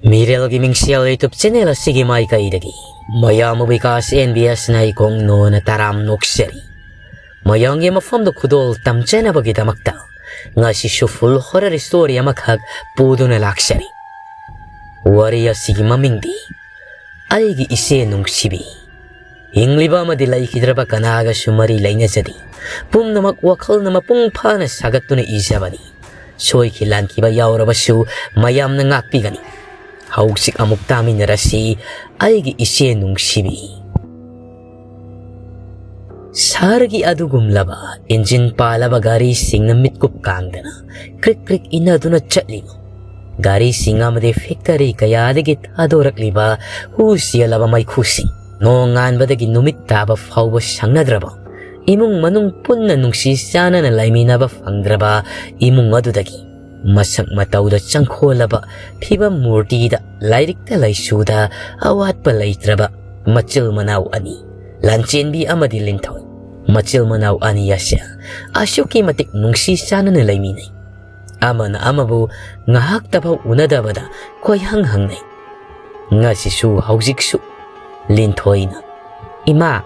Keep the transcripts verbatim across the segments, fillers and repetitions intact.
ꯃꯤꯔꯦꯜꯒꯤ ꯃꯤꯡꯁꯦꯜ YouTube channel ꯑꯁꯤꯒꯤ ꯃꯥꯏꯀꯩꯗꯒꯤ ꯃꯌꯥꯝ ꯕꯤꯀꯥꯁ NBS ꯅ ꯏꯀꯣꯡ ꯅꯣꯅ ꯇꯔꯥꯝ ꯅꯣꯛꯆꯔꯤ꯫ ꯃꯌꯥꯝꯒꯤ ꯃꯐꯝꯗ ꯈꯨꯗꯣꯜ ꯇꯝꯖꯅꯕꯒꯤꯗꯃꯛꯇ ꯉꯁꯤꯁꯨ full horror story ꯑꯃꯈꯛ ꯄꯨꯗꯨꯅ ꯂꯥꯛꯆꯔꯤ꯫ ꯋꯥꯔꯤ ꯑꯁꯤꯒꯤ ꯃꯃꯤꯡꯗꯤ ꯑꯩꯒꯤ ꯏꯆꯦ ꯅꯨꯡꯁꯤꯕꯤ꯫ ꯍꯤꯡꯂꯤꯕ ꯑꯃꯗꯤ ꯂꯩꯈꯤꯗ꯭ꯔꯕ ꯀꯅꯥꯒꯁꯨ ꯃꯔꯤ ꯂꯩꯅꯖꯗꯦ꯫ ꯄꯨꯝꯅꯃꯛ ꯋꯥꯈꯜꯅ ꯃꯄꯨꯡ ꯐꯥꯅ ꯁꯥꯒꯠꯇꯨꯅ ꯏꯖꯕꯅꯤ꯫ ꯁꯣꯏꯈꯤ ꯂꯥꯟꯈꯤꯕ ꯌꯥꯎꯔꯕꯁꯨ ꯃꯌꯥꯝꯅ ꯉꯥꯛꯄꯤꯒꯅꯤ꯫ ꯍꯧꯖꯤꯛ ꯑꯃꯨꯛ ꯇꯥꯃꯤꯟꯅꯔꯁꯤ ꯑꯩꯒꯤ ꯏꯆꯦ ꯅꯨꯡꯁꯤꯕꯤ꯫ ꯁꯍꯔꯒꯤ ꯑꯗꯨꯒꯨꯝꯂꯕ ꯏꯟꯖꯤꯟ ꯄꯥꯜꯂꯕ ꯒꯥꯔꯤꯁꯤꯡꯅ ꯃꯤꯠꯀꯨꯞ ꯀꯥꯡꯗꯅ ꯀ꯭ꯔꯤꯛ ꯀ꯭ꯔꯤꯛ ꯏꯟꯅꯗꯨꯅ ꯆꯠꯂꯤꯕ ꯒꯥꯔꯤꯁꯤꯡ ꯑꯃꯗꯤ factory ꯀꯌꯥꯗꯒꯤ ꯊꯥꯗꯣꯔꯛꯂꯤꯕ ꯍꯨ ꯆꯦꯜꯂꯕ ꯃꯩꯈꯨꯁꯤꯡ, ꯅꯣꯡꯉꯥꯟꯕꯗꯒꯤ ꯅꯨꯃꯤꯠ ꯇꯥꯕ ꯐꯥꯎꯕ ꯁꯪꯅꯗ꯭ꯔꯕ, ꯏꯃꯨꯡ ꯃꯅꯨꯡ ꯄꯨꯟꯅ ꯅꯨꯡꯁꯤ ꯆꯥꯟꯅꯅ ꯂꯩꯃꯤꯟꯅꯕ ꯐꯪꯗ꯭ꯔꯕ ꯏꯃꯨꯡ ꯑꯗꯨꯗꯒꯤ ꯃꯁꯛ ꯃꯇꯧꯗ ꯆꯪꯈꯣꯜꯂꯕ ꯐꯤꯕꯝ ꯃꯨꯔꯇꯤꯗ ꯂꯥꯏꯔꯤꯛꯇ ꯂꯥꯏꯁꯨꯗ ꯑꯋꯥꯠꯄ ꯂꯩꯇ꯭ꯔꯕ ꯃꯆꯤꯜ ꯃꯅꯥꯎ ꯑꯅꯤ, ꯂꯥꯟꯆꯦꯟꯕꯤ ꯑꯃꯗꯤ ꯂꯤꯟꯊꯣꯏ, ꯃꯆꯤꯜ ꯃꯅꯥꯎ ꯑꯅꯤ ꯑꯁꯦ ꯑꯁꯨꯛꯀꯤ ꯃꯇꯤꯛ ꯅꯨꯡꯁꯤ ꯆꯥꯟꯅꯅ ꯂꯩꯃꯤꯟꯅꯩ꯫ ꯑꯃꯅ ꯑꯃꯕꯨ ꯉꯥꯏꯍꯥꯛꯇꯐꯥꯎ ꯎꯅꯗꯕꯗ ꯈꯣꯏꯍꯪ ꯍꯪꯅꯩ꯫ ꯉꯁꯤꯁꯨ ꯍꯧꯖꯤꯛꯁꯨ ꯂꯤꯟꯊꯣꯏꯅ, "ꯏꯃꯥ,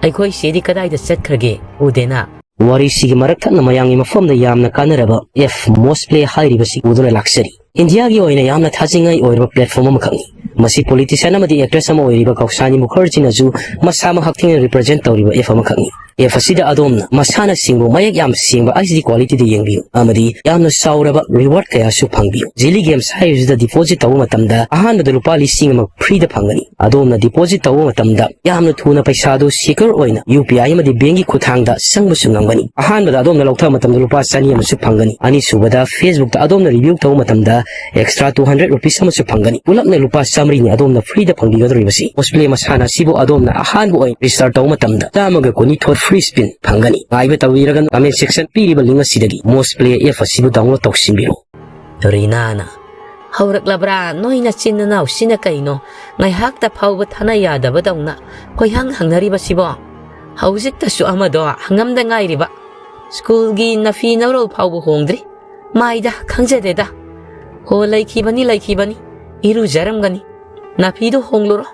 ꯑꯩꯈꯣꯏ ꯆꯦꯗꯤ ꯀꯗꯥꯏꯗ ꯆꯠꯈ꯭ꯔꯒꯦ? ꯎꯗꯦꯅ?" ꯋꯥꯔꯤꯁꯤꯒꯤ ꯃꯔꯛ ꯊꯠꯅ ꯃꯌꯥꯝꯒꯤ ꯃꯐꯝꯗ ꯌꯥꯝꯅ ꯀꯥꯟꯅꯔꯕ F Moss Play ꯍꯥꯏꯔꯤꯕꯁꯤ ꯎꯗꯨꯅ ꯂꯥꯛꯆꯔꯤ꯫ ꯏꯟꯗꯤꯌꯥꯒꯤ ꯑꯣꯏꯅ ꯌꯥꯝꯅ ꯊꯥꯖꯅꯤꯡꯉꯥꯏ ꯑꯣꯏꯔꯕ platform ꯑꯃꯈꯛꯅꯤ꯫ ꯃꯁꯤ politician ꯑꯃꯗꯤ actress ꯑꯃ ꯑꯣꯏꯔꯤꯕ ꯀꯧꯁꯥꯅꯤ ꯃꯨꯈꯔꯖꯤꯅꯁꯨ ꯃꯁꯥꯃꯛ ꯍꯛꯊꯦꯡꯅꯅ represent ꯇꯧꯔꯤꯕ F ꯑꯃꯈꯛꯅꯤ꯫ F ꯑꯁꯤꯗ ꯑꯗꯣꯝꯅ ꯃꯁꯥꯟꯅꯁꯤꯡꯕꯨ ꯃꯌꯦꯛ ꯌꯥꯝꯅ ꯁꯦꯡꯕ HD quality ꯗ ꯌꯦꯡꯕꯤꯌꯨ ꯑꯃꯗꯤ ꯌꯥꯝꯅ ꯆꯥꯎꯔꯕ reward ꯀꯌꯥꯁꯨ ꯐꯪꯕꯤꯌꯨ꯫ Geely Games ꯍꯥꯏꯔꯤꯕꯁꯤꯗ deposit ꯇꯧꯕ ꯃꯇꯝꯗ ꯑꯍꯥꯟꯕꯗ ꯂꯨꯄꯥ ꯂꯤꯁꯤꯡ ꯑꯃ free ꯗ ꯐꯪꯒꯅꯤ꯫ ꯑꯗꯣꯝꯅ deposit ꯇꯧꯕ ꯃꯇꯝꯗ ꯌꯥꯝꯅ ꯊꯨꯅ ꯄꯩꯁꯥꯗꯨ secure ꯑꯣꯏꯅ UPI ꯑꯃꯗꯤ bank ꯀꯤ ꯈꯨꯠꯊꯥꯡꯗ ꯆꯪꯕꯁꯨ ꯉꯝꯒꯅꯤ꯫ ꯑꯍꯥꯟꯕꯗ ꯑꯗꯣꯝꯅ ꯂꯧꯊꯕ ꯃꯇꯝꯗ ꯂꯨꯄꯥ ꯆꯅꯤ ꯑꯃꯁꯨ ꯐꯪꯒꯅꯤ꯫ ꯑꯅꯤꯁꯨꯕꯗ Facebook ꯇ ꯑꯗꯣꯝꯅ review ꯇꯧꯕ ꯃꯇꯝꯗ extra two hundred rupees ꯑꯃꯁꯨ ꯐꯪꯒꯅꯤ꯫ ꯄꯨꯂꯞꯅ ꯂꯨꯄꯥ ꯆꯥꯃꯔꯤꯅꯤ ꯑꯗꯣꯝꯅ free ꯗ ꯐꯪꯕꯤꯒꯗꯧꯔꯤꯕꯁꯤ꯫ Moss Play ꯃꯁꯥꯟꯅ ꯑꯁꯤꯕꯨ ꯑꯗꯣꯝꯅ ꯑꯍꯥꯟꯕ ꯑꯣꯏꯅ register ꯇꯧꯕ ꯃꯇꯝꯗ ꯆꯥꯝꯃꯒ ꯀꯨꯟꯅꯤꯊꯣꯏ free spin ꯐꯪꯒꯅꯤ꯫ ꯉꯥꯏꯕ ꯇꯧꯕꯤꯔꯒꯅꯨ, comment section ꯄꯤꯔꯤꯕ link ꯑꯁꯤꯗꯒꯤ Moss Play app ꯑꯁꯤꯕꯨ download ꯇꯧꯁꯤꯟꯕꯤꯔꯣ꯫ ꯔꯤꯅꯥꯅ, "ꯍꯧꯔꯛꯂꯕ꯭ꯔꯥ ꯅꯣꯏ ꯅꯆꯤꯟ ꯅꯅꯥꯎꯁꯤꯅ ꯀꯩꯅꯣ? ꯉꯥꯏꯍꯥꯛꯇ ꯐꯥꯎꯕ ꯊꯥꯅ ꯌꯥꯗꯕꯗꯧꯅ ꯀꯣꯏꯍꯪ ꯍꯪꯅꯔꯤꯕꯁꯤꯕꯣ? ꯍꯧꯖꯤꯛꯇꯁꯨ ꯑꯃꯗꯣ ꯍꯪꯉꯝꯗ ꯉꯥꯏꯔꯤꯕ꯫ ꯁ꯭ꯀꯨꯜꯒꯤ ꯅꯐꯤ ꯅꯔꯣꯜ ꯐꯥꯎꯕ ꯍꯣꯡꯗ꯭ꯔꯤ꯫ ꯃꯥꯏꯗ, ꯈꯪꯖꯗꯦꯗ꯫ ꯍꯣ, ꯂꯩꯈꯤꯕꯅꯤ, ꯂꯩꯈꯤꯕꯅꯤ꯫ ꯏꯔꯨꯖꯔꯝꯒꯅꯤ꯫ ꯅꯥꯐꯤꯗꯨ ꯍꯣꯡꯂꯨꯔꯣ,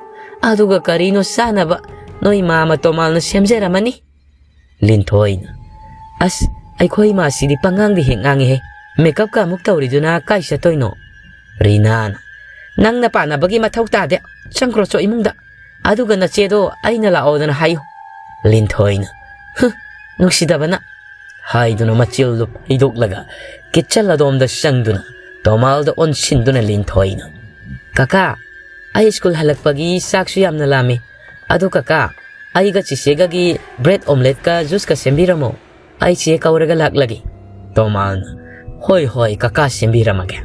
ꯑꯗꯨꯒ ꯀꯔꯤꯅꯣ ꯆꯥꯅꯕ ꯅꯣꯏ ꯃꯥꯃ ꯇꯣꯃꯥꯜꯅ ꯁꯦꯝꯖꯔꯝꯃꯅꯤ꯫" ꯂꯤꯟꯊꯣꯏꯅ, "ꯑꯁ, ꯑꯩꯈꯣꯏ ꯃꯥꯁꯤꯗꯤ ꯄꯉꯥꯡꯗꯤ ꯍꯦꯛ ꯉꯥꯡꯉꯤꯍꯦ꯫ ꯃꯦꯀꯞꯀ ꯑꯃꯨꯛ ꯇꯧꯔꯤꯗꯨꯅ ꯀꯥꯏ ꯆꯠꯇꯣꯏꯅꯣ?" ꯔꯤꯅꯥꯅ, "ꯅꯪꯅ ꯄꯥꯅꯕꯒꯤ ꯃꯊꯧ ꯇꯥꯗꯦ꯫ ꯆꯪꯈ꯭ꯔꯣ ꯆꯣ ꯏꯃꯨꯡꯗ꯫ ꯑꯗꯨꯒ ꯅꯆꯦꯗꯣ ꯑꯩꯅ ꯂꯥꯛꯑꯣꯗꯅ ꯍꯥꯏꯌꯨ꯫" ꯂꯤꯟꯊꯣꯏꯅ, "ꯍꯨꯝ, ꯅꯨꯡꯁꯤꯗꯕꯅ!" ꯍꯥꯏꯗꯨꯅ ꯃꯆꯤꯜꯗꯨ ꯐꯩꯗꯣꯛꯂꯒ ꯀꯤꯠꯆꯟ ꯑꯗꯣꯝꯗ ꯆꯪꯗꯨꯅ ꯇꯣꯃꯥꯜꯗ ꯑꯣꯟꯁꯤꯟꯗꯨꯅ ꯂꯤꯟꯊꯣꯏꯅ, "ꯀꯀꯥ, ꯑꯩ ꯁ꯭ꯀꯨꯜ ꯍꯜꯂꯛꯄꯒꯤ ꯆꯥꯛꯁꯨ ꯌꯥꯝꯅ ꯂꯥꯝꯃꯤ꯫ ꯑꯗꯨ ꯀꯀꯥ, ꯑꯩꯒ ꯆꯤꯆꯦꯒꯒꯤ ꯕ꯭ꯔꯦꯗ ꯑꯣꯝꯂꯦꯠꯀ ꯖꯨꯁꯀ ꯁꯦꯝꯕꯤꯔꯝꯃꯣ꯫ ꯑꯩ ꯆꯦ ꯀꯧꯔꯒ ꯂꯥꯛꯂꯒꯦ꯫" ꯇꯣꯃꯥꯜꯅ, "ꯍꯣꯏ, ꯍꯣꯏ, ꯀꯀꯥ ꯁꯦꯝꯕꯤꯔꯝꯃꯒꯦ꯫"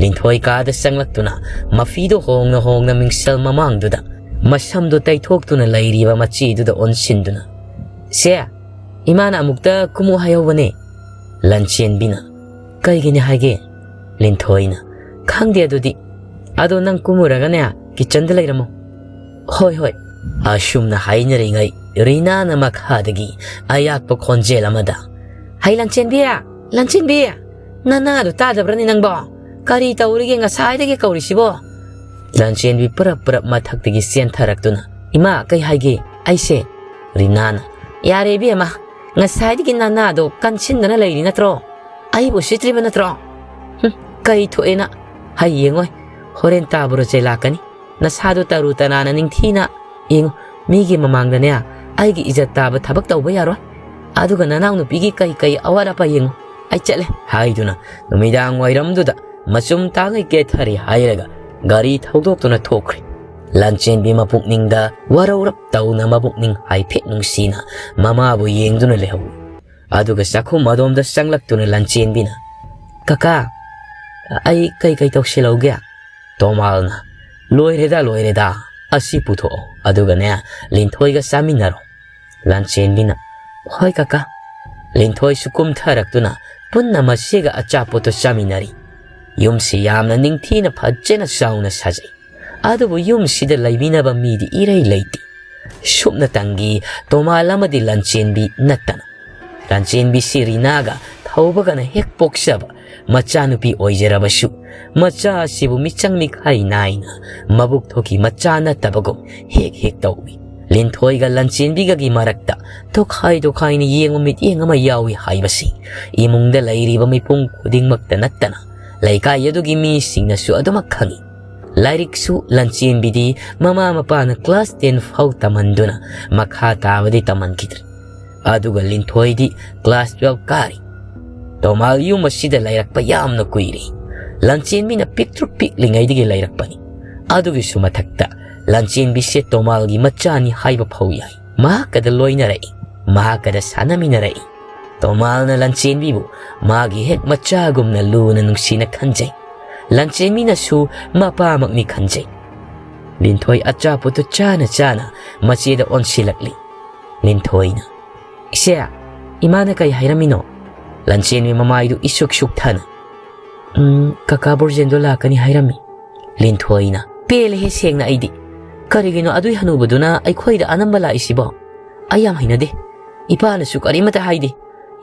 ꯂꯤꯟꯊꯣꯏ ꯀꯥꯗ ꯆꯪꯂꯛꯇꯨꯅ ꯃꯐꯤꯗꯨ ꯍꯣꯡꯅ ꯍꯣꯡꯅ ꯃꯤꯡꯁꯦꯜ ꯃꯃꯥꯡꯗꯨꯗ ꯃꯁꯝꯗꯨ ꯇꯩꯊꯣꯛꯇꯨꯅ ꯂꯩꯔꯤꯕ ꯃꯆꯤꯗꯨꯗ ꯑꯣꯟꯁꯤꯟꯗꯨꯅ, "ꯁꯦ, ꯏꯃꯥꯅ ꯑꯃꯨꯛꯇ ꯀꯨꯝꯃꯨ ꯍꯥꯏꯍꯧꯕꯅꯦ꯫" ꯂꯟꯆꯦꯟꯕꯤꯅ, "ꯀꯩꯒꯤꯅꯤ ꯍꯥꯏꯒꯦ?" ꯂꯤꯟꯊꯣꯏꯅ, "ꯈꯪꯗꯦ ꯑꯗꯨꯗꯤ꯫ ꯑꯗꯣ ꯅꯪ ꯀꯨꯝꯃꯨꯔꯒꯅꯦ, ꯀꯤꯠꯆꯟꯗ ꯂꯩꯔꯝꯃꯣ꯫" "ꯍꯣꯏ, ꯍꯣꯏ꯫" ꯑꯁꯨꯝꯅ ꯍꯥꯏꯅꯔꯤꯉꯩ ꯔꯤꯅꯥꯅ ꯃꯈꯥꯗꯒꯤ ꯑꯌꯥꯛꯄ ꯈꯣꯟꯖꯦꯜ ꯑꯃꯗ, "ꯍꯩ ꯂꯟꯆꯦꯟꯕꯤ! ꯂꯟꯆꯦꯟꯕꯤ! ꯅꯅꯥꯗꯣ ꯇꯥꯗꯕ꯭ꯔꯅꯦ ꯅꯪꯕꯣ? ꯀꯔꯤ ꯇꯧꯔꯤꯒꯦ ꯉꯁꯥꯏꯗꯒꯤ ꯀꯧꯔꯤꯁꯤꯕꯣ?" ꯂꯟꯆꯦꯟꯕꯤ ꯄꯨꯔꯞ ꯄꯨꯔꯞ ꯃꯊꯛꯇꯒꯤ ꯆꯦꯟꯊꯔꯛꯇꯨꯅ, "ꯏꯃꯥ, ꯀꯩ ꯍꯥꯏꯒꯦ? ꯑꯩꯁꯦ?" ꯔꯤꯅꯥꯅ, "ꯌꯥꯔꯦ ꯏꯕꯦꯝꯃ, ꯉꯁꯥꯏꯗꯒꯤ ꯅꯅꯥꯗꯣ ꯀꯟꯁꯤꯟꯗꯅ ꯂꯩꯔꯤ ꯅꯠꯇ꯭ꯔꯣ? ꯑꯩꯕꯨ ꯎꯁꯤꯠꯇ꯭ꯔꯤꯕ ꯅꯠꯇ꯭ꯔꯣ? ꯍꯨꯝ, ꯀꯩ ꯊꯣꯛꯑꯦꯅ? ꯍꯩ ꯌꯦꯡꯉꯣꯏ, ꯍꯣꯔꯦꯟ ꯇꯥꯕꯨꯔ ꯆꯩ ꯂꯥꯛꯀꯅꯤ꯫ ꯅꯁꯥꯗꯣ ꯇꯔꯨ ꯇꯅꯥꯟꯅ ꯅꯤꯡꯊꯤꯅ ꯌꯦꯡꯉꯨ꯫ ꯃꯤꯒꯤ ꯃꯃꯥꯡꯗꯅꯦ ꯑꯩꯒꯤ ꯏꯖꯠ ꯇꯥꯕ ꯊꯕꯛ ꯇꯧꯕ ꯌꯥꯔꯣꯏ꯫ ꯑꯗꯨꯒ ꯅꯅꯥꯎꯅꯨꯄꯤꯒꯤ ꯀꯩ ꯀꯩ ꯑꯋꯥꯠ ꯑꯄꯥ ꯌꯦꯡꯉꯨ꯫ ꯑꯩ ꯆꯠꯂꯦ꯫" ꯍꯥꯏꯗꯨꯅ ꯅꯨꯃꯤꯗꯥꯡ ꯋꯥꯏꯔꯝꯗꯨꯗ ꯃꯆꯨꯝ ꯇꯥꯡꯉꯩ ꯀꯦꯊꯔꯦ ꯍꯥꯏꯔꯒ ꯒꯥꯔꯤ ꯊꯧꯗꯣꯛꯇꯨꯅ ꯊꯣꯛꯈ꯭ꯔꯦ꯫ ꯂꯟꯆꯦꯟꯕꯤ ꯃꯄꯨꯛꯅꯤꯡꯗ ꯋꯥꯔꯧꯔꯞ ꯇꯧꯅ ꯃꯄꯨꯛꯅꯤꯡ ꯍꯥꯏꯐꯦꯠ ꯅꯨꯡꯁꯤꯅ ꯃꯃꯥꯕꯨ ꯌꯦꯡꯗꯨꯅ ꯂꯩꯍꯧꯏ꯫ ꯑꯗꯨꯒ ꯆꯥꯛꯈꯨꯝ ꯑꯗꯣꯝꯗ ꯆꯪꯂꯛꯇꯨꯅ ꯂꯟꯆꯦꯟꯕꯤꯅ, "ꯀꯀꯥ, ꯑꯩ ꯀꯩ ꯀꯩ ꯇꯧꯁꯤꯜꯍꯧꯒꯦ?" ꯇꯣꯃꯥꯜꯅ, "ꯂꯣꯏꯔꯦꯗ, ꯂꯣꯏꯔꯦꯗ, ꯑꯁꯤ ꯄꯨꯊꯣꯛꯑꯣ, ꯑꯗꯨꯒꯅꯦ ꯂꯤꯟꯊꯣꯏꯒ ꯆꯥꯃꯤꯟꯅꯔꯣ꯫" ꯂꯟꯆꯦꯟꯕꯤꯅ, "ꯍꯣꯏ ꯀꯀꯥ꯫" ꯂꯤꯟꯊꯣꯏꯁꯨ ꯀꯨꯝꯊꯔꯛꯇꯨꯅ ꯄꯨꯟꯅ ꯃꯁꯤꯒ ꯑꯆꯥꯄꯣꯠꯇꯨ ꯆꯥꯃꯤꯟꯅꯔꯤ꯫ ꯌꯨꯝꯁꯤ ꯌꯥꯝꯅ ꯅꯤꯡꯊꯤꯅ ꯐꯖꯅ ꯆꯥꯎꯅ ꯁꯥꯖꯩ꯫ ꯑꯗꯨꯕꯨ ꯌꯨꯝꯁꯤꯗ ꯂꯩꯃꯤꯟꯅꯕ ꯃꯤꯗꯤ ꯏꯔꯩ ꯂꯩꯇꯦ꯫ ꯁꯨꯞꯅꯇꯪꯒꯤ ꯇꯣꯃꯥꯜ ꯑꯃꯗꯤ ꯂꯟꯆꯦꯟꯕꯤ ꯅꯠꯇꯅ꯫ ꯂꯟꯆꯦꯟꯕꯤꯁꯤ ꯔꯤꯅꯥꯒ ꯊꯧꯕꯒꯅ ꯍꯦꯛ ꯄꯣꯛꯆꯕ ꯃꯆꯥꯅꯨꯄꯤ ꯑꯣꯏꯖꯔꯕꯁꯨ, ꯃꯆꯥ ꯑꯁꯤꯕꯨ ꯃꯤꯆꯪ ꯃꯤꯈꯥꯏ ꯅꯥꯏꯅ ꯃꯕꯨꯛ ꯊꯣꯛꯀꯤ ꯃꯆꯥ ꯅꯠꯇꯕꯒꯨꯝ ꯍꯦꯛ ꯍꯦꯛ ꯇꯧꯏ꯫ ꯂꯤꯟꯊꯣꯏꯒ ꯂꯟꯆꯦꯟꯕꯤꯒꯒꯤ ꯃꯔꯛꯇ ꯇꯣꯈꯥꯏ ꯇꯣꯈꯥꯏꯅ ꯌꯦꯡꯕ ꯃꯤꯠꯌꯦꯡ ꯑꯃ ꯌꯥꯎꯏ ꯍꯥꯏꯕꯁꯤ ꯏꯃꯨꯡꯗ ꯂꯩꯔꯤꯕ ꯃꯤꯄꯨꯝ ꯈꯨꯗꯤꯡꯃꯛꯇ ꯅꯠꯇꯅ ꯂꯩꯀꯥꯏ ꯑꯗꯨꯒꯤ ꯃꯤꯁꯤꯡꯅꯁꯨ ꯑꯗꯨꯃꯛ ꯈꯪꯏ꯫ ꯂꯥꯏꯔꯤꯛꯁꯨ ꯂꯟꯆꯦꯟꯕꯤꯗꯤ ꯃꯃꯥ ꯃꯄꯥꯅ class ten ꯐꯥꯎ ꯇꯝꯍꯟꯗꯨꯅ ꯃꯈꯥ ꯇꯥꯕꯗꯤ ꯇꯝꯍꯟꯈꯤꯗ꯭ꯔꯦ꯫ ꯑꯗꯨꯒ ꯂꯤꯟꯊꯣꯏꯗꯤ class twelve ꯀꯥꯔꯤ꯫ ꯇꯣꯃꯥꯜ ꯌꯨꯝ ꯑꯁꯤꯗ ꯂꯩꯔꯛꯄ ꯌꯥꯝꯅ ꯀꯨꯏꯔꯦ꯫ ꯂꯟꯆꯦꯟꯕꯤꯅ ꯄꯤꯛꯇ꯭ꯔꯨ ꯄꯤꯛꯂꯤꯉꯩꯗꯒꯤ ꯂꯩꯔꯛꯄꯅꯤ꯫ ꯑꯗꯨꯒꯤꯁꯨ ꯃꯊꯛꯇ ꯂꯟꯆꯦꯟꯕꯤꯁꯦ ꯇꯣꯃꯥꯜꯒꯤ ꯃꯆꯥꯅꯤ ꯍꯥꯏꯕ ꯐꯥꯎ ꯌꯥꯏ꯫ ꯃꯍꯥꯛꯀꯗ ꯂꯣꯏꯅꯔꯛꯏ, ꯃꯍꯥꯛꯀꯗ ꯁꯥꯟꯅꯃꯤꯟꯅꯔꯛꯏ꯫ ꯇꯣꯃꯥꯜꯅ ꯂꯟꯆꯦꯟꯕꯤꯕꯨ ꯃꯥꯒꯤ ꯍꯦꯛ ꯃꯆꯥꯒꯨꯝꯅ ꯂꯨꯅ ꯅꯨꯡꯁꯤꯅ ꯈꯟꯖꯩ꯫ ꯂꯟꯆꯦꯟꯕꯤꯅꯁꯨ ꯃꯄꯥꯃꯛꯅꯤ ꯈꯟꯖꯩ꯫ ꯂꯤꯟꯊꯣꯏ ꯑꯆꯥꯄꯣꯠꯇꯨ ꯆꯥꯅ ꯆꯥꯅ ꯃꯆꯦꯗ ꯑꯣꯟꯁꯤꯜꯂꯛꯂꯤ꯫ ꯂꯤꯟꯊꯣꯏꯅ, "ꯏꯆꯦ, ꯏꯃꯥꯅ ꯀꯩ ꯍꯥꯏꯔꯝꯃꯤꯅꯣ?" ꯂꯟꯆꯦꯟꯕꯤ ꯃꯃꯥꯏꯗꯨ ꯏꯁꯨꯛ ꯁꯨꯛꯊꯅ, "ꯎꯝ, ꯀꯀꯥ ꯕꯣꯔꯖꯦꯟꯗꯣ ꯂꯥꯛꯀꯅꯤ ꯍꯥꯏꯔꯝꯃꯤ꯫" ꯂꯤꯟꯊꯣꯏꯅ, "ꯄꯦꯜꯂꯦꯍꯦ ꯁꯦꯡꯅ ꯑꯩꯗꯤ꯫ ꯀꯔꯤꯒꯤꯅꯣ ꯑꯗꯨꯏ ꯍꯅꯨꯕꯗꯨꯅ ꯑꯩꯈꯣꯏꯗ ꯑꯅꯝꯕ ꯂꯥꯛꯏꯁꯤꯕꯣ? ꯑꯩ ꯌꯥꯝ ꯍꯩꯅꯗꯦ꯫ ꯏꯄꯥꯅꯁꯨ ꯀꯔꯤꯃꯇ ꯍꯥꯏꯗꯦ꯫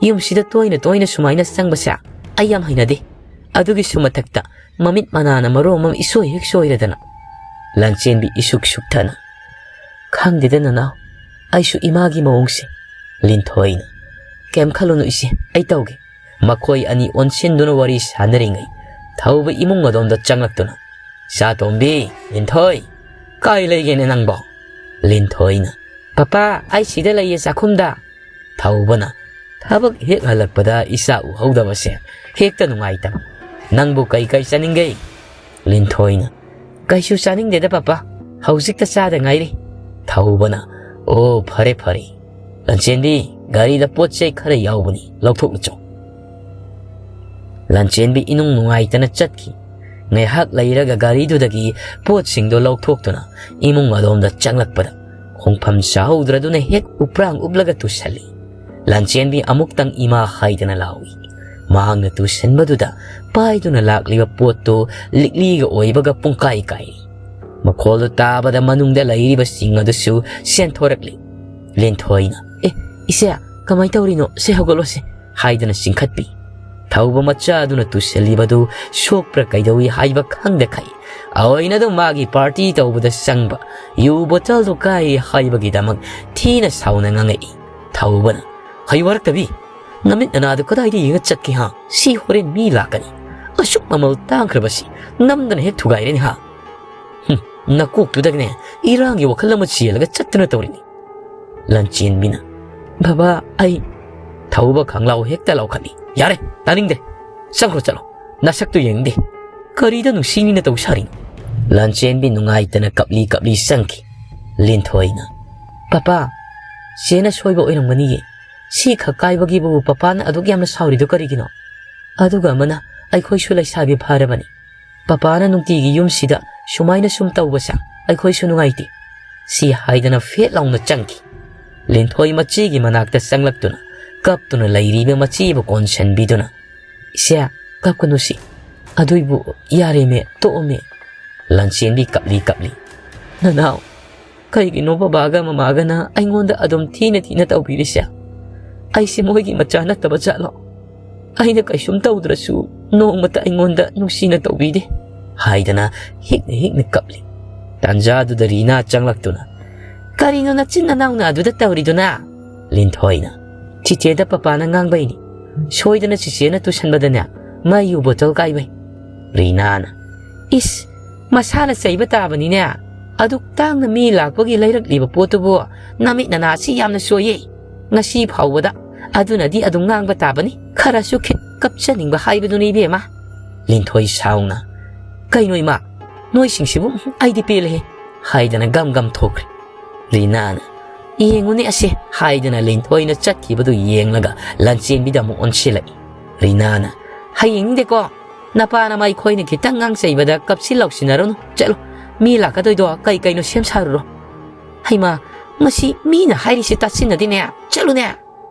ꯌꯨꯝꯁꯤꯗ ꯇꯣꯏꯅ ꯇꯣꯏꯅ ꯁꯨꯃꯥꯏꯅ ꯆꯪꯕꯁꯦ ꯑꯩ ꯌꯥꯝ ꯍꯩꯅꯗꯦ꯫ ꯑꯗꯨꯒꯤꯁꯨ ꯃꯊꯛꯇ ꯃꯃꯤꯠ ꯃꯅꯥꯅ ꯃꯔꯣꯝ ꯑꯃ ꯏꯁꯣꯏ ꯍꯦꯛ ꯁꯣꯏꯔꯗꯅ꯫" ꯂꯟꯆꯦꯟꯕꯤ ꯏꯁꯨꯛ ꯁꯨꯛꯊꯅ, "ꯈꯪꯗꯦꯗ ꯅꯅꯥꯎ, ꯑꯩꯁꯨ ꯏꯃꯥꯒꯤ ꯃꯑꯣꯡꯁꯦ꯫" ꯂꯤꯟꯊꯣꯏꯅ, "ꯀꯩꯝ ꯈꯜꯂꯨꯅꯨ ꯏꯆꯦ, ꯑꯩ ꯇꯧꯒꯦ꯫" ꯃꯈꯣꯏ ꯑꯅꯤ ꯑꯣꯟꯁꯤꯟꯗꯨꯅ ꯋꯥꯔꯤ ꯁꯥꯟꯅꯔꯤꯉꯩ ꯊꯧꯕ ꯏꯃꯨꯡ ꯑꯗꯣꯝꯗ ꯆꯪꯂꯛꯇꯨꯅ, "ꯆꯥꯇꯣꯝꯕꯤ, ꯂꯤꯟꯊꯣꯏ, ꯀꯥꯏ ꯂꯩꯒꯦꯅꯦ ꯅꯪꯕꯣ?" ꯂꯤꯟꯊꯣꯏꯅ, "ꯄꯄꯥ, ꯑꯩ ꯁꯤꯗ ꯂꯩꯌꯦ ꯆꯥꯛꯈꯨꯝꯗ꯫" ꯊꯧꯕꯅ, "ꯊꯕꯛ ꯍꯦꯛ ꯍꯜꯂꯛꯄꯗ ꯏꯆꯥ ꯎꯍꯧꯗꯕꯁꯦ ꯍꯦꯛꯇ ꯅꯨꯡꯉꯥꯏꯇꯕ꯫ ꯅꯪꯕꯨ ꯀꯩ ꯀꯩ ꯆꯥꯅꯤꯡꯒꯦ?" ꯂꯤꯟꯊꯣꯏꯅ, "ꯀꯩꯁꯨ ꯆꯥꯅꯤꯡꯗꯦꯗ ꯄꯄꯥ, ꯍꯧꯖꯤꯛꯇ ꯆꯥꯗ ꯉꯥꯏꯔꯤ꯫" ꯊꯧꯕꯅ, "ꯑꯣ, ꯐꯔꯦ ꯐꯔꯦ꯫ ꯂꯟꯆꯦꯟꯕꯤ, ꯒꯥꯔꯤꯗ ꯄꯣꯠ ꯆꯩ ꯈꯔ ꯌꯥꯎꯕꯅꯤ, ꯂꯧꯊꯣꯛꯂꯨꯆꯣ꯫" ꯂꯟꯆꯦꯟꯕꯤ ꯏꯅꯨꯡ ꯅꯨꯡꯉꯥꯏꯇꯅ ꯆꯠꯈꯤ꯫ ꯉꯥꯏꯍꯥꯛ ꯂꯩꯔꯒ ꯒꯥꯔꯤꯗꯨꯗꯒꯤ ꯄꯣꯠꯁꯤꯡꯗꯣ ꯂꯧꯊꯣꯛꯇꯨꯅ ꯏꯃꯨꯡ ꯑꯗꯣꯝꯗ ꯆꯪꯂꯛꯄꯗ ꯈꯣꯡꯐꯝ ꯆꯥꯍꯧꯗ꯭ꯔꯗꯨꯅ ꯍꯦꯛ ꯎꯄ꯭ꯔꯥꯡ ꯎꯞꯂꯒ ꯇꯨꯁꯜꯂꯤ꯫ ꯂꯟꯆꯦꯟꯕꯤ ꯑꯃꯨꯛꯇꯪ ꯏꯃꯥ ꯍꯥꯏꯗꯅ ꯂꯥꯎꯏ꯫ ꯃꯍꯥꯛꯅ ꯇꯨꯁꯟꯕꯗꯨꯗ ꯄꯥꯏꯗꯨꯅ ꯂꯥꯛꯂꯤꯕ ꯄꯣꯠꯇꯨ ꯂꯤꯛꯂꯤꯒ ꯑꯣꯏꯕꯒ ꯄꯨꯡꯀꯥꯏ ꯀꯥꯏꯔꯤ꯫ ꯃꯈꯣꯜꯗꯨ ꯇꯥꯕꯗ ꯃꯅꯨꯡꯗ ꯂꯩꯔꯤꯕꯁꯤꯡ ꯑꯗꯨꯁꯨ ꯁꯦꯟꯊꯣꯔꯛꯂꯤ꯫ ꯂꯤꯟꯊꯣꯏꯅ, "ꯑꯦ, ꯏꯆꯦ, ꯀꯃꯥꯏ ꯇꯧꯔꯤꯅꯣ? ꯁꯦ, ꯍꯧꯒꯠꯂꯣꯁꯦ," ꯍꯥꯏꯗꯨꯅ ꯆꯤꯡꯈꯠꯄꯤ꯫ ꯊꯧꯕ ꯃꯆꯥꯗꯨꯅ ꯇꯨꯁꯤꯜꯂꯤꯕꯗꯨ ꯁꯣꯛꯄ꯭ꯔꯥ ꯀꯩꯗꯧꯏ ꯍꯥꯏꯕ ꯈꯪꯗꯈꯩ, ꯑꯣꯏꯅ ꯑꯗꯨꯝ ꯃꯥꯒꯤ ꯄꯥꯔꯇꯤ ꯇꯧꯕꯗ ꯆꯪꯕ ꯌꯨ ꯕꯣꯇꯜꯗꯨ ꯀꯥꯏꯔꯦ ꯍꯥꯏꯕꯒꯤꯗꯃꯛ ꯊꯤꯅ ꯁꯥꯎꯅ ꯉꯥꯡꯉꯛꯏ꯫ ꯊꯧꯕꯅ, "ꯍꯩ ꯋꯥꯔꯛꯇꯕꯤ, ꯅꯃꯤꯠ ꯅꯅꯥꯗꯨ ꯀꯗꯥꯏꯗ ꯌꯦꯡꯉ ꯆꯠꯀꯦ ꯍꯥ? ꯁꯤ ꯍꯣꯔꯦꯟ ꯃꯤ ꯂꯥꯛꯀꯅꯤ꯫ ꯑꯁꯨꯛ ꯃꯃꯜ ꯇꯥꯡꯈ꯭ꯔꯕꯁꯤ ꯅꯝꯗꯅ ꯍꯦꯛ ꯊꯨꯒꯥꯏꯔꯦꯅꯦ ꯍꯥ? ꯍꯨꯝ, ꯅꯀꯣꯛꯇꯨꯗꯒꯅꯦ ꯏꯔꯥꯡꯒꯤ ꯋꯥꯈꯜ ꯑꯃ ꯆꯦꯜꯂꯒ ꯆꯠꯇꯨꯅ ꯇꯧꯔꯤꯅꯤ꯫" ꯂꯟꯆꯦꯟꯕꯤꯅ, "ꯕꯕꯥ, ꯑꯩ..." ꯊꯧꯕ ꯈꯪꯂꯥꯎ ꯍꯦꯛꯇ ꯂꯥꯎꯈꯠꯂꯤ꯫ "ꯌꯥꯔꯦ, ꯇꯥꯅꯤꯡꯗꯦ꯫ ꯆꯪꯈ꯭ꯔꯣ ꯆꯠꯂꯣ꯫ ꯅꯁꯛꯇꯨ ꯌꯦꯡꯅꯤꯡꯗꯦ꯫ ꯀꯔꯤꯗ ꯅꯨꯡꯁꯤꯅꯤꯅ ꯇꯧ ꯁꯥꯔꯤꯅꯣ?" ꯂꯟꯆꯦꯟꯕꯤ ꯅꯨꯡꯉꯥꯏꯇꯅ ꯀꯞꯂꯤ ꯀꯞꯂꯤ ꯆꯪꯈꯤ꯫ ꯂꯤꯟꯊꯣꯏꯅ, "ꯄꯄꯥ, ꯆꯦꯅ ꯁꯣꯏꯕ ꯑꯣꯏꯔꯝꯒꯅꯤꯌꯦ꯫ ꯁꯤ ꯈꯛ ꯀꯥꯏꯕꯒꯤꯕꯨ ꯄꯄꯥꯅ ꯑꯗꯨꯛ ꯌꯥꯝꯅ ꯁꯥꯎꯔꯤꯗꯨ ꯀꯔꯤꯒꯤꯅꯣ? ꯑꯗꯨꯒ ꯑꯃꯅ, ꯑꯩꯈꯣꯏꯁꯨ ꯂꯩꯁꯥꯕꯤ ꯐꯥꯔꯕꯅꯤ꯫ ꯄꯄꯥꯅ ꯅꯨꯡꯇꯤꯒꯤ ꯌꯨꯝꯁꯤꯗ ꯁꯨꯃꯥꯏꯅ ꯁꯨꯝ ꯇꯧꯕꯁꯦ ꯑꯩꯈꯣꯏꯁꯨ ꯅꯨꯡꯉꯥꯏꯇꯦ꯫" ꯁꯤ ꯍꯥꯏꯗꯅ ꯐꯦꯠ ꯂꯥꯎꯅ ꯆꯪꯈꯤ꯫ ꯂꯤꯟꯊꯣꯏ ꯃꯆꯦꯒꯤ ꯃꯅꯥꯛꯇ ꯆꯪꯂꯛꯇꯨꯅ ꯀꯞꯇꯨꯅ ꯂꯩꯔꯤꯕ ꯃꯆꯦꯕꯨ ꯀꯣꯟꯁꯤꯟꯕꯤꯗꯨꯅ, "ꯏꯆꯦ, ꯀꯞꯀꯅꯨꯁꯤ꯫ ꯑꯗꯨꯏꯕꯨ ꯌꯥꯔꯦꯃꯦ, ꯇꯣꯛꯑꯣꯃꯦ꯫" ꯂꯟꯆꯦꯟꯕꯤ ꯀꯞꯂꯤ ꯀꯞꯂꯤ, "ꯅꯅꯥꯎ, ꯀꯩꯒꯤꯅꯣ ꯕꯕꯥꯒ ꯃꯃꯥꯒꯅ ꯑꯩꯉꯣꯟꯗ ꯑꯗꯨꯝ ꯊꯤꯅ ꯊꯤꯅ ꯇꯧꯕꯤꯔꯤꯁꯦ? ꯑꯩꯁꯦ ꯃꯣꯏꯒꯤ ꯃꯆꯥ ꯅꯠꯇꯕ ꯖꯥꯠꯂꯣ? ꯑꯩꯅ ꯀꯩꯁꯨꯝ ꯇꯧꯗ꯭ꯔꯁꯨ ꯅꯣꯡꯃꯇ ꯑꯩꯉꯣꯟꯗ ꯅꯨꯡꯁꯤꯅ ꯇꯧꯕꯤꯗꯦ," ꯍꯥꯏꯗꯅ ꯍꯤꯛꯅ ꯍꯤꯛꯅ ꯀꯞꯂꯤ꯫ ꯇꯥꯟꯖꯥꯗꯨꯗ ꯔꯤꯅꯥ ꯆꯪꯂꯛꯇꯨꯅ, "ꯀꯔꯤꯅꯣ ꯅꯆꯤꯟ ꯅꯅꯥꯎꯅ ꯑꯗꯨꯗ ꯇꯧꯔꯤꯗꯨꯅ?" ꯂꯤꯟꯊꯣꯏꯅ, "ꯆꯤꯆꯦꯗ ꯄꯄꯥꯅ ꯉꯥꯡꯕꯩꯅꯤ꯫ ꯁꯣꯏꯗꯅ ꯆꯤꯆꯦꯅ ꯇꯨꯁꯟꯕꯗꯅꯦ ꯃꯩ ꯌꯨ ꯕꯣꯇꯜ ꯀꯥꯏꯕꯩ꯫" ꯔꯤꯅꯥꯅ, "ꯏꯁ, ꯃꯁꯥꯅ ꯆꯩꯕ ꯇꯥꯕꯅꯤꯅꯦ꯫ ꯑꯗꯨꯛ ꯇꯥꯡꯅ ꯃꯤ ꯂꯥꯛꯄꯒꯤ ꯂꯩꯔꯛꯂꯤꯕ ꯄꯣꯠꯇꯨꯕꯨ ꯅꯃꯤꯠ ꯅꯅꯥꯁꯤ ꯌꯥꯝꯅ ꯁꯣꯏꯌꯦ꯫ ꯉꯁꯤ ꯐꯥꯎꯕꯗ ꯑꯗꯨꯅꯗꯤ ꯑꯗꯨꯝ ꯉꯥꯡꯕ ꯇꯥꯕꯅꯤ꯫ ꯈꯔꯁꯨ ꯈꯤꯠ ꯀꯞꯆꯅꯤꯡꯕ ꯍꯥꯏꯕꯗꯨꯅꯤ ꯏꯕꯦꯝꯃ꯫" ꯂꯤꯟꯊꯣꯏ ꯁꯥꯎꯅ, "ꯀꯩꯅꯣ ꯏꯃꯥ, ꯅꯣꯏꯁꯤꯡꯁꯤꯕꯨ ꯑꯩꯗꯤ ꯄꯦꯜꯂꯦꯍꯦ," ꯍꯥꯏꯗꯅ ꯒꯝ ꯒꯝ ꯊꯣꯛꯈ꯭ꯔꯦ꯫ ꯔꯤꯅꯥꯅ, "ꯌꯦꯡꯉꯨꯅꯦ ꯑꯁꯦ," ꯍꯥꯏꯗꯅ ꯂꯤꯟꯊꯣꯏꯅ ꯆꯠꯈꯤꯕꯗꯨ ꯌꯦꯡꯂꯒ ꯂꯟꯆꯦꯟꯕꯤꯗ ꯑꯃꯨꯛ ꯑꯣꯟꯁꯤꯜꯂꯛꯏ꯫ ꯔꯤꯅꯥꯅ, "ꯍꯌꯦꯡꯗꯤꯀꯣ ꯅꯄꯥ ꯅꯃꯥ ꯑꯩꯈꯣꯏꯅ ꯈꯤꯇꯪ ꯉꯥꯡꯆꯩꯕꯗ ꯀꯞꯁꯤ ꯂꯥꯎꯁꯤꯟꯅꯔꯨꯅꯨ꯫ ꯆꯠꯂꯨ, ꯃꯤ ꯂꯥꯛꯀꯗꯣꯏꯗꯣ ꯀꯩ ꯀꯩꯅꯣ ꯁꯦꯝ ꯁꯥꯔꯨꯔꯣ꯫" "ꯍꯩꯃꯥ, ꯃꯁꯤ ꯃꯤꯅ ꯍꯥꯏꯔꯤꯁꯤ ꯇꯥꯁꯤꯟꯅꯗꯦꯅꯦ꯫ ꯆꯠꯂꯨꯅꯦ꯫"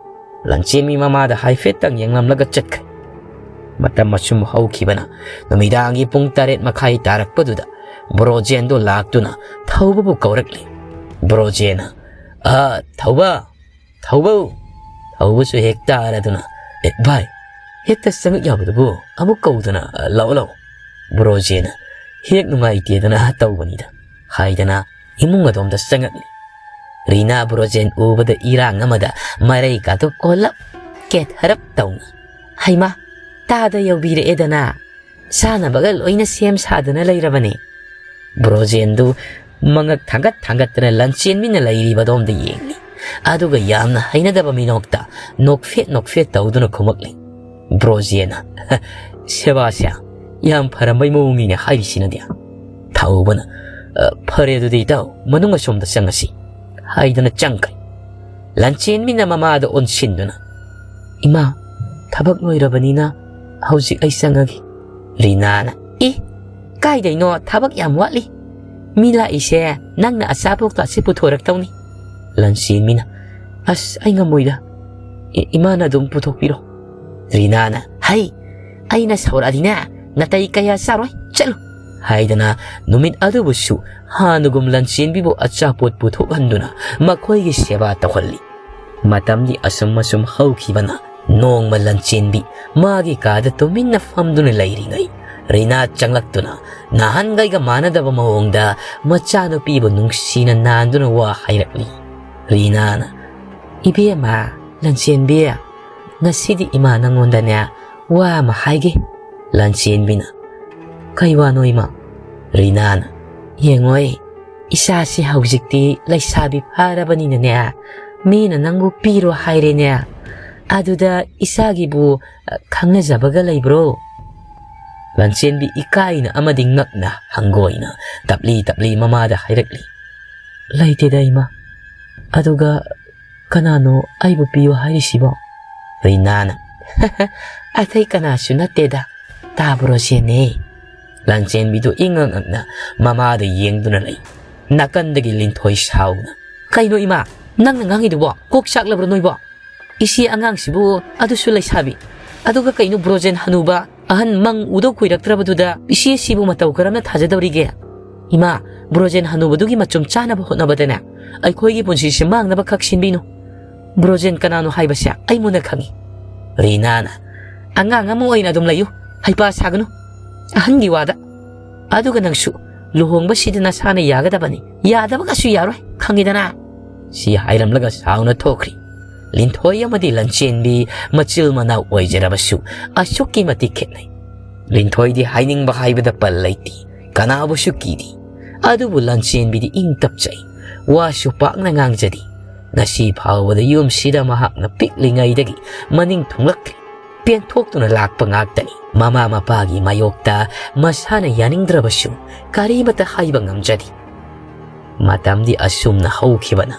ꯂꯟꯆꯦꯟꯕꯤ ꯃꯃꯥꯗ ꯍꯥꯏꯐꯦꯠꯇꯪ ꯌꯦꯡꯂꯝꯂꯒ ꯆꯠꯈ꯭ꯔꯦ꯫ ꯃꯇꯝ ꯑꯁꯨꯝ ꯍꯧꯈꯤꯕꯅ ꯅꯨꯃꯤꯗꯥꯡꯒꯤ ꯄꯨꯡ ꯇꯔꯦꯠ ꯃꯈꯥꯏ ꯇꯥꯔꯛꯄꯗꯨꯗ ꯕ꯭ꯔꯣꯖꯦꯟꯗꯣ ꯂꯥꯛꯇꯨꯅ ꯊꯧꯕꯕꯨ ꯀꯧꯔꯛꯂꯤ꯫ ꯕ꯭ꯔꯣꯖꯦꯟꯅ, "ꯑ, ꯊꯧꯕ, ꯊꯧꯕ!" ꯊꯧꯕꯁꯨ ꯍꯦꯛ ꯇꯥꯔꯗꯨꯅ, "ꯑꯦ, ꯚꯥꯏ, ꯍꯦꯛꯇ ꯆꯪꯉꯛ ꯌꯥꯕꯗꯨꯕꯨ ꯑꯃꯨꯛ ꯀꯧꯗꯅ, "ꯂꯥꯛꯑꯣ, ꯂꯥꯛꯑꯣ, ꯕ꯭ꯔꯣꯖꯦꯟ ꯍꯦꯛ ꯅꯨꯡꯉꯥꯏꯇꯦꯗꯅ ꯇꯧꯕꯅꯤꯗ" ꯍꯥꯏꯗꯅ ꯏꯃꯨꯡ ꯑꯗꯣꯝꯗ ꯆꯪꯉꯛꯂꯤ꯫ ꯔꯤꯅꯥ ꯕ꯭ꯔꯣꯖꯦꯟ ꯎꯕꯗ ꯏꯔꯥꯡ ꯑꯃꯗ ꯃꯔꯩ ꯀꯥꯗꯨ ꯀꯣꯜꯂꯞ ꯀꯦꯊꯔꯞ ꯇꯧꯅ, "ꯍꯩꯃꯥ, ꯇꯥꯗ ꯌꯧꯕꯤꯔꯛꯑꯦꯗꯅ, ꯆꯥꯅꯕꯒ ꯂꯣꯏꯅ ꯁꯦꯝ ꯁꯥꯗꯨꯅ ꯂꯩꯔꯕꯅꯦ"꯫ ꯕ꯭ꯔꯣꯖꯦꯟꯗꯨ ꯃꯉꯛ ꯊꯥꯡꯒꯠ ꯊꯥꯡꯒꯠꯇꯅ ꯂꯟꯆꯦꯟꯕꯤꯅ ꯂꯩꯔꯤꯕꯗꯣꯝꯗ ꯌꯦꯡꯂꯤ꯫ ꯑꯗꯨꯒ ꯌꯥꯝꯅ ꯍꯩꯅꯗꯕ ꯃꯤꯅꯣꯛꯇ ꯅꯣꯛꯐꯦꯠ ꯅꯣꯛꯐꯦꯠ ꯇꯧꯗꯨꯅ ꯈꯨꯝꯃꯛꯂꯤ꯫ ꯕ꯭ꯔꯣꯖꯦꯟꯅ, "ꯁꯦꯕꯥꯁꯦ ꯌꯥꯝ ꯐꯔꯝꯕꯩ ꯃꯑꯣꯡꯅꯤꯅꯦ ꯍꯥꯏꯔꯤꯁꯤꯅꯗꯤ"꯫ ꯊꯧꯕꯅ, "ꯑ, ꯐꯔꯦ, ꯑꯗꯨꯗꯤ ꯏꯇꯥꯎ, ꯃꯅꯨꯡ ꯑꯁꯣꯝꯗ ꯆꯪꯉꯁꯤ" ꯍꯥꯏꯗꯅ ꯆꯪꯈ꯭ꯔꯦ꯫ ꯂꯟꯆꯦꯟꯕꯤꯅ ꯃꯃꯥꯗ ꯑꯣꯟꯁꯤꯟꯗꯨꯅ, "ꯏꯃꯥ, ꯊꯕꯛ ꯂꯣꯏꯔꯕꯅꯤꯅ ꯍꯧꯖꯤꯛ ꯑꯩ ꯆꯪꯉꯒꯦ"꯫ ꯔꯤꯅꯥꯅ, "ꯏ, ꯀꯥꯏꯗꯩꯅꯣ, ꯊꯕꯛ ꯌꯥꯝ ꯋꯥꯠꯂꯤ꯫ ꯃꯤ ꯂꯥꯛꯏꯁꯦ ꯅꯪꯅ ꯑꯆꯥꯄꯣꯠꯀꯥꯁꯦ ꯄꯨꯊꯣꯔꯛꯇꯧꯅꯤ"꯫ ꯂꯟꯆꯦꯟꯕꯤꯅ, "ꯑꯁ, ꯑꯩ ꯉꯝꯃꯣꯏꯗ꯫ ꯏ-, ꯏꯃꯥꯅ ꯑꯗꯨꯝ ꯄꯨꯊꯣꯛꯄꯤꯔꯣ"꯫ ꯔꯤꯅꯥꯅ, "ꯍꯩ, ꯑꯩꯅ ꯁꯧꯔꯛꯑꯗꯤꯅꯦ, ꯅꯥꯇꯩ ꯀꯌꯥ ꯆꯥꯔꯣꯏ, ꯆꯠꯂꯨ" ꯍꯥꯏꯗꯅ ꯅꯨꯃꯤꯠ ꯑꯗꯨꯕꯨꯁꯨ ꯍꯥꯟꯅꯒꯨꯝ ꯂꯟꯆꯦꯟꯕꯤꯕꯨ ꯑꯆꯥꯄꯣꯠ ꯄꯨꯊꯣꯛꯍꯟꯗꯨꯅ ꯃꯈꯣꯏꯒꯤ ꯁꯦꯕꯥ ꯇꯧꯍꯜꯂꯤ꯫ ꯃꯇꯝꯗꯤ ꯑꯁꯨꯝ ꯑꯁꯨꯝ ꯍꯧꯈꯤꯕꯅ ꯅꯣꯡꯃ ꯂꯟꯆꯦꯟꯕꯤ ꯃꯥꯒꯤ ꯀꯥꯗ ꯇꯨꯃꯤꯟꯅ ꯐꯝꯗꯨꯅ ꯂꯩꯔꯤꯉꯩ, ꯔꯤꯅꯥ ꯆꯪꯂꯛꯇꯨꯅ ꯅꯍꯥꯟꯒꯩꯒ ꯃꯥꯟꯅꯗꯕ ꯃꯑꯣꯡꯗ ꯃꯆꯥꯅꯨꯄꯤꯕꯨ ꯅꯨꯡꯁꯤꯅ ꯅꯥꯟꯗꯨꯅ ꯋꯥ ꯍꯥꯏꯔꯛꯂꯤ꯫ ꯔꯤꯅꯥꯅ, "ꯏꯕꯦꯝꯃ, ꯂꯟꯆꯦꯟꯕꯤ, ꯉꯁꯤꯗꯤ ꯏꯃꯥ ꯅꯪꯉꯣꯟꯗꯅꯦ ꯋꯥ ꯑꯃ ꯍꯥꯏꯒꯦ"꯫ ꯂꯟꯆꯦꯟꯕꯤꯅ, "ꯀꯩ ꯋꯥꯅꯣ ꯏꯃꯥ?" ꯔꯤꯅꯥꯅ, "ꯌꯦꯡꯉꯣꯏ, ꯏꯆꯥꯁꯤ ꯍꯧꯖꯤꯛꯇꯤ ꯂꯩꯁꯥꯕꯤ ꯐꯥꯔꯕꯅꯤꯅꯅꯦ, ꯃꯤꯅ ꯅꯪꯕꯨ ꯄꯤꯔꯣ ꯍꯥꯏꯔꯦꯅꯦ꯫ ꯑꯗꯨꯗ ꯏꯆꯥꯒꯤꯕꯨ, ꯑ, ꯈꯪꯅꯖꯕꯒ ꯂꯩꯕ꯭ꯔꯣ?" ꯂꯟꯆꯦꯟꯕꯤ ꯏꯀꯥꯏꯅ ꯑꯃꯗꯤ ꯉꯛꯅ ꯍꯪꯒꯣꯏꯅ ꯇꯞꯂꯤ ꯇꯞꯂꯤ ꯃꯃꯥꯗ ꯍꯥꯏꯔꯛꯂꯤ꯫ "ꯂꯩꯇꯦꯗ ꯏꯃꯥ꯫ ꯑꯗꯨꯒ ꯀꯅꯥꯅꯣ ꯑꯩꯕꯨ ꯄꯤꯌꯨ ꯍꯥꯏꯔꯤꯁꯤꯕꯣ?" ꯔꯤꯅꯥꯅ, "ꯑꯇꯩ ꯀꯅꯥꯁꯨ ꯅꯠꯇꯦꯗ, ꯇꯥ ꯕ꯭ꯔꯣꯖꯦꯟꯅꯦ"꯫ ꯂꯟꯆꯦꯟꯕꯤꯗꯨ ꯏꯉꯛ ꯉꯛꯅ ꯃꯃꯥꯗ ꯌꯦꯡꯗꯨꯅ ꯂꯩ꯫ ꯅꯥꯀꯟꯗꯒꯤ ꯂꯤꯟꯊꯣꯏ ꯁꯥꯎꯅ, "ꯀꯩꯅꯣ ꯏꯃꯥ, ꯅꯪꯅ ꯉꯥꯡꯉꯤꯗꯨꯕꯣ? ꯀꯣꯛ ꯆꯥꯛꯂꯕ꯭ꯔꯣ ꯅꯣꯏꯕꯣ? ꯏꯆꯦ ꯑꯉꯥꯡꯁꯤꯕꯨ ꯑꯗꯨꯁꯨ ꯂꯩꯁꯥꯕꯤ꯫ ꯑꯗꯨꯒ ꯀꯩꯅꯣ ꯕ꯭ꯔꯣꯖꯦꯟ ꯍꯅꯨꯕ ꯑꯍꯟ ꯃꯪ ꯎꯗꯧ ꯀꯨꯏꯔꯛꯇ꯭ꯔꯕꯗꯨꯗ ꯏꯆꯦꯁꯤꯕꯨ ꯃꯇꯧ ꯀꯔꯝꯅ ꯊꯥꯖꯗꯧꯔꯤꯒꯦ? ꯏꯃꯥ, ꯕ꯭ꯔꯣꯖꯦꯟ ꯍꯅꯨꯕꯗꯨꯒꯤ ꯃꯆꯨꯝ ꯆꯥꯅꯕ ꯍꯣꯠꯅꯕꯗꯅꯦ ꯑꯩꯈꯣꯏꯒꯤ ꯄꯨꯟꯁꯤꯁꯦ ꯃꯥꯡꯅꯕ ꯈꯛ ꯁꯤꯟꯕꯤꯅꯨ꯫ ꯕ꯭ꯔꯣꯖꯦꯟ ꯀꯅꯥꯅꯣ ꯍꯥꯏꯕꯁꯦ ꯑꯩ ꯃꯨꯟꯅ ꯈꯪꯏ"꯫ ꯔꯤꯅꯥꯅ, ꯑꯉꯥꯡ ꯑꯃ ꯑꯣꯏꯅ ꯑꯗꯨꯝ ꯂꯩꯌꯨ, ꯍꯩꯄꯥ ꯁꯥꯒꯅꯨ ꯑꯍꯟꯒꯤ ꯋꯥꯗ꯫ ꯑꯗꯨꯒ ꯅꯪꯁꯨ ꯂꯨꯍꯣꯡꯕꯁꯤꯗꯤ ꯅꯁꯥꯅ ꯌꯥꯒꯗꯕꯅꯤ, ꯌꯥꯗꯕꯒꯁꯨ ꯌꯥꯔꯣꯏ, ꯈꯪꯉꯤꯗꯅ?" ꯁꯤ ꯍꯥꯏꯔꯝꯂꯒ ꯁꯥꯎꯅ ꯊꯣꯛꯈ꯭ꯔꯤ꯫ ꯂꯤꯟꯊꯣꯏ ꯑꯃꯗꯤ ꯂꯟꯆꯦꯟꯕꯤ ꯃꯆꯤꯜ ꯃꯅꯥꯎ ꯑꯣꯏꯖꯔꯕꯁꯨ ꯑꯁꯨꯛꯀꯤ ꯃꯇꯤꯛ ꯈꯦꯠꯅꯩ꯫ ꯂꯤꯟꯊꯣꯏꯗꯤ ꯍꯥꯏꯅꯤꯡꯕ ꯍꯥꯏꯕꯗ ꯄꯜ ꯂꯩꯇꯦ, ꯀꯅꯥꯕꯨꯁꯨ ꯀꯤꯗꯦ꯫ ꯑꯗꯨꯕꯨ ꯂꯟꯆꯦꯟꯕꯤꯗꯤ ꯏꯪ ꯇꯞꯆꯩ, ꯋꯥꯁꯨ ꯄꯥꯛꯅ ꯉꯥꯡꯖꯗꯦ꯫ ꯉꯁꯤ ꯐꯥꯎꯕꯗ ꯌꯨꯝꯁꯤꯗ ꯃꯍꯥꯛꯅ ꯄꯤꯛꯂꯤꯉꯩꯗꯒꯤ ꯃꯅꯤꯡ ꯊꯨꯡꯂꯛꯇ꯭ꯔꯤ꯫ ꯄꯦꯟꯊꯣꯛꯇꯨꯅ ꯂꯥꯛꯄ ꯉꯥꯛꯇꯅꯤ꯫ ꯃꯃꯥ ꯃꯄꯥꯒꯤ ꯃꯥꯌꯣꯛꯇ ꯃꯁꯥꯅ ꯌꯥꯅꯤꯡꯗ꯭ꯔꯕꯁꯨ ꯀꯔꯤꯃꯠꯇ ꯍꯥꯏꯕ ꯉꯝꯖꯗꯦ꯫ ꯃꯇꯝꯗꯤ ꯑꯁꯨꯝꯅ ꯍꯧꯈꯤꯕꯅ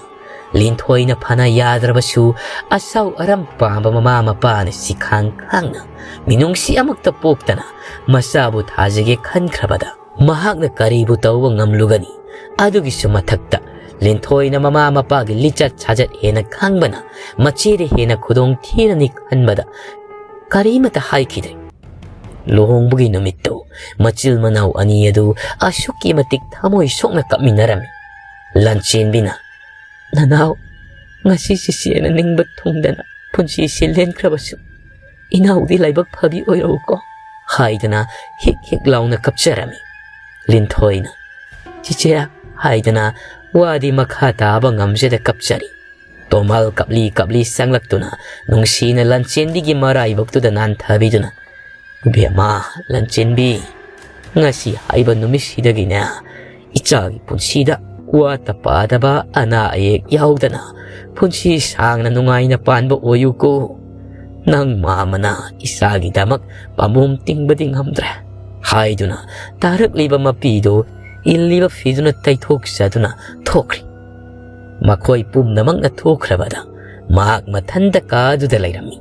ꯂꯤꯟꯊꯣꯏꯅ ꯐꯅ ꯌꯥꯗ꯭ꯔꯕꯁꯨ, ꯑꯁꯥꯎ ꯑꯔꯝ ꯄꯥꯝꯕ ꯃꯃꯥ ꯃꯄꯥꯅ ꯁꯤꯈꯥꯡ ꯈꯥꯡꯅ ꯃꯤꯅꯨꯡꯁꯤ ꯑꯃꯛꯇ ꯄꯣꯛꯇꯅ ꯃꯆꯥꯕꯨ ꯊꯥꯖꯒꯦ ꯈꯟꯈ꯭ꯔꯕꯗ ꯃꯍꯥꯛꯅ ꯀꯔꯤꯕꯨ ꯇꯧꯕ ꯉꯝꯂꯨꯒꯅꯤ? ꯑꯗꯨꯒꯤꯁꯨ ꯃꯊꯛꯇ ꯂꯤꯟꯊꯣꯏꯅ ꯃꯃꯥ ꯃꯄꯥꯒꯤ ꯂꯤꯆꯠ ꯁꯥꯖꯠ ꯍꯦꯟꯅ ꯈꯪꯕꯅ ꯃꯆꯦꯗ ꯍꯦꯟꯅ ꯈꯨꯗꯣꯡ ꯊꯤꯔꯅꯤ ꯈꯟꯕꯗ ꯀꯔꯤꯃꯠꯇ ꯍꯥꯏꯈꯤꯗ꯭ꯔꯦ꯫ ꯂꯨꯍꯣꯡꯕꯒꯤ ꯅꯨꯃꯤꯠꯇꯨ ꯃꯆꯤꯜ ꯃꯅꯥꯎ ꯑꯅꯤ ꯑꯗꯨ ꯑꯁꯨꯛꯀꯤ ꯃꯇꯤꯛ ꯊꯃꯣꯏ ꯁꯣꯛꯅ ꯀꯞꯃꯤꯟꯅꯔꯝꯃꯤ꯫ ꯂꯟꯆꯦꯟꯕꯤꯅ, "ꯅꯅꯥꯎ, ꯉꯁꯤ ꯆꯤꯆꯦꯅ ꯅꯤꯡꯕ ꯊꯨꯡꯗꯅ ꯄꯨꯟꯁꯤꯁꯤ ꯂꯦꯟꯈ꯭ꯔꯕꯁꯨ, ꯏꯅꯥꯎꯗꯤ ꯂꯥꯏꯕꯛ ꯐꯕꯤ ꯑꯣꯏꯔꯛꯎꯀꯣ" ꯍꯥꯏꯗꯨꯅ ꯍꯤꯛ ꯍꯤꯛ ꯂꯥꯎꯅ ꯀꯞꯆꯔꯝꯃꯤ꯫ ꯂꯤꯟꯊꯣꯏꯅ, "ꯆꯤꯆꯦ" ꯍꯥꯏꯗꯨꯅ ꯋꯥꯗꯤ ꯃꯈꯥ ꯇꯥꯕ ꯉꯝꯖꯗ ꯀꯞꯆꯔꯤ꯫ ꯇꯣꯝꯕꯥꯜ ꯀꯞꯂꯤ ꯀꯞꯂꯤ ꯆꯪꯂꯛꯇꯨꯅ ꯅꯨꯡꯁꯤꯅ ꯂꯟꯆꯦꯟꯕꯤꯒꯤ ꯃꯔꯥꯏꯕꯛꯇꯨꯗ ꯅꯥꯟꯊꯕꯤꯗꯨꯅ, "ꯏꯕꯦꯝꯃ ꯂꯟꯆꯦꯟꯕꯤ, ꯉꯁꯤ ꯍꯥꯏꯕ ꯅꯨꯃꯤꯠꯁꯤꯗꯒꯤꯅꯦ ꯏꯆꯥꯒꯤ ꯄꯨꯟꯁꯤꯗ ꯋꯥꯠꯇ ꯄꯥꯗꯕ ꯑꯅꯥ ꯑꯌꯦꯛ ꯌꯥꯎꯗꯅ ꯄꯨꯟꯁꯤ ꯁꯥꯡꯅ ꯅꯨꯡꯉꯥꯏꯅ ꯄꯥꯟꯕ ꯑꯣꯏꯌꯨꯀꯣ꯫ ꯅꯪ ꯃꯥꯃꯅ ꯏꯆꯥꯒꯤꯗꯃꯛ ꯄꯥꯝꯕꯣꯝ ꯇꯤꯡꯕꯗꯤ ꯉꯝꯗ꯭ꯔꯦ" ꯍꯥꯏꯗꯨꯅ ꯇꯥꯔꯛꯂꯤꯕ ꯃꯄꯤꯗꯨ ꯏꯜꯂꯤꯕ ꯐꯤꯗꯨꯅ ꯇꯩꯊꯣꯛꯆꯗꯨꯅ ꯊꯣꯛꯈ꯭ꯔꯤ꯫ ꯃꯈꯣꯏ ꯄꯨꯝꯅꯃꯛꯅ ꯊꯣꯛꯈ꯭ꯔꯕꯗ ꯃꯍꯥꯛ ꯃꯊꯟꯇ ꯀꯥꯗꯨꯗ ꯂꯩꯔꯝꯃꯤ꯫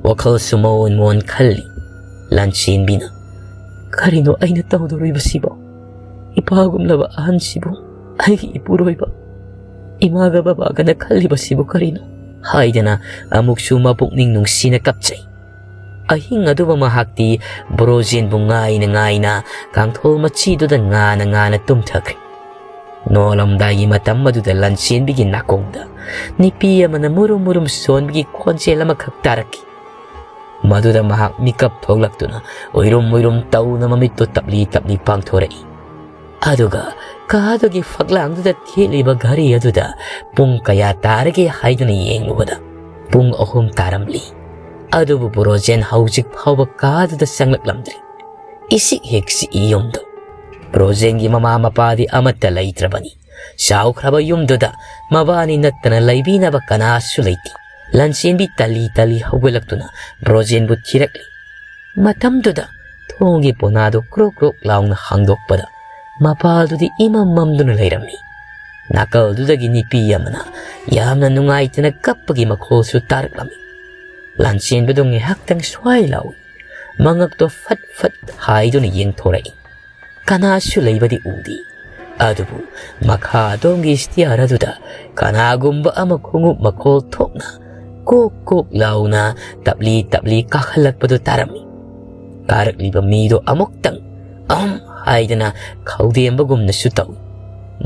ꯋꯥꯈꯜꯁꯨ ꯃꯑꯣꯟ ꯃꯑꯣꯟ ꯈꯜꯂꯤ꯫ ꯂꯟꯆꯦꯟꯕꯤꯅ, "ꯀꯔꯤꯅꯣ ꯑꯩꯅ ꯇꯧꯗꯧꯔꯤꯕꯁꯤꯕꯣ? ꯏꯄꯥꯒꯨꯝꯂꯕ ꯑꯍꯟꯁꯤꯕꯨ ꯑꯩꯒꯤ ꯏꯄꯨꯔꯣꯏꯕ, ꯏꯃꯥꯒ ꯕꯕꯥꯒꯅ ꯈꯜꯂꯤꯕꯁꯤꯕꯨ ꯀꯔꯤꯅꯣ?" ꯍꯥꯏꯗꯅ ꯑꯃꯨꯛꯁꯨ ꯃꯄꯨꯛꯅꯤꯡ ꯅꯨꯡꯁꯤꯅ ꯀꯞꯆꯩ꯫ ꯑꯍꯤꯡ ꯑꯗꯨꯕꯨ ꯃꯍꯥꯛꯇꯤ ꯕ꯭ꯔꯣꯖꯦꯟꯕꯨ ꯉꯥꯏꯅ ꯉꯥꯏꯅ ꯀꯥꯡꯊꯣꯜ ꯃꯆꯤꯗꯨꯗ ꯉꯥꯅ ꯉꯥꯅ ꯇꯨꯝꯊꯈ꯭ꯔꯦ꯫ ꯅꯣꯡꯉꯥꯜꯂꯝꯗꯥꯏꯒꯤ ꯃꯇꯝ ꯑꯗꯨꯗ ꯂꯟꯆꯦꯟꯕꯤꯒꯤ ꯅꯥꯀꯣꯡꯗ ꯅꯨꯄꯤ ꯑꯃꯅ ꯃꯨꯔꯨꯝ ꯃꯨꯔꯨꯝ ꯁꯣꯟꯕꯒꯤ ꯈꯣꯟꯖꯦꯜ ꯑꯃꯈꯛ ꯇꯥꯔꯛꯈꯤ꯫ ꯃꯗꯨꯗ ꯃꯍꯥꯛ ꯃꯤꯀꯞ ꯊꯣꯛꯂꯛꯇꯨꯅ ꯎꯏꯔꯨꯝ ꯎꯏꯔꯨꯝ ꯇꯧꯅ ꯃꯃꯤꯠꯇꯨ ꯇꯞꯂꯤ ꯇꯞꯂꯤ ꯄꯥꯡꯊꯣꯔꯛꯏ꯫ ꯑꯗꯨꯒ ꯀꯥꯗꯨꯒꯤ ꯐꯛꯂꯥꯡꯗꯨꯗ ꯊꯦꯠꯂꯤꯕ ꯘꯔꯤ ꯑꯗꯨꯗ ꯄꯨꯡ ꯀꯌꯥ ꯇꯥꯔꯒꯦ ꯍꯥꯏꯗꯨꯅ ꯌꯦꯡꯂꯨꯕꯗ ꯄꯨꯡ ꯑꯍꯨꯝ ꯇꯥꯔꯝꯂꯤ꯫ ꯑꯗꯨꯕꯨ ꯕ꯭ꯔꯣꯖꯦꯟ ꯍꯧꯖꯤꯛ ꯐꯥꯎꯕ ꯀꯥꯗꯨꯗ ꯆꯪꯂꯛꯂꯝꯗ꯭ꯔꯤ꯫ ꯏꯁꯤꯛ ꯍꯦꯛ ꯁꯤꯛꯏ ꯌꯨꯝꯗꯨ꯫ ꯕ꯭ꯔꯣꯖꯦꯟꯒꯤ ꯃꯃꯥ ꯃꯄꯥꯗꯤ ꯑꯃꯠꯇ ꯂꯩꯇ꯭ꯔꯕꯅꯤ꯫ ꯆꯥꯎꯈ꯭ꯔꯕ ꯌꯨꯝꯗꯨꯗ ꯃꯕꯥꯅꯤ ꯅꯠꯇꯅ ꯂꯩꯕꯤꯅꯕ ꯀꯅꯥꯁꯨ ꯂꯩꯇꯦ꯫ ꯂꯟꯆꯦꯟꯕꯤ ꯇꯂꯤ ꯇꯂꯤ ꯍꯧꯒꯠꯂꯛꯇꯨꯅ ꯕ꯭ꯔꯣꯖꯦꯟꯕꯨ ꯊꯤꯔꯛꯂꯤ꯫ ꯃꯇꯝꯗꯨꯗ ꯊꯣꯡꯒꯤ ꯄꯣꯅꯥꯗꯨ ꯀ꯭ꯔꯣꯛ ꯀ꯭ꯔꯣꯛ ꯂꯥꯎꯅ ꯍꯥꯡꯗꯣꯛꯄꯗ ꯃꯄꯥꯜꯗꯨꯗꯤ ꯏꯃꯝ ꯃꯝꯗꯨꯅ ꯂꯩꯔꯝꯃꯤ꯫ ꯅꯥꯀꯜꯗꯨꯗꯒꯤ ꯅꯨꯄꯤ ꯑꯃꯅ ꯌꯥꯝꯅ ꯅꯨꯡꯉꯥꯏꯇꯅ ꯀꯞꯄꯒꯤ ꯃꯈꯣꯜꯁꯨ ꯇꯥꯔꯛꯂꯝꯃꯤ꯫ ꯂꯥꯟꯆꯦꯟꯕꯗꯨ ꯉꯥꯏꯍꯥꯛꯇꯪ ꯁ꯭ꯋꯥꯏ ꯂꯥꯎꯏ꯫ ꯃꯉꯛꯇꯣ ꯐꯠ ꯐꯠ ꯍꯥꯏꯗꯨꯅ ꯌꯦꯡꯊꯣꯔꯛꯏ꯫ ꯀꯅꯥꯁꯨ ꯂꯩꯕꯗꯤ ꯎꯗꯦ꯫ ꯑꯗꯨꯕꯨ ꯃꯈꯥ ꯑꯗꯣꯝꯒꯤ ꯁ꯭ꯇꯤꯌꯥꯔ ꯑꯗꯨꯗ ꯀꯅꯥꯒꯨꯝꯕ ꯑꯃ ꯈꯣꯡꯎꯞ ꯃꯈꯣꯜ ꯊꯣꯛꯅ ꯀꯣꯛ ꯀꯣꯛ ꯂꯥꯎꯅ ꯇꯞꯂꯤ ꯇꯞꯂꯤ ꯀꯥꯈꯠꯂꯛꯄꯗꯨ ꯇꯥꯔꯝꯃꯤ꯫ ꯀꯥꯔꯛꯂꯤꯕ ꯃꯤꯗꯨ ꯑꯃꯨꯛꯇꯪ ꯑꯍꯝ ꯍꯥꯏꯗꯅ ꯈꯧꯗꯦꯝꯕꯒꯨꯝꯅꯁꯨ ꯇꯧꯏ꯫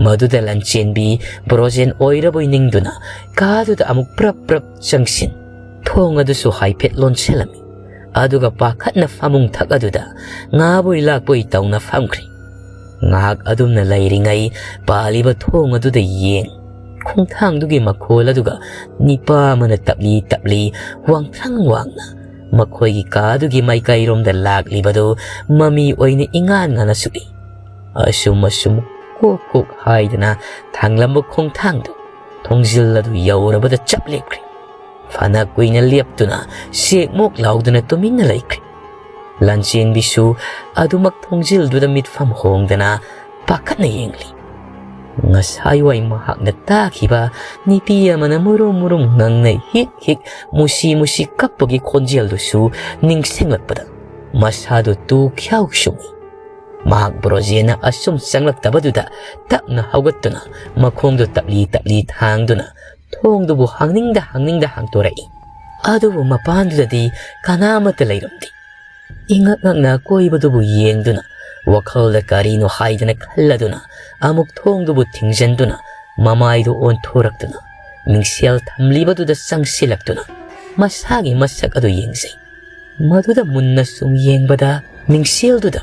ꯃꯗꯨꯗ ꯂꯟꯆꯦꯟꯕꯤ ꯕ꯭ꯔꯣꯖꯦꯟ ꯑꯣꯏꯔꯕꯣꯏ ꯅꯤꯡꯗꯨꯅ ꯀꯥꯗꯨꯗ ꯑꯃꯨꯛ ꯄ꯭ꯔꯞ ꯄ꯭ꯔꯞ ꯆꯪꯁꯤꯟ, ꯊꯣꯡ ꯑꯗꯨꯁꯨ ꯍꯥꯏꯐꯦꯠ ꯂꯣꯟꯁꯤꯜꯂꯝꯃꯤ꯫ ꯑꯗꯨꯒ ꯄꯥꯈꯠꯅ ꯐꯃꯨꯡ ꯊꯛ ꯑꯗꯨꯗ ꯉꯥꯕꯣꯏ ꯂꯥꯛꯄꯣꯏ ꯇꯧꯅ ꯐꯝꯈ꯭ꯔꯦ꯫ ꯉꯥꯏꯍꯥꯛ ꯑꯗꯨꯝꯅ ꯂꯩꯔꯤꯉꯩ ꯄꯥꯜꯂꯤꯕ ꯊꯣꯡ ꯑꯗꯨꯗ ꯌꯦꯡ, ꯈꯣꯡꯊꯥꯡꯗꯨꯒꯤ ꯃꯈꯣꯜ ꯑꯗꯨꯒ ꯅꯤꯄꯥ ꯑꯃꯅ ꯇꯞꯂꯤ ꯇꯞꯂꯤ ꯋꯥꯡꯊ꯭ꯔꯪ ꯋꯥꯡꯅ ꯃꯈꯣꯏꯒꯤ ꯀꯥꯗꯨꯒꯤ ꯃꯥꯏꯀꯩꯔꯣꯝꯗ ꯂꯥꯛꯂꯤꯕꯗꯨ ꯃꯃꯤ ꯑꯣꯏꯅ ꯏꯉꯥꯟ ꯉꯥꯟꯅ ꯁꯨꯛꯏ꯫ ꯑꯁꯨꯝ ꯑꯁꯨꯝ ꯀꯣꯛ ꯀꯣꯛ ꯍꯥꯏꯗꯅ ꯊꯥꯡꯂꯝꯕ ꯈꯣꯡꯊꯥꯡꯗꯨ ꯊꯣꯡꯖꯤꯜ ꯑꯗꯨ ꯌꯧꯔꯕꯗ ꯆꯞ ꯂꯦꯞꯈ꯭ꯔꯦ꯫ ꯐꯅ ꯀꯨꯏꯅ ꯂꯦꯞꯇꯨꯅ ꯁꯦꯛ ꯃꯣꯛ ꯂꯥꯎꯗꯨꯅ ꯇꯨꯃꯤꯟꯅ ꯂꯩꯈ꯭ꯔꯦ꯫ ꯂꯟꯆꯦꯟꯕꯤꯁꯨ ꯑꯗꯨꯃꯛ ꯊꯣꯡꯖꯤꯜꯗꯨꯗ ꯃꯤꯠꯐꯝ ꯍꯣꯡꯗꯅ ꯄꯥꯈꯠꯅ ꯌꯦꯡꯂꯤ꯫ ꯉꯁꯥꯏꯋꯥꯏ ꯃꯍꯥꯛꯅ ꯇꯥꯈꯤꯕ ꯅꯨꯄꯤ ꯑꯃꯅ ꯃꯨꯔꯨꯝ ꯃꯨꯔꯨꯝ ꯉꯪꯅ ꯍꯤꯛ ꯍꯤꯛ ꯃꯨꯁꯤ ꯃꯨꯁꯤ ꯀꯞꯄꯒꯤ ꯈꯣꯟꯖꯦꯜꯗꯨꯁꯨ ꯅꯤꯡꯁꯤꯡꯂꯛꯄꯗ ꯃꯁꯥꯗꯨ ꯇꯨ ꯈ꯭ꯌꯥꯎ ꯁꯨꯡꯏ꯫ ꯃꯍꯥꯛ ꯕ꯭ꯔꯣꯖꯦꯟꯅ ꯑꯁꯨꯝ ꯆꯪꯂꯛꯇꯕꯗꯨꯗ ꯇꯞꯅ ꯍꯧꯒꯠꯇꯨꯅ ꯃꯈꯣꯡꯗꯨ ꯇꯞꯂꯤ ꯇꯞꯂꯤ ꯊꯥꯡꯗꯨꯅ ꯊꯣꯡꯗꯨꯕꯨ ꯍꯥꯡꯅꯤꯡꯗ ꯍꯥꯡꯅꯤꯡꯗ ꯍꯥꯡꯇꯣꯔꯛꯏ꯫ ꯑꯗꯨꯕꯨ ꯃꯄꯥꯟꯗꯨꯗꯗꯤ ꯀꯅꯥ ꯑꯃꯠꯇ ꯂꯩꯔꯝꯗꯦ꯫ ꯏꯉꯛ ꯉꯛꯅ ꯑꯀꯣꯏꯕꯗꯨꯕꯨ ꯌꯦꯡꯗꯨꯅ ꯋꯥꯈꯜꯗ ꯀꯔꯤꯅꯣ ꯍꯥꯏꯗꯅ ꯈꯜꯂꯗꯨꯅ ꯑꯃꯨꯛ ꯊꯣꯡꯗꯨꯕꯨ ꯊꯤꯡꯖꯤꯟꯗꯨꯅ ꯃꯃꯥꯏꯗꯨ ꯑꯣꯟꯊꯣꯔꯛꯇꯨꯅ ꯃꯤꯡꯁꯦꯜ ꯊꯝꯂꯤꯕꯗꯨꯗ ꯆꯪꯁꯤꯜꯂꯛꯇꯨꯅ ꯃꯁꯥꯒꯤ ꯃꯁꯛ ꯑꯗꯨ ꯌꯦꯡꯖꯩ꯫ ꯃꯗꯨꯗ ꯃꯨꯟꯅ ꯁꯨꯝ ꯌꯦꯡꯕꯗ, ꯃꯤꯡꯁꯦꯜꯗꯨꯗ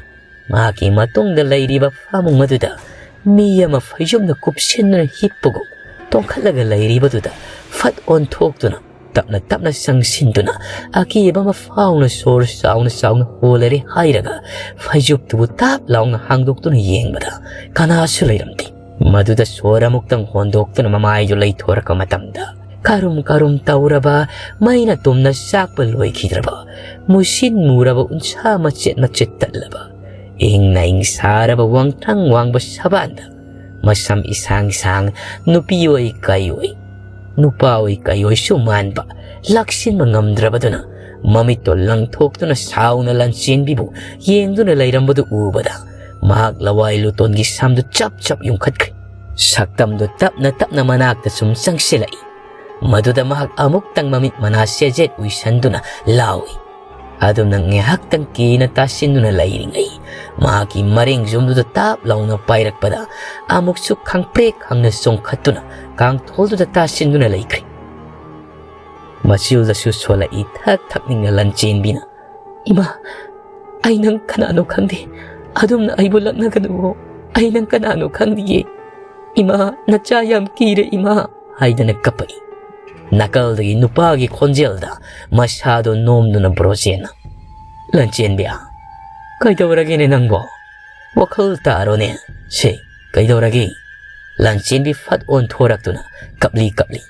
ꯃꯍꯥꯛꯀꯤ ꯃꯇꯨꯡꯗ ꯂꯩꯔꯤꯕ ꯐꯃꯨꯡ ꯑꯗꯨꯗ ꯃꯤ ꯑꯃ ꯐꯩꯖꯨꯝꯅ ꯀꯨꯞꯁꯤꯟꯗꯨꯅ ꯍꯤꯞꯄꯒꯨꯝ ꯇꯣꯡꯈꯠꯂꯒ ꯂꯩꯔꯤꯕꯗꯨꯗ ꯐꯠ ꯑꯣꯟꯊꯣꯛꯇꯨꯅ, ꯇꯞꯅ ꯇꯞꯅ ꯆꯪꯁꯤꯟꯗꯨꯅ, ꯑꯀꯤꯕ ꯑꯃ ꯐꯥꯎꯅ ꯁꯣꯔ ꯆꯥꯎꯅ ꯆꯥꯎꯅ ꯍꯣꯜꯂꯔꯦ ꯍꯥꯏꯔꯒ, ꯐꯩꯖꯨꯞꯇꯨꯕꯨ ꯇꯥꯞ ꯂꯥꯎꯅ ꯍꯥꯡꯗꯣꯛꯇꯨꯅ ꯌꯦꯡꯕꯗ, ꯀꯅꯥꯁꯨ ꯂꯩꯔꯝꯗꯦ꯫ ꯃꯗꯨꯗ ꯁꯣꯔ ꯑꯃꯨꯛꯇꯪ ꯍꯣꯟꯗꯣꯛꯇꯨꯅ ꯃꯃꯥꯏꯗꯨ ꯂꯩꯊꯣꯔꯛꯄ ꯃꯇꯝꯗ, ꯀꯔꯨꯝ ꯀꯔꯨꯝ ꯇꯧꯔꯕ, ꯃꯩꯅ ꯇꯨꯝꯅ ꯆꯥꯛꯄ ꯂꯣꯏꯈꯤꯗ꯭ꯔꯕ ꯃꯨꯁꯤꯟ ꯃꯨꯔꯕ ꯎꯟꯁꯥ ꯃꯆꯦꯠ ꯃꯆꯦꯠ ꯇꯠꯂꯕ, ꯏꯪ ꯅꯥꯏꯪ ꯁꯥꯔꯕ ꯋꯥꯡꯊ꯭ꯔꯪ ꯋꯥꯡꯕ ꯁꯕꯥꯟꯗ, ꯃꯁꯝ ꯏꯁꯥꯡ ꯁꯥꯡ, ꯅꯨꯄꯤ ꯑꯣꯏ ꯀꯩ ꯑꯣꯏ, ꯅꯨꯄꯥ ꯑꯣꯏ ꯀꯩ ꯑꯣꯏꯁꯨ ꯃꯥꯟꯕ, ꯂꯥꯛꯁꯤꯟꯕ ꯉꯝꯗ꯭ꯔꯕꯗꯨꯅ, ꯃꯃꯤꯠꯇꯣ ꯂꯪꯊꯣꯛꯇꯨꯅ ꯁꯥꯎꯅ ꯂꯟꯆꯦꯟꯕꯤꯕꯨ ꯌꯦꯡꯗꯨꯅ ꯂꯩꯔꯝꯕꯗꯨ ꯎꯕꯗ, ꯃꯍꯥꯛ ꯂꯋꯥꯏ ꯂꯨꯇꯣꯟꯒꯤ ꯁꯝꯗꯨ ꯆꯞ ꯆꯞ ꯌꯨꯡꯈꯠꯈ꯭ꯔꯦ꯫ ꯁꯛꯇꯝꯗꯨ ꯇꯞꯅ ꯇꯞꯅ ꯃꯅꯥꯛꯇ ꯁꯨꯝ ꯆꯪꯁꯤꯜꯂꯛꯏ꯫ ꯃꯗꯨꯗ ꯃꯍꯥꯛ ꯑꯃꯨꯛꯇꯪ ꯃꯃꯤꯠ ꯃꯅꯥ ꯁꯦꯖꯦꯠ ꯎꯏꯁꯟꯗꯨꯅ ꯂꯥꯎꯏ꯫ ꯑꯗꯨꯝꯅ ꯉꯥꯏꯍꯥꯛꯇꯪ ꯀꯤꯅ ꯇꯥꯁꯤꯟꯗꯨꯅ ꯂꯩꯔꯤꯉꯩ, ꯃꯍꯥꯛꯀꯤ ꯃꯔꯦꯡ ꯌꯨꯝꯗꯨꯗ ꯇꯥꯞ ꯂꯥꯎꯅ ꯄꯥꯏꯔꯛꯄꯗ, ꯑꯃꯨꯛꯁꯨ ꯈꯪꯄ꯭ꯔꯦꯛ ꯈꯪꯅ ꯆꯣꯡꯈꯠꯇꯨꯅ ꯀꯥꯡꯊꯣꯜꯗꯨꯗ ꯇꯥꯁꯤꯟꯗꯨꯅ ꯂꯩꯈ꯭ꯔꯦ꯫ ꯃꯆꯤꯜꯗꯁꯨ ꯁꯣꯜꯂꯛꯏ ꯊꯛ ꯊꯛ ꯅꯤꯡꯅ ꯂꯟꯆꯦꯟꯕꯤꯅ, "ꯏꯃꯥ, ꯑꯩ ꯅꯪ ꯀꯅꯥꯅꯣ ꯈꯪꯗꯦ꯫ ꯑꯗꯨꯝꯅ ꯑꯩꯕꯨ ꯂꯛꯅꯒꯅꯨꯋꯣ꯫ ꯑꯩ ꯅꯪ ꯀꯅꯥꯅꯣ ꯈꯪꯗꯤꯌꯦ꯫ ꯏꯃꯥ, ꯅꯆꯥ ꯌꯥꯝ ꯀꯤꯔꯦ ꯏꯃꯥ," ꯍꯥꯏꯗꯅ ꯀꯞꯄꯛꯏ꯫ ꯅꯥꯀꯜꯗꯒꯤ ꯅꯨꯄꯥꯒꯤ ꯈꯣꯟꯖꯦꯜꯗ ꯃꯁꯥꯗꯣ ꯅꯣꯝꯗꯨꯅ ꯕ꯭ꯔꯣꯖꯦꯟꯅ, "ꯂꯟꯆꯦꯟꯕꯤ, ꯀꯩꯗꯧꯔꯒꯦꯅꯦ ꯅꯪꯕꯣ? ꯋꯥꯈꯜ ꯇꯥꯔꯣꯅꯦ꯫ ꯁꯦ, ꯀꯩꯗꯧꯔꯒꯦ?" ꯂꯟꯆꯦꯟꯕꯤ ꯐꯠ ꯑꯣꯟꯊꯣꯔꯛꯇꯨꯅ ꯀꯞꯂꯤ ꯀꯞꯂꯤ,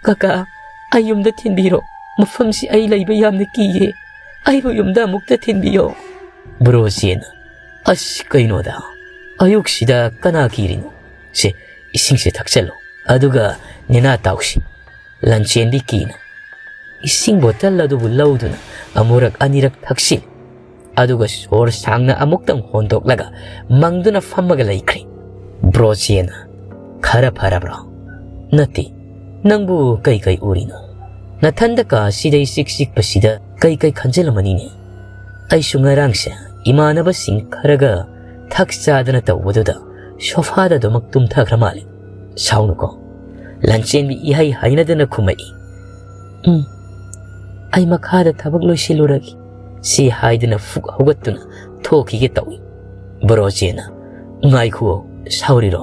"ꯀꯀꯥ, ꯑꯩ ꯌꯨꯝꯗ ꯊꯤꯟꯕꯤꯔꯣ꯫ ꯃꯐꯝꯁꯤ ꯑꯩ ꯂꯩꯕ ꯌꯥꯝꯅ ꯀꯤꯌꯦ꯫ ꯑꯩꯕꯨ ꯌꯨꯝꯗ ꯑꯃꯨꯛꯇ ꯊꯤꯟꯕꯤꯌꯣ꯫" ꯕ꯭ꯔꯣꯖꯦꯟꯅ, "ꯑꯁ, ꯀꯩꯅꯣꯗ, ꯑꯌꯨꯛꯁꯤꯗ ꯀꯅꯥ ꯀꯤꯔꯤꯅꯣ? ꯁꯦ, ꯏꯁꯤꯡꯁꯦ ꯊꯛꯆꯜꯂꯣ꯫ ꯑꯗꯨꯒ ꯅꯦꯅꯥ ꯇꯥꯎꯁꯤ꯫" ꯂꯟꯆꯦꯟꯕꯤ ꯀꯤꯅ ꯏꯁꯤꯡ ꯕꯣꯇꯜ ꯑꯗꯨꯕꯨ ꯂꯧꯗꯨꯅ ꯑꯃꯨꯔꯛ ꯑꯅꯤꯔꯛ ꯊꯛꯆꯤꯜꯂꯤ꯫ ꯑꯗꯨꯒ ꯁꯣꯔ ꯁꯥꯡꯅ ꯑꯃꯨꯛꯇꯪ ꯍꯣꯟꯗꯣꯛꯂꯒ ꯃꯪꯗꯨꯅ ꯐꯝꯃꯒ ꯂꯩꯈ꯭ꯔꯦ꯫ ꯕ꯭ꯔꯣꯖꯦꯟꯅ, "ꯈꯔ ꯐꯔꯕ꯭ꯔꯣ?" "ꯅꯠꯇꯦ, ꯅꯪꯕꯨ ꯀꯩ ꯀꯩ ꯎꯔꯤꯅꯣ? ꯅꯊꯟꯗ ꯀꯥ ꯑꯁꯤꯗ ꯏꯆꯤꯛ ꯆꯤꯛꯄꯁꯤꯗ ꯀꯩ ꯀꯩ ꯈꯟꯖꯤꯜꯂꯝꯃꯅꯤꯅꯦ?" "ꯑꯩꯁꯨ ꯉꯔꯥꯡꯁꯦ ꯏꯃꯥꯟꯅꯕꯁꯤꯡ ꯈꯔꯒ ꯊꯛ ꯆꯥꯗꯅ ꯇꯧꯕꯗꯨꯗ ꯁꯣꯐꯥꯗ ꯑꯗꯨꯃꯛ ꯇꯨꯝꯊꯈ꯭ꯔ ꯃꯥꯜꯂꯦ꯫ ꯁꯥꯎꯅꯨꯀꯣ꯫" ꯂꯟꯆꯦꯟꯕꯤ ꯏꯍꯩ ꯍꯩꯅꯗꯅ ꯈꯨꯝꯃꯛꯏ꯫ "ꯎꯝ, ꯑꯩ ꯃꯈꯥꯗ ꯊꯕꯛ ꯂꯣꯏꯁꯤꯜꯂꯨꯔꯒꯦ꯫ ꯁꯤ ꯍꯥꯏꯗꯨꯅ ꯐꯨꯛ ꯍꯧꯒꯠꯇꯨꯅ ꯊꯣꯛꯈꯤꯒꯦ ꯇꯧꯏ꯫ ꯕ꯭ꯔꯣꯖꯦꯟꯅ, "ꯉꯥꯏꯈꯨꯑꯣ, ꯁꯥꯎꯔꯤꯔꯣ?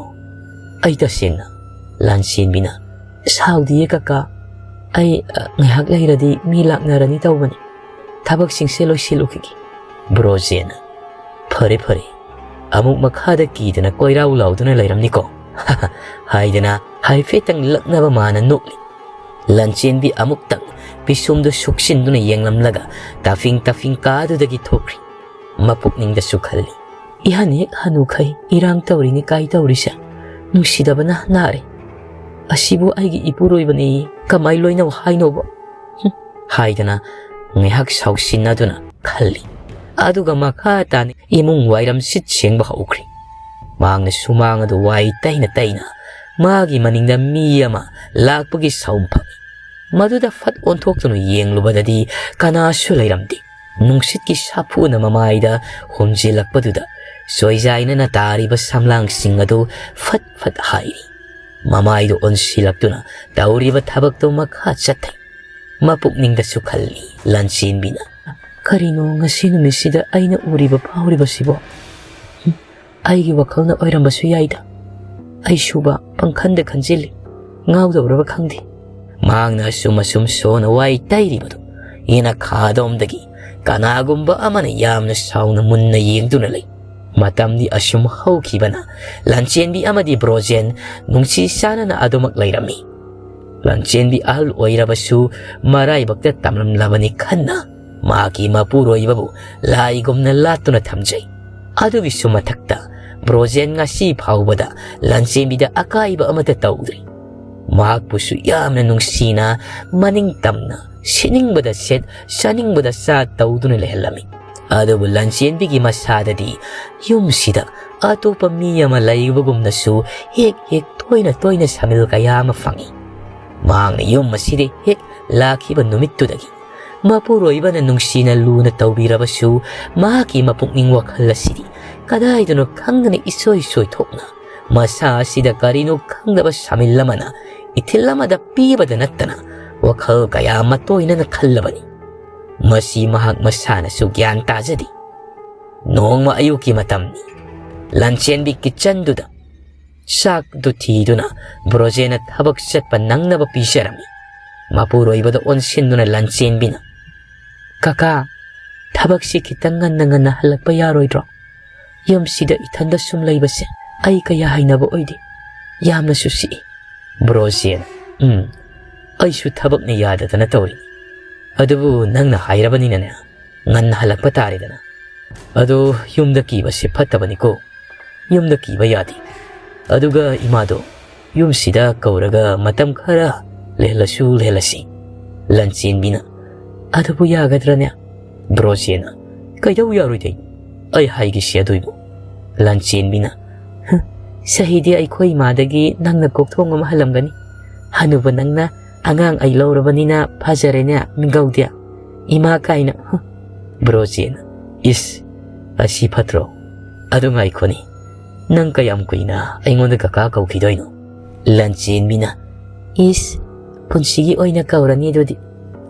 ꯑꯩ ꯇꯁꯦꯡꯅ"꯫ ꯂꯥꯟꯆꯦꯟꯕꯤꯅ, "ꯁꯥꯎꯗꯤꯌꯦ ꯀꯀꯥ, ꯑꯩ, ꯑ, ꯉꯥꯏꯍꯥꯛ ꯂꯩꯔꯗꯤ ꯃꯤ ꯂꯥꯛꯅꯔꯅꯤ ꯇꯧꯕꯅꯤ꯫ ꯊꯕꯛꯁꯤꯡꯁꯦ ꯂꯣꯏꯁꯤꯜꯂꯨꯈꯤꯒꯦ"꯫ ꯕ꯭ꯔꯣꯖꯦꯟꯅ, "ꯐꯔꯦ, ꯐꯔꯦ, ꯑꯃꯨꯛ ꯃꯈꯥꯗ ꯀꯤꯗꯅ ꯀꯣꯏꯔꯥꯎ ꯂꯥꯎꯗꯨꯅ ꯂꯩꯔꯝꯅꯤꯀꯣ" ꯍꯥꯏꯗꯅ ꯍꯥꯏꯐꯦꯠꯇꯪ ꯂꯛꯅꯕ ꯃꯥꯅ ꯅꯣꯛꯂꯤ꯫ ꯂꯟꯆꯦꯟꯕꯤ ꯑꯃꯨꯛꯇꯪ ꯄꯤꯁꯨꯝꯗꯨ ꯁꯨꯛꯆꯤꯟꯗꯨꯅ ꯌꯦꯡꯂꯝꯂꯒ ꯇꯥꯐꯤꯡ ꯇꯥꯐꯤꯡ ꯀꯥꯗꯨꯗꯒꯤ ꯊꯣꯛꯈ꯭ꯔꯤ꯫ ꯃꯄꯨꯛꯅꯤꯡꯗꯁꯨ ꯈꯜꯂꯤ, "ꯏꯍꯟ ꯍꯦꯛ ꯍꯅꯨꯈꯩ ꯏꯔꯥꯡ ꯇꯧꯔꯤꯅꯤ ꯀꯥꯏ ꯇꯧꯔꯤꯁꯦ? ꯅꯨꯡꯁꯤꯗꯕꯅ ꯅꯥꯔꯦ꯫ ꯑꯁꯤꯕꯨ ꯑꯩꯒꯤ ꯏꯄꯨꯔꯣꯏꯕꯅꯦꯌꯦ, ꯀꯃꯥꯏ ꯂꯣꯏꯅꯧ ꯍꯥꯏꯅꯣꯕ?" ꯍꯨꯝ, ꯍꯥꯏꯗꯅ ꯉꯥꯏꯍꯥꯛ ꯁꯥꯎꯁꯤꯟꯅꯗꯨꯅ ꯈꯜꯂꯤ꯫ ꯑꯗꯨꯒ ꯃꯈꯥ ꯇꯥꯅ ꯏꯃꯨꯡ ꯋꯥꯏꯔꯝ ꯁꯤꯠ ꯁꯦꯡꯕ ꯍꯧꯈ꯭ꯔꯤ꯫ ꯃꯍꯥꯛꯅ ꯁꯨꯃꯥꯡ ꯑꯗꯨ ꯋꯥꯏ ꯇꯩꯅ ꯇꯩꯅ ꯃꯥꯒꯤ ꯃꯅꯤꯡꯗ ꯃꯤ ꯑꯃ ꯂꯥꯛꯄꯒꯤ ꯁꯥꯎꯝ ꯐꯪꯏ꯫ ꯃꯗꯨꯗ ꯐꯠ ꯑꯣꯟꯊꯣꯛꯇꯨꯅ ꯌꯦꯡꯂꯨꯕꯗꯗꯤ ꯀꯅꯥꯁꯨ ꯂꯩꯔꯝꯗꯦ꯫ ꯅꯨꯡꯁꯤꯠꯀꯤ ꯁꯥꯐꯨꯅ ꯃꯃꯥꯏꯗ ꯍꯨꯝꯖꯤꯜꯂꯛꯄꯗꯨꯗ ꯆꯣꯏꯖꯥꯏꯅꯅ ꯇꯥꯔꯤꯕ ꯁꯝꯂꯥꯡꯁꯤꯡ ꯑꯗꯨ ꯐꯠ ꯐꯠ ꯍꯥꯏꯔꯤ꯫ ꯃꯃꯥꯏꯗꯨ ꯑꯣꯟꯁꯤꯜꯂꯛꯇꯨꯅ ꯇꯧꯔꯤꯕ ꯊꯕꯛꯇꯨ ꯃꯈꯥ ꯆꯠꯊꯩ꯫ ꯃꯄꯨꯛꯅꯤꯡꯗꯁꯨ ꯈꯜꯂꯤ ꯂꯟꯆꯦꯟꯕꯤꯅ, "ꯀꯔꯤꯅꯣ ꯉꯁꯤ ꯅꯨꯃꯤꯠꯁꯤꯗ ꯑꯩꯅ ꯎꯔꯤꯕ ꯐꯥꯎꯔꯤꯕꯁꯤꯕꯣ? ꯍꯨꯝ, ꯑꯩꯒꯤ ꯋꯥꯈꯜꯅ ꯑꯣꯏꯔꯝꯕꯁꯨ ꯌꯥꯏꯗ꯫ ꯑꯩꯁꯨꯕ ꯄꯪꯈꯟꯗ ꯈꯟꯖꯤꯜꯂꯤ꯫ ꯉꯥꯎꯗꯧꯔꯕ ꯈꯪꯗꯦ"꯫ ꯃꯍꯥꯛꯅ ꯑꯁꯨꯝ ꯑꯁꯨꯝ ꯁꯣꯟꯅ ꯋꯥꯏ ꯇꯩꯔꯤꯕꯗꯨ ꯌꯦꯅꯈꯥꯗꯣꯝꯗꯒꯤ ꯀꯅꯥꯒꯨꯝꯕ ꯑꯃꯅ ꯌꯥꯝꯅ ꯁꯥꯎꯅ ꯃꯨꯟꯅ ꯌꯦꯡꯗꯨꯅ ꯂꯩ꯫ ꯃꯇꯝꯗꯤ ꯑꯁꯨꯝ ꯍꯧꯈꯤꯕꯅ ꯂꯟꯆꯦꯟꯕꯤ ꯑꯃꯗꯤ ꯕ꯭ꯔꯣꯖꯦꯟ ꯅꯨꯡꯁꯤ ꯆꯥꯟꯅꯅ ꯑꯗꯨꯃꯛ ꯂꯩꯔꯝꯃꯤ꯫ ꯂꯟꯆꯦꯟꯕꯤ ꯑꯍꯜ ꯑꯣꯏꯔꯕꯁꯨ ꯃꯔꯥꯏꯕꯛꯇ ꯇꯝꯂꯝꯂꯕꯅꯤ ꯈꯟꯅ ꯃꯍꯥꯛꯀꯤ ꯃꯄꯨꯔꯣꯏꯕꯕꯨ ꯂꯥꯏꯒꯨꯝꯅ ꯂꯥꯠꯇꯨꯅ ꯊꯝꯖꯩ꯫ ꯑꯗꯨꯒꯤꯁꯨ ꯃꯊꯛꯇ ꯕ꯭ꯔꯣꯖꯦꯟ ꯉꯁꯤ ꯐꯥꯎꯕꯗ ꯂꯟꯆꯦꯟꯕꯤꯗ ꯑꯀꯥꯏꯕ ꯑꯃꯠꯇ ꯇꯧꯗ꯭ꯔꯤ꯫ ꯃꯍꯥꯛꯄꯨꯁꯨ ꯌꯥꯝꯅ ꯅꯨꯡꯁꯤꯅ, ꯃꯅꯤꯡ ꯇꯝꯅ, ꯁꯤꯠꯅꯤꯡꯕꯗ ꯁꯦꯠ, ꯆꯥꯅꯤꯡꯕꯗ ꯆꯥ ꯇꯧꯗꯨꯅ ꯂꯩꯍꯜꯂꯝꯃꯤ꯫ ꯑꯗꯨꯕꯨ ꯂꯟꯆꯦꯟꯕꯤꯒꯤ ꯃꯁꯥꯗꯗꯤ ꯌꯨꯝꯁꯤꯗ ꯑꯇꯣꯞꯄ ꯃꯤ ꯑꯃ ꯂꯩꯕꯒꯨꯝꯅꯁꯨ ꯍꯦꯛ ꯍꯦꯛ ꯇꯣꯏꯅ ꯇꯣꯏꯅ ꯁꯃꯤꯜ ꯀꯌꯥ ꯑꯃ ꯐꯪꯏ꯫ ꯃꯍꯥꯛꯅ ꯌꯨꯝ ꯑꯁꯤꯗ ꯍꯦꯛ ꯂꯥꯛꯈꯤꯕ ꯅꯨꯃꯤꯠꯇꯨꯗꯒꯤ ꯃꯄꯨꯔꯣꯏꯕꯅ ꯅꯨꯡꯁꯤꯅ ꯂꯨꯅ ꯇꯧꯕꯤꯔꯕꯁꯨ, ꯃꯍꯥꯛꯀꯤ ꯃꯄꯨꯛꯅꯤꯡ ꯋꯥꯈꯜ ꯑꯁꯤꯗꯤ ꯀꯗꯥꯏꯗꯅꯣ ꯈꯪꯗꯅ ꯏꯁꯣꯏ ꯁꯣꯏꯊꯣꯛꯅ ꯃꯁꯥ ꯑꯁꯤꯗ ꯀꯔꯤꯅꯣ ꯈꯪꯗꯕ ꯁꯃꯤꯜ ꯑꯃꯅ ꯏꯊꯤꯜ ꯑꯃꯗ ꯄꯤꯕꯗ ꯅꯠꯇꯅ ꯋꯥꯈꯜ ꯀꯌꯥ ꯃꯇꯣꯏꯅꯅ ꯈꯜꯂꯕꯅꯤ꯫ ꯃꯁꯤ ꯃꯍꯥꯛ ꯃꯁꯥꯅꯁꯨ ꯒ꯭ꯌꯥꯟ ꯇꯥꯖꯗꯦ꯫ ꯅꯣꯡꯃ ꯑꯌꯨꯛꯀꯤ ꯃꯇꯝꯅꯤ꯫ ꯂꯟꯆꯦꯟꯕꯤ ꯀꯤꯠꯆꯟꯗꯨꯗ ꯆꯥꯛꯇꯨ ꯊꯤꯗꯨꯅ ꯕ꯭ꯔꯣꯖꯦꯅ ꯊꯕꯛ ꯆꯠꯄ ꯅꯪꯅꯕ ꯄꯤꯖꯔꯝꯃꯤ꯫ ꯃꯄꯨꯔꯣꯏꯕꯗ ꯑꯣꯟꯁꯤꯟꯗꯨꯅ ꯂꯟꯆꯦꯟꯕꯤꯅ, "ꯀꯀꯥ, ꯊꯕꯛꯁꯤ ꯈꯤꯇꯪ ꯉꯟꯅ ꯉꯟꯅ ꯍꯜꯂꯛꯄ ꯌꯥꯔꯣꯏꯗ꯭ꯔꯣ? ꯌꯨꯝꯁꯤꯗ ꯏꯊꯟꯗ ꯁꯨꯝ ꯂꯩꯕꯁꯦ ꯑꯩ ꯀꯌꯥ ꯍꯩꯅꯕ ꯑꯣꯏꯗꯦ꯫ ꯌꯥꯝꯅꯁꯨ ꯁꯤꯛꯏ꯫" ꯕ꯭ꯔꯣꯖꯦꯅ, "ꯎꯝ, ꯑꯩꯁꯨ ꯊꯕꯛꯅ ꯌꯥꯗꯗꯅ ꯇꯧꯔꯤꯅꯤ꯫ ꯑꯗꯨꯕꯨ ꯅꯪꯅ ꯍꯥꯏꯔꯕꯅꯤꯅꯅꯦ, ꯉꯟꯅ ꯍꯜꯂꯛꯄ ꯇꯥꯔꯦꯗꯅ꯫ ꯑꯗꯣ ꯌꯨꯝꯗ ꯀꯤꯕꯁꯦ ꯐꯠꯇꯕꯅꯤꯀꯣ꯫ ꯌꯨꯝꯗ ꯀꯤꯕ ꯌꯥꯗꯦ꯫ ꯑꯗꯨꯒ ꯏꯃꯥꯗꯣ ꯌꯨꯝꯁꯤꯗ ꯀꯧꯔꯒ ꯃꯇꯝ ꯈꯔ ꯂꯩꯍꯜꯂꯁꯨ ꯂꯩꯍꯜꯂꯁꯤ꯫" ꯂꯟꯆꯦꯟꯕꯤꯅ, "ꯑꯗꯨꯕꯨ ꯌꯥꯒꯗ꯭ꯔꯅꯦ?" ꯕ꯭ꯔꯣꯖꯦꯅ, "ꯀꯩꯗꯧ ꯌꯥꯔꯣꯏꯗꯣꯏꯅꯣ? ꯑꯩ ꯍꯥꯏꯒꯦꯁꯤ ꯑꯗꯨꯏꯕꯨ꯫" ꯂꯟꯆꯦꯟꯕꯤꯅ, "ꯍ, ꯆꯍꯤꯗꯤ ꯑꯩꯈꯣꯏ ꯏꯃꯥꯗꯒꯤ ꯅꯪꯅ ꯀꯣꯛꯊꯣꯡ ꯑꯃ ꯍꯜꯂꯝꯒꯅꯤ꯫ ꯍꯅꯨꯕ ꯅꯪꯅ ꯑꯉꯥꯡ ꯑꯩ ꯂꯧꯔꯕꯅꯤꯅ ꯐꯖꯔꯦꯅꯦ, ꯃꯤꯡꯒꯧꯗꯤ꯫ ꯏꯃꯥ ꯀꯥꯏꯅ, ꯍ꯫" ꯕ꯭ꯔꯣꯖꯦꯅ, "ꯏꯁ, ꯑꯁꯤ ꯐꯠꯇ꯭ꯔꯣ? ꯑꯗꯨ ꯉꯥꯏꯈꯣꯅꯦ, ꯅꯪ ꯀꯌꯥꯝ ꯀꯨꯏꯅ ꯑꯩꯉꯣꯟꯗ ꯀꯀꯥ ꯀꯧꯈꯤꯗꯣꯏꯅꯣ?" ꯂꯟꯆꯦꯟꯕꯤꯅ, "ꯏꯁ, ꯄꯨꯟꯁꯤꯒꯤ ꯑꯣꯏꯅ ꯀꯧꯔꯅꯤ ꯑꯗꯨꯗꯤ꯫"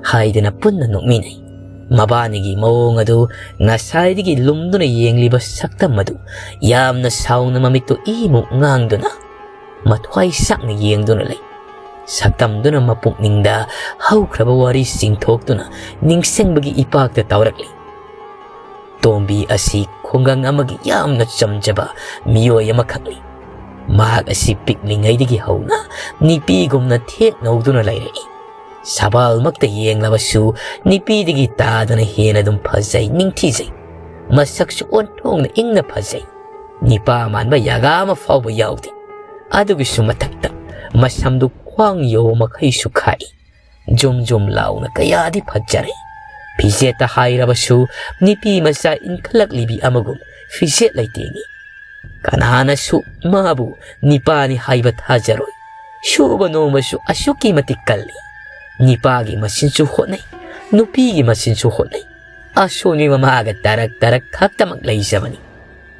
ꯍꯥꯏꯗꯅ ꯄꯨꯟꯅ ꯅꯣꯛꯃꯤꯟꯅꯩ꯫ ꯃꯕꯥꯅꯤꯒꯤ ꯃꯑꯣꯡ ꯑꯗꯨ ꯉꯁꯥꯏꯗꯒꯤ ꯂꯨꯝꯗꯨꯅ ꯌꯦꯡꯂꯤꯕ ꯁꯛꯇꯝ ꯑꯗꯨ ꯌꯥꯝꯅ ꯁꯥꯎꯅ ꯃꯃꯤꯠꯇꯨ ꯏꯃꯨꯛ ꯉꯥꯡꯗꯨꯅ ꯃꯊ꯭ꯋꯥꯏ ꯆꯥꯛꯅ ꯌꯦꯡꯗꯨꯅ ꯂꯩ꯫ ꯁꯛꯇꯝꯗꯨꯅ ꯃꯄꯨꯛꯅꯤꯡꯗ ꯍꯧꯈ꯭ꯔꯕ ꯋꯥꯔꯤ ꯆꯤꯡꯊꯣꯛꯇꯨꯅ ꯅꯤꯡꯁꯤꯡꯕꯒꯤ ꯏꯄꯥꯛꯇ ꯇꯥꯎꯔꯛꯂꯤ꯫ ꯇꯣꯝꯕꯤ ꯑꯁꯤ ꯈꯨꯡꯒꯪ ꯑꯃꯒꯤ ꯌꯥꯝꯅ ꯆꯝꯖꯕ ꯃꯤꯑꯣꯏ ꯑꯃꯈꯛꯅꯤ꯫ ꯃꯍꯥꯛ ꯑꯁꯤ ꯄꯤꯛꯂꯤꯉꯩꯗꯒꯤ ꯍꯧꯅ ꯅꯤꯄꯤꯒꯨꯝꯅ ꯊꯦꯛ ꯅꯧꯗꯨꯅ ꯂꯩꯔꯛꯏ꯫ ꯁꯕꯥꯜꯃꯛꯇ ꯌꯦꯡꯂꯕꯁꯨ ꯅꯤꯄꯤꯗꯒꯤ ꯇꯥꯗꯅ ꯍꯦꯟꯅ ꯑꯗꯨꯝ ꯐꯖꯩ, ꯅꯤꯡꯊꯤꯖꯩ꯫ ꯃꯁꯛꯁꯨ ꯑꯣꯟꯊꯣꯛꯅ ꯏꯪꯅ ꯐꯖꯩ꯫ ꯅꯤꯄꯥ ꯃꯥꯟꯕ ꯌꯥꯒꯥ ꯑꯃ ꯐꯥꯎꯕ ꯌꯥꯎꯗꯦ꯫ ꯑꯗꯨꯒꯤꯁꯨ ꯃꯊꯛꯇ ꯃꯁꯝꯗꯨ ꯈ꯭ꯋꯥꯡ ꯌꯧꯕ ꯃꯈꯩꯁꯨ ꯈꯥꯛꯏ꯫ ꯖꯨꯝ ꯖꯨꯝ ꯂꯥꯎꯅ ꯀꯌꯥꯗꯤ ꯐꯖꯔꯦ꯫ ꯐꯤꯖꯦꯠꯇ ꯍꯥꯏꯔꯕꯁꯨ ꯅꯤꯄꯤ ꯃꯆꯥ ꯏꯟꯈꯠꯂꯛꯂꯤꯕꯤ ꯑꯃꯒꯨꯝ ꯐꯤꯖꯦꯠ ꯂꯩꯇꯦꯡꯏ꯫ ꯀꯅꯥꯅꯁꯨ ꯃꯥꯕꯨ ꯅꯤꯄꯥꯅꯤ ꯍꯥꯏꯕ ꯊꯥꯖꯔꯣꯏ꯫ ꯁꯨꯕ ꯅꯣꯝꯕꯁꯨ ꯑꯁꯨꯛꯀꯤ ꯃꯇꯤꯛ ꯀꯜꯂꯤ꯫ ꯅꯤꯄꯥꯒꯤ ꯃꯆꯤꯟꯁꯨ ꯍꯣꯠꯅꯩ, ꯅꯨꯄꯤꯒꯤ ꯃꯆꯤꯟꯁꯨ ꯍꯣꯠꯅꯩ꯫ ꯑꯁꯣꯟꯕꯤ ꯃꯃꯥꯒ ꯇꯔꯛ ꯇꯔꯛ ꯈꯛꯇꯃꯛ ꯂꯩꯖꯕꯅꯤ꯫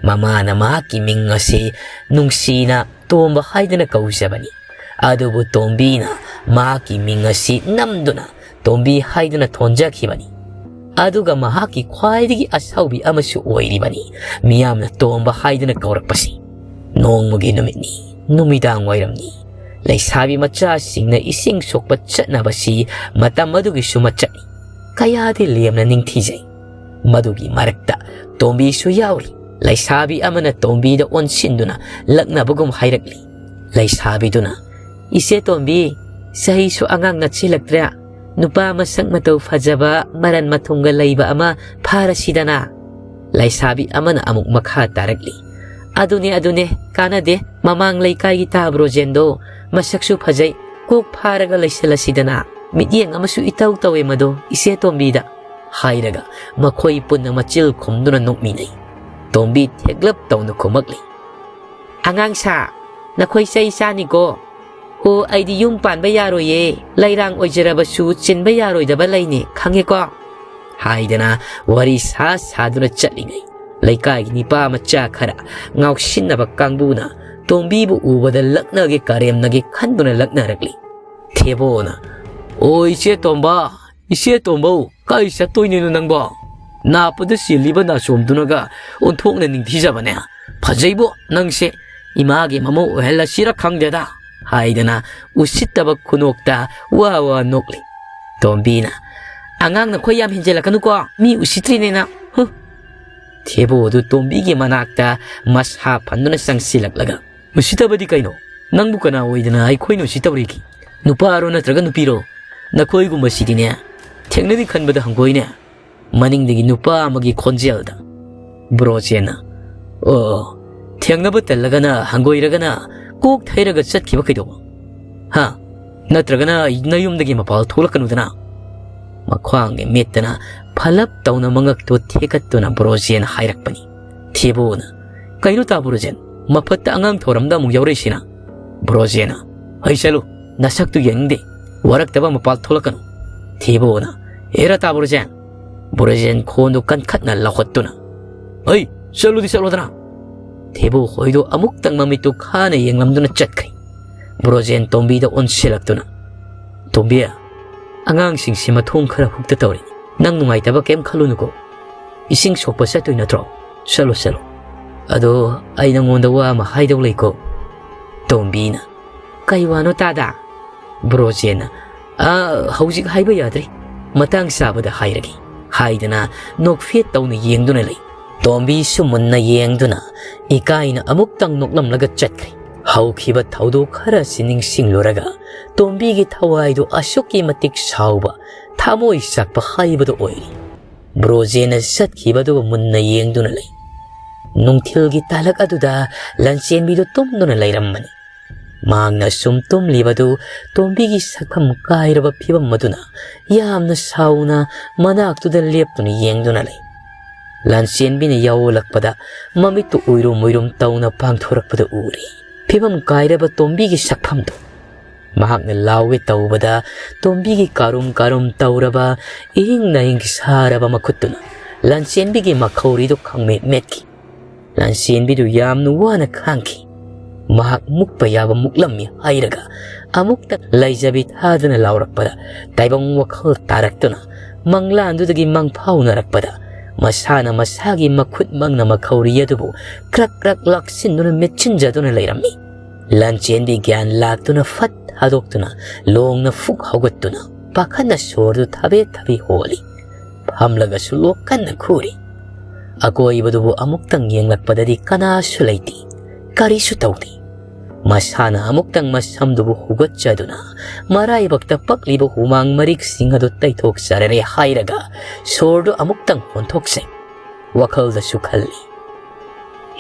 ꯃꯃꯥꯅ ꯃꯍꯥꯛꯀꯤ ꯃꯤꯡ ꯑꯁꯤ ꯅꯨꯡꯁꯤꯅ ꯇꯣꯝꯕ ꯍꯥꯏꯗꯨꯅ ꯀꯧꯖꯕꯅꯤ꯫ ꯑꯗꯨꯕꯨ ꯇꯣꯝꯕꯤꯅ ꯃꯍꯥꯛꯀꯤ ꯃꯤꯡ ꯑꯁꯤ ꯅꯝꯗꯨꯅ ꯇꯣꯝꯕꯤ ꯍꯥꯏꯗꯨꯅ ꯊꯣꯟꯖꯈꯤꯕꯅꯤ꯫ ꯑꯗꯨꯒ ꯃꯍꯥꯛꯀꯤ ꯈ꯭ꯋꯥꯏꯗꯒꯤ ꯑꯁꯥꯎꯕꯤ ꯑꯃꯁꯨ ꯑꯣꯏꯔꯤꯕꯅꯤ꯫ ꯃꯤꯌꯥꯝꯅ ꯇꯣꯝꯕ ꯍꯥꯏꯗꯨꯅ ꯀꯧꯔꯛꯄꯁꯤ꯫ ꯅꯣꯡꯃꯒꯤ ꯅꯨꯃꯤꯠꯅꯤ, ꯅꯨꯃꯤꯗꯥꯡ ꯋꯥꯏꯔꯝꯅꯤ꯫ ꯂꯩꯁꯥꯕꯤ ꯃꯆꯥꯁꯤꯡꯅ ꯏꯁꯤꯡ ꯁꯣꯛꯄ ꯆꯠꯅꯕꯁꯤ ꯃꯇꯝ ꯑꯗꯨꯒꯤꯁꯨ ꯃꯆꯠꯅꯤ꯫ ꯀꯌꯥꯗꯤ ꯂꯦꯝꯅ ꯅꯤꯡꯊꯤꯖꯩ꯫ ꯃꯗꯨꯒꯤ ꯃꯔꯛꯇ ꯇꯣꯝꯕꯤꯁꯨ ꯌꯥꯎꯔꯤ꯫ ꯂꯩꯁꯥꯕꯤ ꯑꯃꯅ ꯇꯣꯝꯕꯤꯗ ꯑꯣꯟꯁꯤꯟꯗꯨꯅ ꯂꯛꯅꯕꯒꯨꯝ ꯍꯥꯏꯔꯛꯂꯤ꯫ ꯂꯩꯁꯥꯕꯤꯗꯨꯅ, "ꯏꯆꯦ ꯇꯣꯝꯕꯤ, ꯆꯍꯤꯁꯨ ꯑꯉꯥꯡ ꯅꯠꯁꯤꯜꯂꯛꯇ꯭ꯔꯦ꯫ ꯅꯨꯄꯥ ꯃꯁꯛ ꯃꯇꯧ ꯐꯖꯕ, ꯃꯔꯟ ꯃꯊꯨꯝꯒ ꯂꯩꯕ ꯑꯃ ꯐꯥꯔꯁꯤꯗꯅ?" ꯂꯩꯁꯥꯕꯤ ꯑꯃꯅ ꯑꯃꯨꯛ ꯃꯈꯥ ꯇꯥꯔꯛꯂꯤ꯫ "ꯑꯗꯨꯅꯦ, ꯑꯗꯨꯅꯦ, ꯀꯥꯟꯅꯗꯦ꯫ ꯃꯃꯥꯡ ꯂꯩꯀꯥꯏꯒꯤ ꯇꯥ ꯕ꯭ꯔꯣꯖꯦꯟꯗꯣ ꯃꯁꯛꯁꯨ ꯐꯖꯩ꯫ ꯀꯣꯛ ꯐꯥꯔꯒ ꯂꯩꯁꯤꯜꯂꯁꯤꯗꯅ꯫ ꯃꯤꯠꯌꯦꯡ ꯑꯃꯁꯨ ꯏꯇꯧ ꯇꯧꯋꯦ ꯃꯗꯣ, ꯏꯆꯦ ꯇꯣꯝꯕꯤꯗ", ꯍꯥꯏꯔꯒ ꯃꯈꯣꯏ ꯄꯨꯟꯅ ꯃꯆꯤꯜ ꯈꯨꯝꯗꯨꯅ ꯅꯣꯛꯃꯤꯟꯅꯩ꯫ ꯇꯣꯝꯕꯤ ꯊꯦꯛꯂꯞ ꯇꯧꯅ ꯈꯨꯝꯃꯛꯂꯤ꯫ "ꯑꯉꯥꯡ ꯁꯥ, ꯅꯈꯣꯏ ꯆꯩ ꯆꯥꯅꯤꯀꯣ꯫ ꯑꯣ, ꯑꯩꯗꯤ ꯌꯨꯝ ꯄꯥꯟꯕ ꯌꯥꯔꯣꯏꯌꯦ꯫ ꯂꯩꯔꯥꯡ ꯑꯣꯏꯖꯔꯕꯁꯨ ꯆꯤꯟꯕ ꯌꯥꯔꯣꯏꯗꯕ ꯂꯩꯅꯦ, ꯈꯪꯉꯦꯀꯣ?" ꯍꯥꯏꯗꯅ ꯋꯥꯔꯤ ꯁꯥ ꯁꯥꯗꯨꯅ ꯆꯠꯂꯤꯉꯩ, ꯂꯩꯀꯥꯏꯒꯤ ꯅꯤꯄꯥ ꯃꯆꯥ ꯈꯔ ꯉꯥꯎꯁꯤꯟꯅꯕ ꯀꯥꯡꯕꯨꯅ ꯇꯣꯝꯕꯤꯕꯨ ꯎꯕꯗ ꯂꯛꯅꯒꯦ ꯀꯔꯦꯝꯅꯒꯦ ꯈꯟꯗꯨꯅ ꯂꯛꯅꯔꯛꯂꯤ꯫ ꯊꯦꯕꯣꯅ, "ꯑꯣ, ꯏꯆꯦ ꯇꯣꯝꯕ, ꯏꯆꯦ ꯇꯣꯝꯕꯧ, ꯀꯥꯏ ꯆꯠꯇꯣꯏꯅꯣ ꯅꯪꯕꯣ? ꯅꯥꯞꯄꯗ ꯆꯦꯜꯂꯤꯕ ꯅꯥꯆꯣꯝꯗꯨꯅꯒ ꯑꯣꯟꯊꯣꯛꯅ ꯅꯤꯡꯊꯤꯖꯕꯅꯦ꯫ ꯐꯖꯩꯕꯣ ꯅꯪꯁꯦ, ꯏꯃꯥꯒꯤ ꯃꯃꯧ ꯑꯣꯏꯍꯜꯂꯁꯤꯔ ꯈꯪꯗꯦꯗ", ꯍꯥꯏꯗꯅ ꯎꯁꯤꯠꯇꯕ ꯈꯨꯅꯣꯛꯇ ꯋꯥ ꯋꯥ ꯅꯣꯛꯂꯤ꯫ ꯇꯣꯝꯕꯤꯅ, "ꯑꯉꯥꯡ ꯅꯈꯣꯏ ꯌꯥꯝ ꯍꯦꯟꯖꯜꯂꯛꯀꯅꯨꯀꯣ, ꯃꯤ ꯎꯁꯤꯠꯇ꯭ꯔꯤꯅꯦꯅ꯫ ꯍꯨ!" ꯊꯦꯕꯣ ꯑꯗꯨ ꯇꯣꯝꯕꯤꯒꯤ ꯃꯅꯥꯛꯇ ꯃꯁꯥ ꯐꯟꯗꯨꯅ ꯆꯪꯁꯤꯜꯂꯛꯂꯒ, "ꯎꯁꯤꯠꯇꯕꯗꯤ ꯀꯩꯅꯣ? ꯅꯪꯕꯨ ꯀꯅꯥ ꯑꯣꯏꯗꯅ ꯑꯩꯈꯣꯏꯅ ꯎꯁꯤꯠꯇꯕ꯭ꯔꯤꯒꯦ? ꯅꯨꯄꯥꯔꯣ ꯅꯠꯇ꯭ꯔꯒ ꯅꯨꯄꯤꯔꯣ? ꯅꯈꯣꯏꯒꯨꯝꯕꯁꯤꯗꯤꯅꯦ, ꯊꯦꯡꯅꯅꯤ ꯈꯟꯕꯗ ꯍꯪꯒꯣꯏꯅꯦ꯫" ꯃꯅꯤꯡꯗꯒꯤ ꯅꯨꯄꯥ ꯑꯃꯒꯤ ꯈꯣꯟꯖꯦꯜꯗ, ꯕ꯭ꯔꯣꯖꯦꯟꯅ, "ꯑꯣ, ꯊꯦꯡꯅꯕ ꯇꯜꯂꯒꯅ ꯍꯪꯒꯣꯏꯔꯒꯅ ꯀꯣꯛ ꯊꯩꯔꯒ ꯆꯠꯈꯤꯕ ꯀꯩꯗꯧꯕ? ꯍꯥ? ꯅꯠꯇ꯭ꯔꯒꯅ ꯅꯌꯨꯝꯗꯒꯤ ꯃꯄꯥꯜ ꯊꯣꯛꯂꯛꯀꯅꯨꯗꯅ?" ꯃꯈ꯭ꯋꯥꯡꯒ ꯃꯦꯠꯇꯅ ꯐꯂꯞ ꯇꯧꯅ ꯃꯉꯛꯇꯨ ꯊꯦꯛꯀꯠꯇꯨꯅ ꯕ꯭ꯔꯣꯖꯦꯟ ꯍꯥꯏꯔꯛꯄꯅꯤ꯫ ꯊꯦꯕꯣꯅ, "ꯀꯩꯅꯣ ꯇꯥ ꯕ꯭ꯔꯣꯖꯦꯟ, ꯃꯐꯠꯇ ꯑꯉꯥꯡ ꯊꯧꯔꯝꯗ ꯑꯃꯨꯛ ꯌꯥꯎꯔꯛꯏꯁꯤꯅ?" ꯕ꯭ꯔꯣꯖꯦꯟꯅ, "ꯍꯩ ꯆꯠꯂꯨ, ꯅꯁꯛꯇꯨ ꯌꯦꯡꯅꯤꯡꯗꯦ, ꯋꯥꯔꯛꯇꯕ ꯃꯄꯥꯜ ꯊꯣꯛꯂꯛꯀꯅꯨ꯫" ꯊꯦꯕꯣꯅ, "ꯍꯦꯔꯥ ꯇꯥ ꯕ꯭ꯔꯣꯖꯦꯟ!" ꯕ꯭ꯔꯣꯖꯦꯟ ꯈꯣꯟꯗꯨ ꯀꯟꯈꯠꯅ ꯂꯥꯎꯈꯠꯇꯨꯅ, "ꯍꯩ, ꯆꯠꯂꯨꯗꯤ ꯆꯠꯂꯣꯗꯅ!" ꯊꯦꯕꯣ ꯍꯣꯏꯗꯨ ꯑꯃꯨꯛꯇꯪ ꯃꯃꯤꯠꯇꯨ ꯈꯥꯅ ꯌꯦꯡꯂꯝꯗꯨꯅ ꯆꯠꯈ꯭ꯔꯦ꯫ ꯕ꯭ꯔꯣꯖꯦꯟ ꯇꯣꯝꯕꯤꯗ ꯑꯣꯟꯁꯤꯜꯂꯛꯇꯨꯅ, "ꯇꯣꯝꯕꯤ, ꯑꯉꯥꯡꯁꯤꯡꯁꯤ ꯃꯊꯣꯡ ꯈꯔ ꯍꯨꯛꯇ ꯇꯧꯔꯤ꯫ ꯅꯪ ꯅꯨꯡꯉꯥꯏꯇꯕ ꯀꯩꯝ ꯈꯜꯂꯨꯅꯨꯀꯣ꯫ ꯏꯁꯤꯡ ꯁꯣꯛꯄ ꯆꯠꯇꯣꯏ ꯅꯠꯇ꯭ꯔꯣ? ꯆꯠꯂꯣ, ꯆꯠꯂꯣ꯫ ꯑꯗꯣ ꯑꯩ ꯅꯪꯉꯣꯟꯗ ꯋꯥ ꯑꯃ ꯍꯥꯏꯗꯧ ꯂꯩꯀꯣ꯫" ꯇꯣꯝꯕꯤꯅ, "ꯀꯩ ꯋꯥꯅꯣ ꯇꯥꯗ?" ꯕ꯭ꯔꯣꯖꯦꯟꯅ, "ꯑ, ꯍꯧꯖꯤꯛ ꯍꯥꯏꯕ ꯌꯥꯗ꯭ꯔꯤ꯫ ꯃꯇꯥꯡ ꯆꯥꯕꯗ ꯍꯥꯏꯔꯒꯦ," ꯍꯥꯏꯗꯅ ꯅꯣꯛꯐꯦꯠ ꯇꯧꯅ ꯌꯦꯡꯗꯨꯅ ꯂꯩ꯫ ꯇꯣꯝꯕꯤꯁꯨ ꯃꯨꯟꯅ ꯌꯦꯡꯗꯨꯅ ꯏꯀꯥꯏꯅ ꯑꯃꯨꯛꯇꯪ ꯅꯣꯛꯂꯝꯂꯒ ꯆꯠꯈ꯭ꯔꯦ꯫ ꯍꯧꯈꯤꯕ ꯊꯧꯗꯣꯛ ꯈꯔꯁꯤ ꯅꯤꯡꯁꯤꯡꯂꯨꯔꯒ ꯇꯣꯝꯕꯤꯒꯤ ꯊꯋꯥꯏꯗꯨ ꯑꯁꯨꯛꯀꯤ ꯃꯇꯤꯛ ꯁꯥꯎꯕ, ꯊꯃꯣꯏ ꯆꯥꯛꯄ ꯍꯥꯏꯕꯗꯨ ꯑꯣꯏꯔꯤ꯫ ꯕ꯭ꯔꯣꯖꯦꯟꯅ ꯆꯠꯈꯤꯕꯗꯨꯕꯨ ꯃꯨꯟꯅ ꯌꯦꯡꯗꯨꯅ ꯂꯩ꯫ ꯅꯨꯡꯊꯤꯜꯒꯤ ꯇꯥꯂꯛ ꯑꯗꯨꯗ ꯂꯟꯆꯦꯟꯕꯤꯗꯨ ꯇꯨꯝꯗꯨꯅ ꯂꯩꯔꯝꯕꯅꯤ꯫ ꯃꯍꯥꯛꯅ ꯁꯨꯝ ꯇꯨꯝꯂꯤꯕꯗꯨ ꯇꯣꯝꯕꯤꯒꯤ ꯁꯛꯐꯝ ꯀꯥꯏꯔꯕ ꯐꯤꯕꯝ ꯑꯗꯨꯅ ꯌꯥꯝꯅ ꯁꯥꯎꯅ ꯃꯅꯥꯛꯇꯨꯗ ꯂꯦꯞꯇꯨꯅ ꯌꯦꯡꯗꯨꯅ ꯂꯩ꯫ ꯂꯟꯆꯦꯟꯕꯤꯅ ꯌꯥꯑꯣꯜꯂꯛꯄꯗ ꯃꯃꯤꯠꯇꯨ ꯎꯏꯔꯨꯝ ꯎꯏꯔꯨꯝ ꯇꯧꯅ ꯄꯥꯡꯊꯣꯔꯛꯄꯗꯨ ꯎꯔꯦ꯫ ꯐꯤꯕꯝ ꯀꯥꯏꯔꯕ ꯇꯣꯝꯕꯤꯒꯤ ꯁꯛꯐꯝꯗꯨ꯫ ꯃꯍꯥꯛꯅ ꯂꯥꯎꯒꯦ ꯇꯧꯕꯗ ꯇꯣꯝꯕꯤꯒꯤ ꯀꯥꯔꯨꯝ ꯀꯥꯔꯨꯝ ꯇꯧꯔꯕ, ꯏꯍꯤꯡ ꯅꯥꯍꯤꯡ ꯁꯥꯔꯕ ꯃꯈꯨꯠꯇꯨꯅ ꯂꯟꯆꯦꯟꯕꯤꯒꯤ ꯃꯈꯧꯔꯤꯗꯨ ꯈꯪꯃꯦꯠ ꯃꯦꯠꯈꯤ꯫ ꯂꯟꯆꯦꯟꯕꯤꯗꯨ ꯌꯥꯝꯅ ꯋꯥꯅ ꯈꯥꯡꯈꯤ꯫ ꯃꯍꯥꯛ ꯃꯨꯛꯄ ꯌꯥꯕ ꯃꯨꯛꯂꯝꯃꯤ ꯍꯥꯏꯔꯒ ꯑꯃꯨꯛꯇ ꯂꯩꯖꯕꯤ ꯊꯥꯗꯨꯅ ꯂꯥꯎꯔꯛꯄꯗ ꯇꯥꯏꯕꯪ ꯋꯥꯈꯜ ꯇꯥꯔꯛꯇꯨꯅ ꯃꯪꯂꯥꯟꯗꯨꯗꯒꯤ ꯃꯪꯐꯥꯎꯅꯔꯛꯄꯗ ꯃꯁꯥꯅ ꯃꯁꯥꯒꯤ ꯃꯈꯨꯠꯃꯛꯅ ꯃꯈꯧꯔꯤ ꯑꯗꯨꯕꯨ ꯀ꯭ꯔꯛ ꯀ꯭ꯔꯛ ꯂꯥꯛꯁꯤꯟꯗꯨꯅ ꯃꯦꯠꯁꯤꯟꯖꯗꯨꯅ ꯂꯩꯔꯝꯃꯤ꯫ ꯂꯟꯆꯦꯟꯕꯤ ꯒ꯭ꯌꯥꯟ ꯂꯥꯛꯇꯨꯅ ꯐꯠ ꯊꯥꯗꯣꯛꯇꯨꯅ ꯂꯣꯡꯅ ꯐꯨꯛ ꯍꯧꯒꯠꯇꯨꯅ ꯄꯥꯈꯠꯅ ꯁꯣꯔꯗꯨ ꯊꯕꯦ ꯊꯕꯦ ꯍꯣꯜꯂꯤ꯫ ꯐꯝꯂꯒꯁꯨ ꯂꯣꯛ ꯀꯟꯅ ꯈꯨꯔꯤ꯫ ꯑꯀꯣꯏꯕꯗꯨꯕꯨ ꯑꯃꯨꯛꯇꯪ ꯌꯦꯡꯂꯛꯄꯗꯗꯤ ꯀꯅꯥꯁꯨ ꯂꯩꯇꯦ, ꯀꯔꯤꯁꯨ ꯇꯧꯗꯦ꯫ ꯃꯁꯥꯅ ꯑꯃꯨꯛꯇꯪ ꯃꯁꯝꯗꯨꯕꯨ ꯍꯨꯒꯠꯆꯗꯨꯅ ꯃꯔꯥꯏꯕꯛꯇ ꯄꯛꯂꯤꯕ ꯍꯨꯃꯥꯡ ꯃꯔꯤꯛꯁꯤꯡ ꯑꯗꯨ ꯇꯩꯊꯣꯛꯆꯔꯔꯦ ꯍꯥꯏꯔꯒ ꯁꯣꯔꯗꯨ ꯑꯃꯨꯛꯇꯪ ꯍꯣꯟꯊꯣꯛꯆꯩ꯫ ꯋꯥꯈꯜꯗꯁꯨ ꯈꯜꯂꯤ,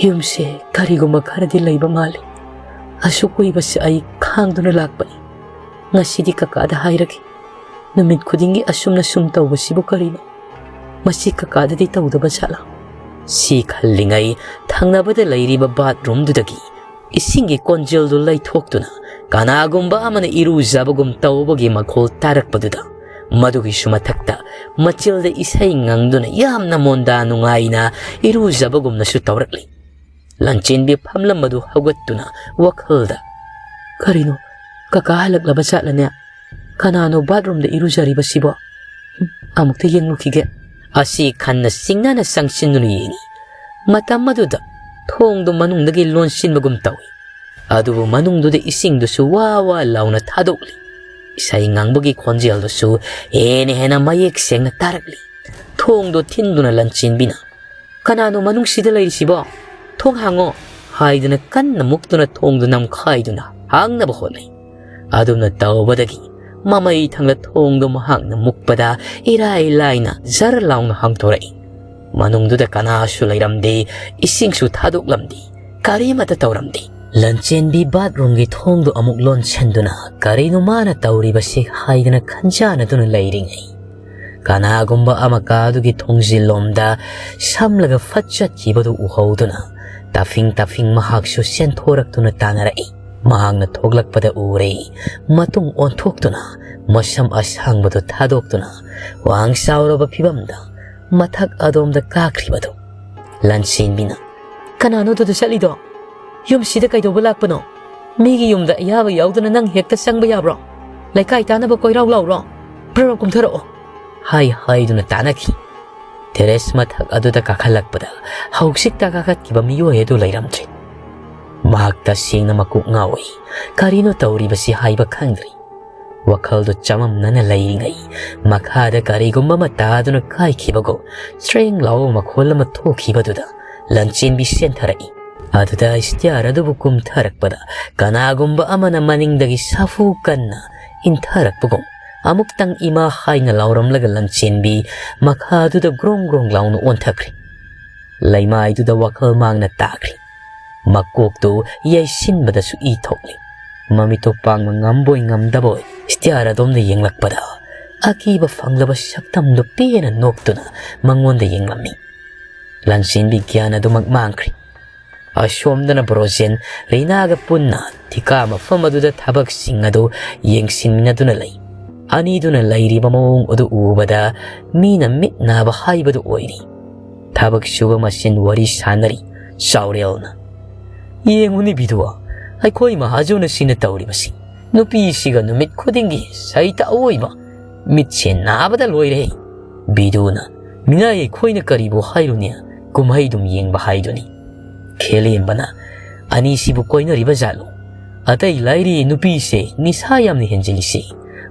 "ꯌꯨꯝꯁꯦ ꯀꯔꯤꯒꯨꯝꯕ ꯈꯔꯗꯤ ꯂꯩꯕ ꯃꯥꯜꯂꯤ꯫ ꯑꯁꯨꯛ ꯀꯨꯏꯕꯁꯦ ꯑꯩ ꯈꯥꯡꯗꯨꯅ ꯂꯥꯛꯄꯅꯤ꯫ ꯉꯁꯤꯗꯤ ꯀꯀꯥꯗ ꯍꯥꯏꯔꯒꯦ꯫ ꯅꯨꯃꯤꯠ ꯈꯨꯗꯤꯡꯒꯤ ꯑꯁꯨꯝꯅ ꯁꯨꯝ ꯇꯧꯕꯁꯤꯕꯨ ꯀꯔꯤꯅꯣ? ꯃꯁꯤ ꯀꯀꯥꯗꯗꯤ ꯇꯧꯗꯕ ꯖꯥꯠꯂꯥ?" ꯁꯤ ꯈꯜꯂꯤꯉꯩ ꯊꯪꯅꯕꯗ ꯂꯩꯔꯤꯕ ꯕꯥꯠꯔꯨꯝꯗꯨꯗꯒꯤ ꯏꯁꯤꯡꯒꯤ ꯀꯣꯟꯖꯦꯜꯗꯨ ꯂꯩꯊꯣꯛꯇꯨꯅ ꯀꯅꯥꯒꯨꯝꯕ ꯑꯃꯅ ꯏꯔꯨꯖꯕꯒꯨꯝ ꯇꯧꯕꯒꯤ ꯃꯈꯣꯜ ꯇꯥꯔꯛꯄꯗꯨꯗ ꯃꯗꯨꯒꯤꯁꯨ ꯃꯊꯛꯇ ꯃꯆꯤꯜꯗ ꯏꯁꯩ ꯉꯪꯗꯨꯅ ꯌꯥꯝꯅ ꯃꯣꯟꯗꯥ ꯅꯨꯡꯉꯥꯏꯅ ꯏꯔꯨꯖꯕꯒꯨꯝꯅꯁꯨ ꯇꯧꯔꯛꯂꯤ꯫ ꯂꯟꯆꯦꯟꯕꯤ ꯐꯝꯂꯝꯕꯗꯨ ꯍꯧꯒꯠꯇꯨꯅ ꯋꯥꯈꯜꯗ, "ꯀꯔꯤꯅꯣ? ꯀꯀꯥ ꯍꯜꯂꯛꯂꯕ ꯖꯥꯠꯂꯅꯦ? ꯀꯅꯥꯅꯣ ꯕꯥꯠꯔꯨꯝꯗ ꯏꯔꯨꯖꯔꯤꯕꯁꯤꯕꯣ? ꯎꯝ, ꯑꯃꯨꯛꯇ ꯌꯦꯡꯂꯨꯈꯤꯒꯦ꯫" ꯑꯁꯤ ꯈꯟꯅ ꯁꯤꯡꯅꯅ ꯆꯪꯁꯤꯟꯗꯨꯅ ꯌꯦꯡꯉꯤ꯫ ꯃꯇꯝ ꯑꯗꯨꯗ ꯊꯣꯡꯗꯨ ꯃꯅꯨꯡꯗꯒꯤ ꯂꯣꯟꯁꯤꯟꯕꯒꯨꯝ ꯇꯧꯏ꯫ ꯑꯗꯨꯕꯨ ꯃꯅꯨꯡꯗꯨꯗ ꯏꯁꯤꯡꯗꯨꯁꯨ ꯋꯥ ꯋꯥ ꯂꯥꯎꯅ ꯊꯥꯗꯣꯛꯂꯤ꯫ ꯏꯁꯩ ꯉꯥꯡꯕꯒꯤ ꯈꯣꯟꯖꯦꯜꯗꯨꯁꯨ ꯍꯦꯟꯅ ꯍꯦꯟꯅ ꯃꯌꯦꯛ ꯁꯦꯡꯅ ꯇꯥꯔꯛꯂꯤ꯫ ꯊꯣꯡꯗꯣ ꯊꯤꯟꯗꯨꯅ ꯂꯟꯆꯦꯟꯕꯤꯅ, "ꯀꯅꯥꯅꯣ ꯃꯅꯨꯡꯁꯤꯗ ꯂꯩꯔꯤꯁꯤꯕꯣ? ꯊꯣꯡ ꯍꯥꯡꯉꯣ!" ꯍꯥꯏꯗꯨꯅ ꯀꯟꯅ ꯃꯨꯛꯇꯨꯅ ꯊꯣꯡꯗꯨ ꯅꯝꯈꯥꯏꯗꯨꯅ ꯍꯥꯡꯅꯕ ꯍꯣꯠꯅꯩ꯫ ꯑꯗꯨꯝꯅ ꯇꯧꯕꯗꯒꯤ ꯃꯃꯩ ꯊꯪꯂ ꯊꯣꯡꯗꯨ ꯃꯍꯥꯛꯅ ꯃꯨꯛꯄꯗ ꯏꯔꯥꯏ ꯂꯥꯏꯅ ꯖꯔ ꯂꯥꯎꯅ ꯍꯥꯡꯗꯣꯔꯛꯏ꯫ ꯃꯅꯨꯡꯗꯨꯗ ꯀꯅꯥꯁꯨ ꯂꯩꯔꯝꯗꯦ, ꯏꯁꯤꯡꯁꯨ ꯊꯥꯗꯣꯛꯂꯝꯗꯦ, ꯀꯔꯤꯃꯠꯇ ꯇꯧꯔꯝꯗꯦ꯫ ꯂꯟꯆꯦꯟꯕꯤ ꯕꯥꯠꯔꯨꯝꯒꯤ ꯊꯣꯡꯗꯨ ꯑꯃꯨꯛ ꯂꯣꯟꯁꯤꯟꯗꯨꯅ ꯀꯔꯤꯅꯣ ꯃꯥꯅ ꯇꯧꯔꯤꯕꯁꯤ ꯍꯥꯏꯗꯅ ꯈꯟꯖꯥꯅꯗꯨꯅ ꯂꯩꯔꯤꯉꯩ, ꯀꯅꯥꯒꯨꯝꯕ ꯑꯃ ꯀꯥ ꯑꯗꯨꯒꯤ ꯊꯣꯡꯖꯤꯜꯂꯣꯝꯗ ꯁꯝꯂꯒ ꯐꯠ ꯆꯠꯈꯤꯕꯗꯨ ꯎꯍꯧꯗꯨꯅ ꯇꯥꯐꯤꯡ ꯇꯥꯐꯤꯡ ꯃꯍꯥꯛꯁꯨ ꯆꯦꯟꯊꯣꯔꯛꯇꯨꯅ ꯇꯥꯟꯅꯔꯛꯏ꯫ ꯃꯍꯥꯛꯅ ꯊꯣꯛꯂꯛꯄꯗ ꯎꯔꯦ, ꯃꯇꯨꯡ ꯑꯣꯟꯊꯣꯛꯇꯨꯅ ꯃꯁꯝ ꯑꯁꯥꯡꯕꯗꯨ ꯊꯥꯗꯣꯛꯇꯨꯅ ꯋꯥꯡ ꯆꯥꯎꯔꯕ ꯐꯤꯕꯝꯗ ꯃꯊꯛ ꯑꯗꯣꯝꯗ ꯀꯥꯈ꯭ꯔꯤꯕꯗꯨ꯫ ꯂꯟꯆꯦꯟꯕꯤꯅ, "ꯀꯅꯥꯅꯣ ꯑꯗꯨꯗ ꯆꯠꯂꯤꯗꯣ? ꯌꯨꯝꯁꯤꯗ ꯀꯩꯗꯧꯕ ꯂꯥꯛꯄꯅꯣ? ꯃꯤꯒꯤ ꯌꯨꯝꯗ ꯑꯌꯥꯕ ꯌꯥꯎꯗꯅ ꯅꯪ ꯍꯦꯛꯇ ꯆꯪꯕ ꯌꯥꯕ꯭ꯔꯣ? ꯂꯩꯀꯥꯏ ꯇꯥꯅꯕ ꯀꯣꯏꯔꯥꯎ ꯂꯥꯎꯔꯣ? ꯄ꯭ꯔꯞ ꯄ꯭ꯔꯞ ꯀꯨꯝꯊꯔꯛꯑꯣ!" ꯍꯥꯏ ꯍꯥꯏꯗꯨꯅ ꯇꯥꯅꯈꯤ꯫ ꯇꯦꯔꯦꯁ ꯃꯊꯛ ꯑꯗꯨꯗ ꯀꯥꯈꯠꯂꯛꯄꯗ ꯍꯧꯖꯤꯛꯇ ꯀꯥꯈꯠꯈꯤꯕ ꯃꯤꯑꯣꯏ ꯑꯗꯨ ꯂꯩꯔꯝꯗ꯭ꯔꯦ꯫ ꯃꯍꯥꯛ ꯇꯁꯦꯡꯅ ꯃꯀꯣꯛ ꯉꯥꯎꯏ꯫ ꯀꯔꯤꯅꯣ ꯇꯧꯔꯤꯕꯁꯤ ꯍꯥꯏꯕ ꯈꯪꯗ꯭ꯔꯦ꯫ ꯋꯥꯈꯜꯗꯨ ꯆꯃꯝꯅꯅ ꯂꯩꯔꯤꯉꯩ ꯃꯈꯥꯗ ꯀꯔꯤꯒꯨꯝꯕ ꯑꯃ ꯇꯥꯗꯨꯅ ꯀꯥꯏꯈꯤꯕꯒꯨꯝ ꯆ꯭ꯔꯦꯡ ꯂꯥꯎꯕ ꯃꯈꯣꯜ ꯑꯃ ꯊꯣꯛꯈꯤꯕꯗꯨꯗ ꯂꯟꯆꯦꯟꯕꯤ ꯆꯦꯟꯊꯔꯛꯏ꯫ ꯑꯗꯨꯗ ꯁ꯭ꯇꯤꯌꯥꯔ ꯑꯗꯨꯕꯨ ꯀꯨꯝꯊꯔꯛꯄꯗ ꯀꯅꯥꯒꯨꯝꯕ ꯑꯃꯅ ꯃꯅꯤꯡꯗꯒꯤ ꯁꯥꯐꯨ ꯀꯟꯅ ꯏꯟꯊꯔꯛꯄꯒꯨꯝ ꯑꯃꯨꯛꯇꯪ ꯏꯃꯥ ꯍꯥꯏꯅ ꯂꯥꯎꯔꯝꯂꯒ ꯂꯟꯆꯦꯟꯕꯤ ꯃꯈꯥꯗꯨꯗ ꯒ꯭ꯔꯣꯡ ꯒ꯭ꯔꯣꯡ ꯂꯥꯎꯅ ꯑꯣꯟꯊꯈ꯭ꯔꯦ꯫ ꯂꯩꯃꯥꯏꯗꯨꯗ ꯋꯥꯈꯜ ꯃꯥꯡꯅ ꯇꯥꯈ꯭ꯔꯦ꯫ ꯃꯀꯣꯛꯇꯨ ꯌꯩꯁꯤꯟꯕꯗꯁꯨ ꯏ ꯊꯣꯛꯂꯦ꯫ ꯃꯃꯤꯠꯇꯨ ꯄꯥꯡꯕ ꯉꯝꯕꯣꯏ ꯉꯝꯗꯕꯣꯏ ꯁ꯭ꯇꯤꯌꯥꯔ ꯑꯗꯣꯝꯗ ꯌꯦꯡꯂꯛꯄꯗ ꯑꯀꯤꯕ ꯐꯪꯂꯕ ꯁꯛꯇꯝꯗꯨ ꯄꯦꯟꯅ ꯅꯣꯛꯇꯨꯅ ꯃꯉꯣꯟꯗ ꯌꯦꯡꯂꯝꯃꯤ꯫ ꯂꯟꯆꯦꯟꯕꯤ ꯒ꯭ꯌꯥꯟ ꯑꯗꯨꯃꯛ ꯃꯥꯡꯈ꯭ꯔꯦ꯫ ꯑꯁꯣꯝꯗꯅ ꯕ꯭ꯔꯣꯖꯦꯟ ꯔꯤꯅꯥꯒ ꯄꯨꯟꯅ ꯊꯤꯀꯥ ꯃꯐꯝ ꯑꯗꯨꯗ ꯊꯕꯛꯁꯤꯡ ꯑꯗꯨ ꯌꯦꯡꯁꯤꯟꯃꯤꯟꯅꯗꯨꯅ ꯂꯩ꯫ ꯑꯅꯤꯗꯨꯅ ꯂꯩꯔꯤꯕ ꯃꯑꯣꯡ ꯑꯗꯨ ꯎꯕꯗ ꯃꯤꯅ ꯃꯤꯠ ꯅꯥꯕ ꯍꯥꯏꯕꯗꯨ ꯑꯣꯏꯔꯤ꯫ ꯊꯕꯛ ꯁꯨꯕ ꯃꯁꯦꯟ ꯋꯥꯔꯤ ꯁꯥꯟꯅꯔꯤ꯫ ꯆꯥꯎꯔꯦꯜꯅ, "ꯌꯦꯡꯉꯨꯅꯦ ꯕꯤꯗꯨꯋꯥ, ꯑꯩꯈꯣꯏ ꯃꯍꯥꯖꯣꯟ ꯑꯁꯤꯅ ꯇꯧꯔꯤꯕꯁꯤ ꯅꯨꯄꯤꯁꯤꯒ ꯅꯨꯃꯤꯠ ꯈꯨꯗꯤꯡꯒꯤ ꯁꯩꯇ ꯑꯋꯣꯏꯕ꯫ ꯃꯤꯠꯁꯦ ꯅꯥꯕꯗ ꯂꯣꯏꯔꯦ꯫ ꯕꯤꯗꯨꯅ, "ꯃꯤꯅꯥꯏ ꯑꯩꯈꯣꯏꯅ ꯀꯔꯤꯕꯨ ꯍꯥꯏꯔꯨꯅꯤ, ꯀꯨꯝꯍꯩꯗꯨꯝ ꯌꯦꯡꯕ ꯍꯥꯏꯗꯨꯅꯤ"꯫ ꯈꯦꯂꯦꯝꯕꯅ, "ꯑꯅꯤꯁꯤꯕꯨ ꯀꯣꯏꯅꯔꯤꯕ ꯖꯥꯠꯂꯣ? ꯑꯇꯩ ꯂꯥꯏꯔꯤ ꯅꯨꯄꯤꯁꯦ ꯅꯤꯁꯥ ꯌꯥꯝꯅ ꯍꯦꯟꯖꯤꯜꯂꯤꯁꯤ,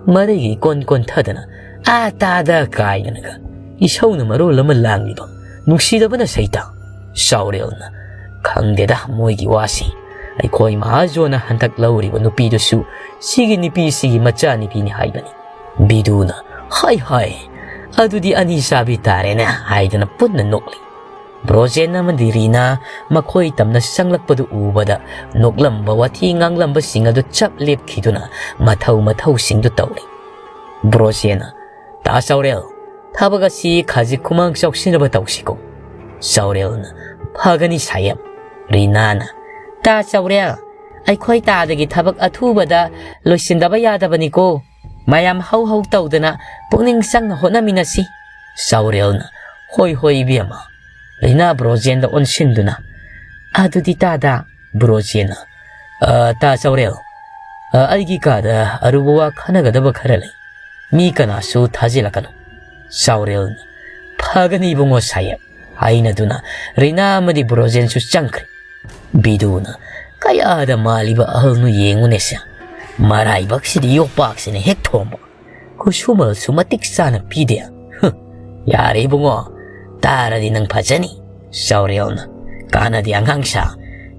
ꯃꯔꯩꯒ ꯏꯀꯣꯟ ꯀꯣꯟꯊꯗꯅ, ꯑꯥ ꯇꯥꯗ ꯀꯥꯏꯗꯅꯒ, ꯏꯁꯧꯅ ꯃꯔꯣꯜ ꯑꯃ ꯂꯥꯡꯂꯤꯕ, ꯅꯨꯡꯁꯤꯗꯕꯅ ꯁꯩꯇ"꯫ ꯆꯥꯎꯔꯦꯜꯅ, "ꯈꯪꯗꯦꯗ ꯃꯣꯏꯒꯤ ꯋꯥꯁꯤ꯫ ꯑꯩꯈꯣꯏ ꯃꯍꯥꯖꯣꯟꯅ ꯍꯟꯗꯛ ꯂꯧꯔꯤꯕ ꯅꯨꯄꯤꯗꯨꯁꯨ ꯁꯤꯒꯤ ꯅꯨꯄꯤꯁꯤꯒꯤ ꯃꯆꯥꯅꯨꯄꯤꯅꯤ ꯍꯥꯏꯕꯅꯤ"꯫ ꯕꯤꯗꯨꯅ, "ꯍꯥꯏ ꯍꯥꯏ, ꯑꯗꯨꯗꯤ ꯑꯅꯤ ꯆꯥꯕꯤ ꯇꯥꯔꯦꯅꯦ" ꯍꯥꯏꯗꯅ ꯄꯨꯟꯅ ꯅꯣꯛꯂꯤ꯫ ꯕ꯭ꯔꯣꯖꯦꯟ ꯑꯃꯗꯤ ꯔꯤꯅꯥ ꯃꯈꯣꯏ ꯇꯝꯅ ꯆꯪꯂꯛꯄꯗꯨ ꯎꯕꯗ ꯅꯣꯛꯂꯝꯕ, ꯋꯥꯊꯤ ꯉꯥꯡꯂꯝꯕꯁꯤꯡ ꯑꯗꯨ ꯆꯞ ꯂꯦꯞꯈꯤꯗꯨꯅ ꯃꯊꯧ ꯃꯊꯧꯁꯤꯡꯗꯨ ꯇꯧꯔꯤ꯫ ꯕ꯭ꯔꯣꯖꯦꯟꯅ, "ꯇꯥ ꯆꯥꯎꯔꯦꯜ, ꯊꯕꯛ ꯑꯁꯤ ꯈꯖꯤꯛ ꯈꯨꯃꯥꯡ ꯆꯥꯎꯁꯤꯟꯅꯕ ꯇꯧꯁꯤꯀꯣ"꯫ ꯆꯥꯎꯔꯦꯜꯅ, "ꯐꯒꯅꯤ ꯁꯥꯍꯦꯕ"꯫ ꯔꯤꯅꯥꯅ, "ꯇꯥ ꯆꯥꯎꯔꯦꯜ, ꯑꯩꯈꯣꯏ ꯇꯥꯗꯒꯤ ꯊꯕꯛ ꯑꯊꯨꯕꯗ ꯂꯣꯏꯁꯤꯟꯗꯕ ꯌꯥꯗꯕꯅꯤꯀꯣ꯫ ꯃꯌꯥꯝ ꯍꯧ ꯍꯧ ꯇꯧꯗꯅ ꯄꯨꯛꯅꯤꯡ ꯆꯪꯅ ꯍꯣꯠꯅꯃꯤꯟꯅꯁꯤ"꯫ ꯆꯥꯎꯔꯦꯜꯅ, "ꯍꯣꯏ ꯍꯣꯏ ꯏꯕꯦꯝꯃ"꯫ ꯔꯤꯅꯥ ꯕ꯭ꯔꯣꯖꯦꯟꯗ ꯑꯣꯟꯁꯤꯟꯗꯨꯅ, "ꯑꯗꯨꯗꯤ ꯇꯥꯗ"꯫ ꯕ꯭ꯔꯣꯖꯦꯟꯅ, "ꯑ, ꯇꯥ ꯆꯥꯎꯔꯦꯜ, ꯑ, ꯑꯩꯒꯤ ꯀꯥꯗ ꯑꯔꯨꯕ ꯋꯥ ꯈꯟꯅꯒꯗꯕ ꯈꯔ ꯂꯩ꯫ ꯃꯤ ꯀꯅꯥꯁꯨ ꯊꯥꯖꯤꯜꯂꯛꯀꯅꯨ"꯫ ꯆꯥꯎꯔꯦꯜꯅ, "ꯐꯒꯅꯤ ꯏꯕꯨꯡꯉꯣ ꯁꯥꯍꯦꯕ" ꯍꯥꯏꯅꯗꯨꯅ ꯔꯤꯅꯥ ꯑꯃꯗꯤ ꯕ꯭ꯔꯣꯖꯦꯟꯁꯨ ꯆꯪꯈ꯭ꯔꯦ꯫ ꯕꯤꯗꯨꯅ, "ꯀꯌꯥꯗ ꯃꯥꯜꯂꯤꯕ ꯑꯍꯜꯅꯣ ꯌꯦꯡꯉꯨꯅꯦꯁꯦ, ꯃꯔꯥꯏꯕꯛꯁꯤꯗꯤ ꯌꯣꯄꯥꯛꯁꯤꯅ ꯍꯦꯛ ꯊꯣꯝꯕ, ꯈꯨꯠꯁꯨꯃꯜꯁꯨ ꯃꯇꯤꯛ ꯆꯥꯅ ꯄꯤꯗꯦ꯫ ꯍꯨꯝ, ꯌꯥꯔꯦ ꯏꯕꯨꯡꯉꯣ, ꯇꯥꯔꯗꯤ ꯅꯪ ꯐꯖꯅꯤ"꯫ ꯆꯥꯎꯔꯦꯜꯅ, "ꯀꯥꯟꯅꯗꯦ ꯑꯉꯥꯡꯁꯥ,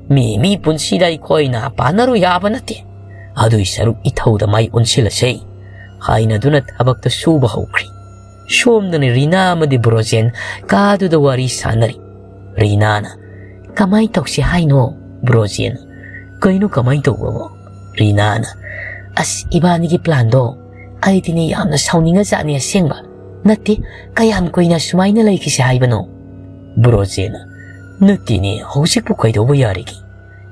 ꯃꯤ ꯃꯤ ꯄꯨꯟꯁꯤꯗ ꯑꯩꯈꯣꯏꯅ ꯄꯥꯟꯅꯔꯨ ꯌꯥꯕ ꯅꯠꯇꯦ꯫ ꯑꯗꯨꯏ ꯁꯔꯨꯛ ꯏꯊꯧꯗ ꯃꯥꯏ ꯑꯣꯟꯁꯤꯜꯂꯁꯦ" ꯍꯥꯏꯅꯗꯨꯅ ꯊꯕꯛꯇ ꯁꯨꯕ ꯍꯧꯈ꯭ꯔꯦ꯫ ꯁꯣꯝꯗꯅ ꯔꯤꯅꯥ ꯑꯃꯗꯤ ꯕ꯭ꯔꯣꯖꯦꯟ ꯀꯥꯗꯨꯗ ꯋꯥꯔꯤ ꯁꯥꯟꯅꯔꯤ꯫ ꯔꯤꯅꯥꯅ, "ꯀꯃꯥꯏ ꯇꯧꯁꯤ ꯍꯥꯏꯅꯣ?" ꯕ꯭ꯔꯣꯖꯦꯟꯅ, "ꯀꯩꯅꯣ ꯀꯃꯥꯏ ꯇꯧꯕꯕꯣ?" ꯔꯤꯅꯥꯅ, "ꯑꯁ, ꯏꯕꯥꯅꯤꯒꯤ ꯄ꯭ꯂꯥꯟꯗꯣ, ꯑꯩꯗꯤꯅꯦ ꯌꯥꯝꯅ ꯁꯥꯎꯅꯤꯡꯉꯖꯥꯠꯅꯤ ꯑꯁꯦꯡꯕ꯫ ꯅꯠꯇꯦ, ꯀꯌꯥꯝ ꯀꯨꯏꯅ ꯁꯨꯃꯥꯏꯅ ꯂꯩꯈꯤꯁꯦ ꯍꯥꯏꯕꯅꯣ?" ꯕ꯭ꯔꯣꯖꯦꯟꯅ, "ꯅꯠꯇꯦꯅꯦ, ꯍꯧꯖꯤꯛꯄꯨ ꯀꯩꯗꯧꯕ ꯌꯥꯔꯤꯒꯦ?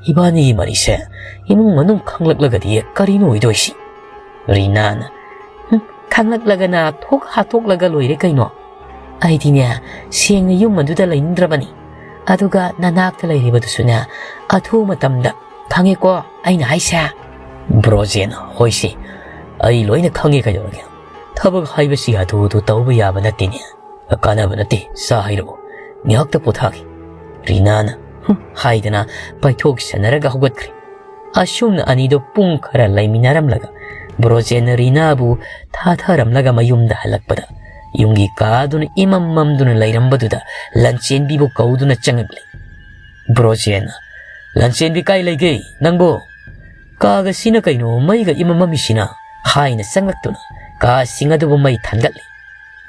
ꯏꯕꯥꯅꯤꯒꯤ ꯃꯔꯤꯁꯦ ꯏꯃꯨꯡ ꯃꯅꯨꯡ ꯈꯪꯂꯛꯂꯒꯗꯤ ꯀꯔꯤꯅꯣ ꯑꯣꯏꯗꯣꯏꯁꯤ?" ꯔꯤꯅꯥꯅ, "ꯍꯨꯝ, ꯈꯪꯂꯛꯂꯒꯅ ꯊꯣꯛ ꯍꯥꯠꯇꯣꯛꯂꯒ ꯂꯣꯏꯔꯦ ꯀꯩꯅꯣ꯫ ꯑꯩꯗꯤꯅꯦ, ꯁꯦꯡꯅ ꯌꯨꯝ ꯑꯗꯨꯗ ꯂꯩꯅꯤꯡꯗ꯭ꯔꯕꯅꯤ꯫ ꯑꯗꯨꯒ ꯅꯅꯥꯛꯇ ꯂꯩꯔꯤꯕꯗꯨꯁꯨꯅꯦ, ꯑꯊꯨꯕ ꯃꯇꯝꯗ ꯈꯪꯉꯦꯀꯣ ꯑꯩꯅ ꯍꯥꯏꯁꯦ꯫ ꯕ꯭ꯔꯣꯖꯦꯟ, ꯍꯣꯏꯁꯦ, ꯑꯩ ꯂꯣꯏꯅ ꯈꯪꯉꯦ, ꯀꯩꯗꯧꯔꯒꯦ? ꯊꯕꯛ ꯍꯥꯏꯕꯁꯤ ꯍꯥꯊꯨ ꯍꯥꯊꯨ ꯇꯧꯕ ꯌꯥꯕ ꯅꯠꯇꯦꯅꯦ꯫ ꯀꯥꯟꯅꯕ ꯅꯠꯇꯦ, ꯁꯥ ꯍꯩꯔꯛꯑꯣ, ꯉꯥꯏꯍꯥꯛꯇ ꯄꯣꯊꯥꯒꯦ꯫ ꯔꯤꯅꯥꯅ "ꯍꯨꯝ" ꯍꯥꯏꯗꯅ ꯄꯥꯏꯊꯣꯛ ꯁꯟꯅꯔꯒ ꯍꯧꯒꯠꯈ꯭ꯔꯦ꯫ ꯑꯁꯨꯝꯅ ꯑꯅꯤꯗꯣ ꯄꯨꯡ ꯈꯔ ꯂꯩꯃꯤꯟꯅꯔꯝꯂꯒ ꯕ꯭ꯔꯣꯖꯦꯟꯅ ꯔꯤꯅꯥꯕꯨ ꯊꯥꯊꯔꯝꯂꯒ ꯃꯌꯨꯝꯗ ꯍꯜꯂꯛꯄꯗ ꯌꯨꯝꯒꯤ ꯀꯥꯗꯨꯅ ꯏꯃꯝ ꯃꯝꯗꯨꯅ ꯂꯩꯔꯝꯕꯗꯨꯗ ꯂꯟꯆꯦꯟꯕꯤꯕꯨ ꯀꯧꯗꯨꯅ ꯆꯪꯉꯛꯂꯦ꯫ ꯕ꯭ꯔꯣꯖꯦꯟꯅ "ꯂꯟꯆꯦꯟꯕꯤ ꯀꯥꯏ ꯂꯩꯒꯦ ꯅꯪꯕꯨ? ꯀꯥꯒꯁꯤꯅ ꯀꯩꯅꯣ ꯃꯩꯒ ꯏꯃꯝ ꯃꯝꯃꯤꯁꯤꯅ?" ꯍꯥꯏꯅ ꯆꯪꯂꯛꯇꯨꯅ ꯀꯥꯁꯤꯡ ꯑꯗꯨꯕꯨ ꯃꯩ ꯊꯥꯟꯒꯠꯂꯤ꯫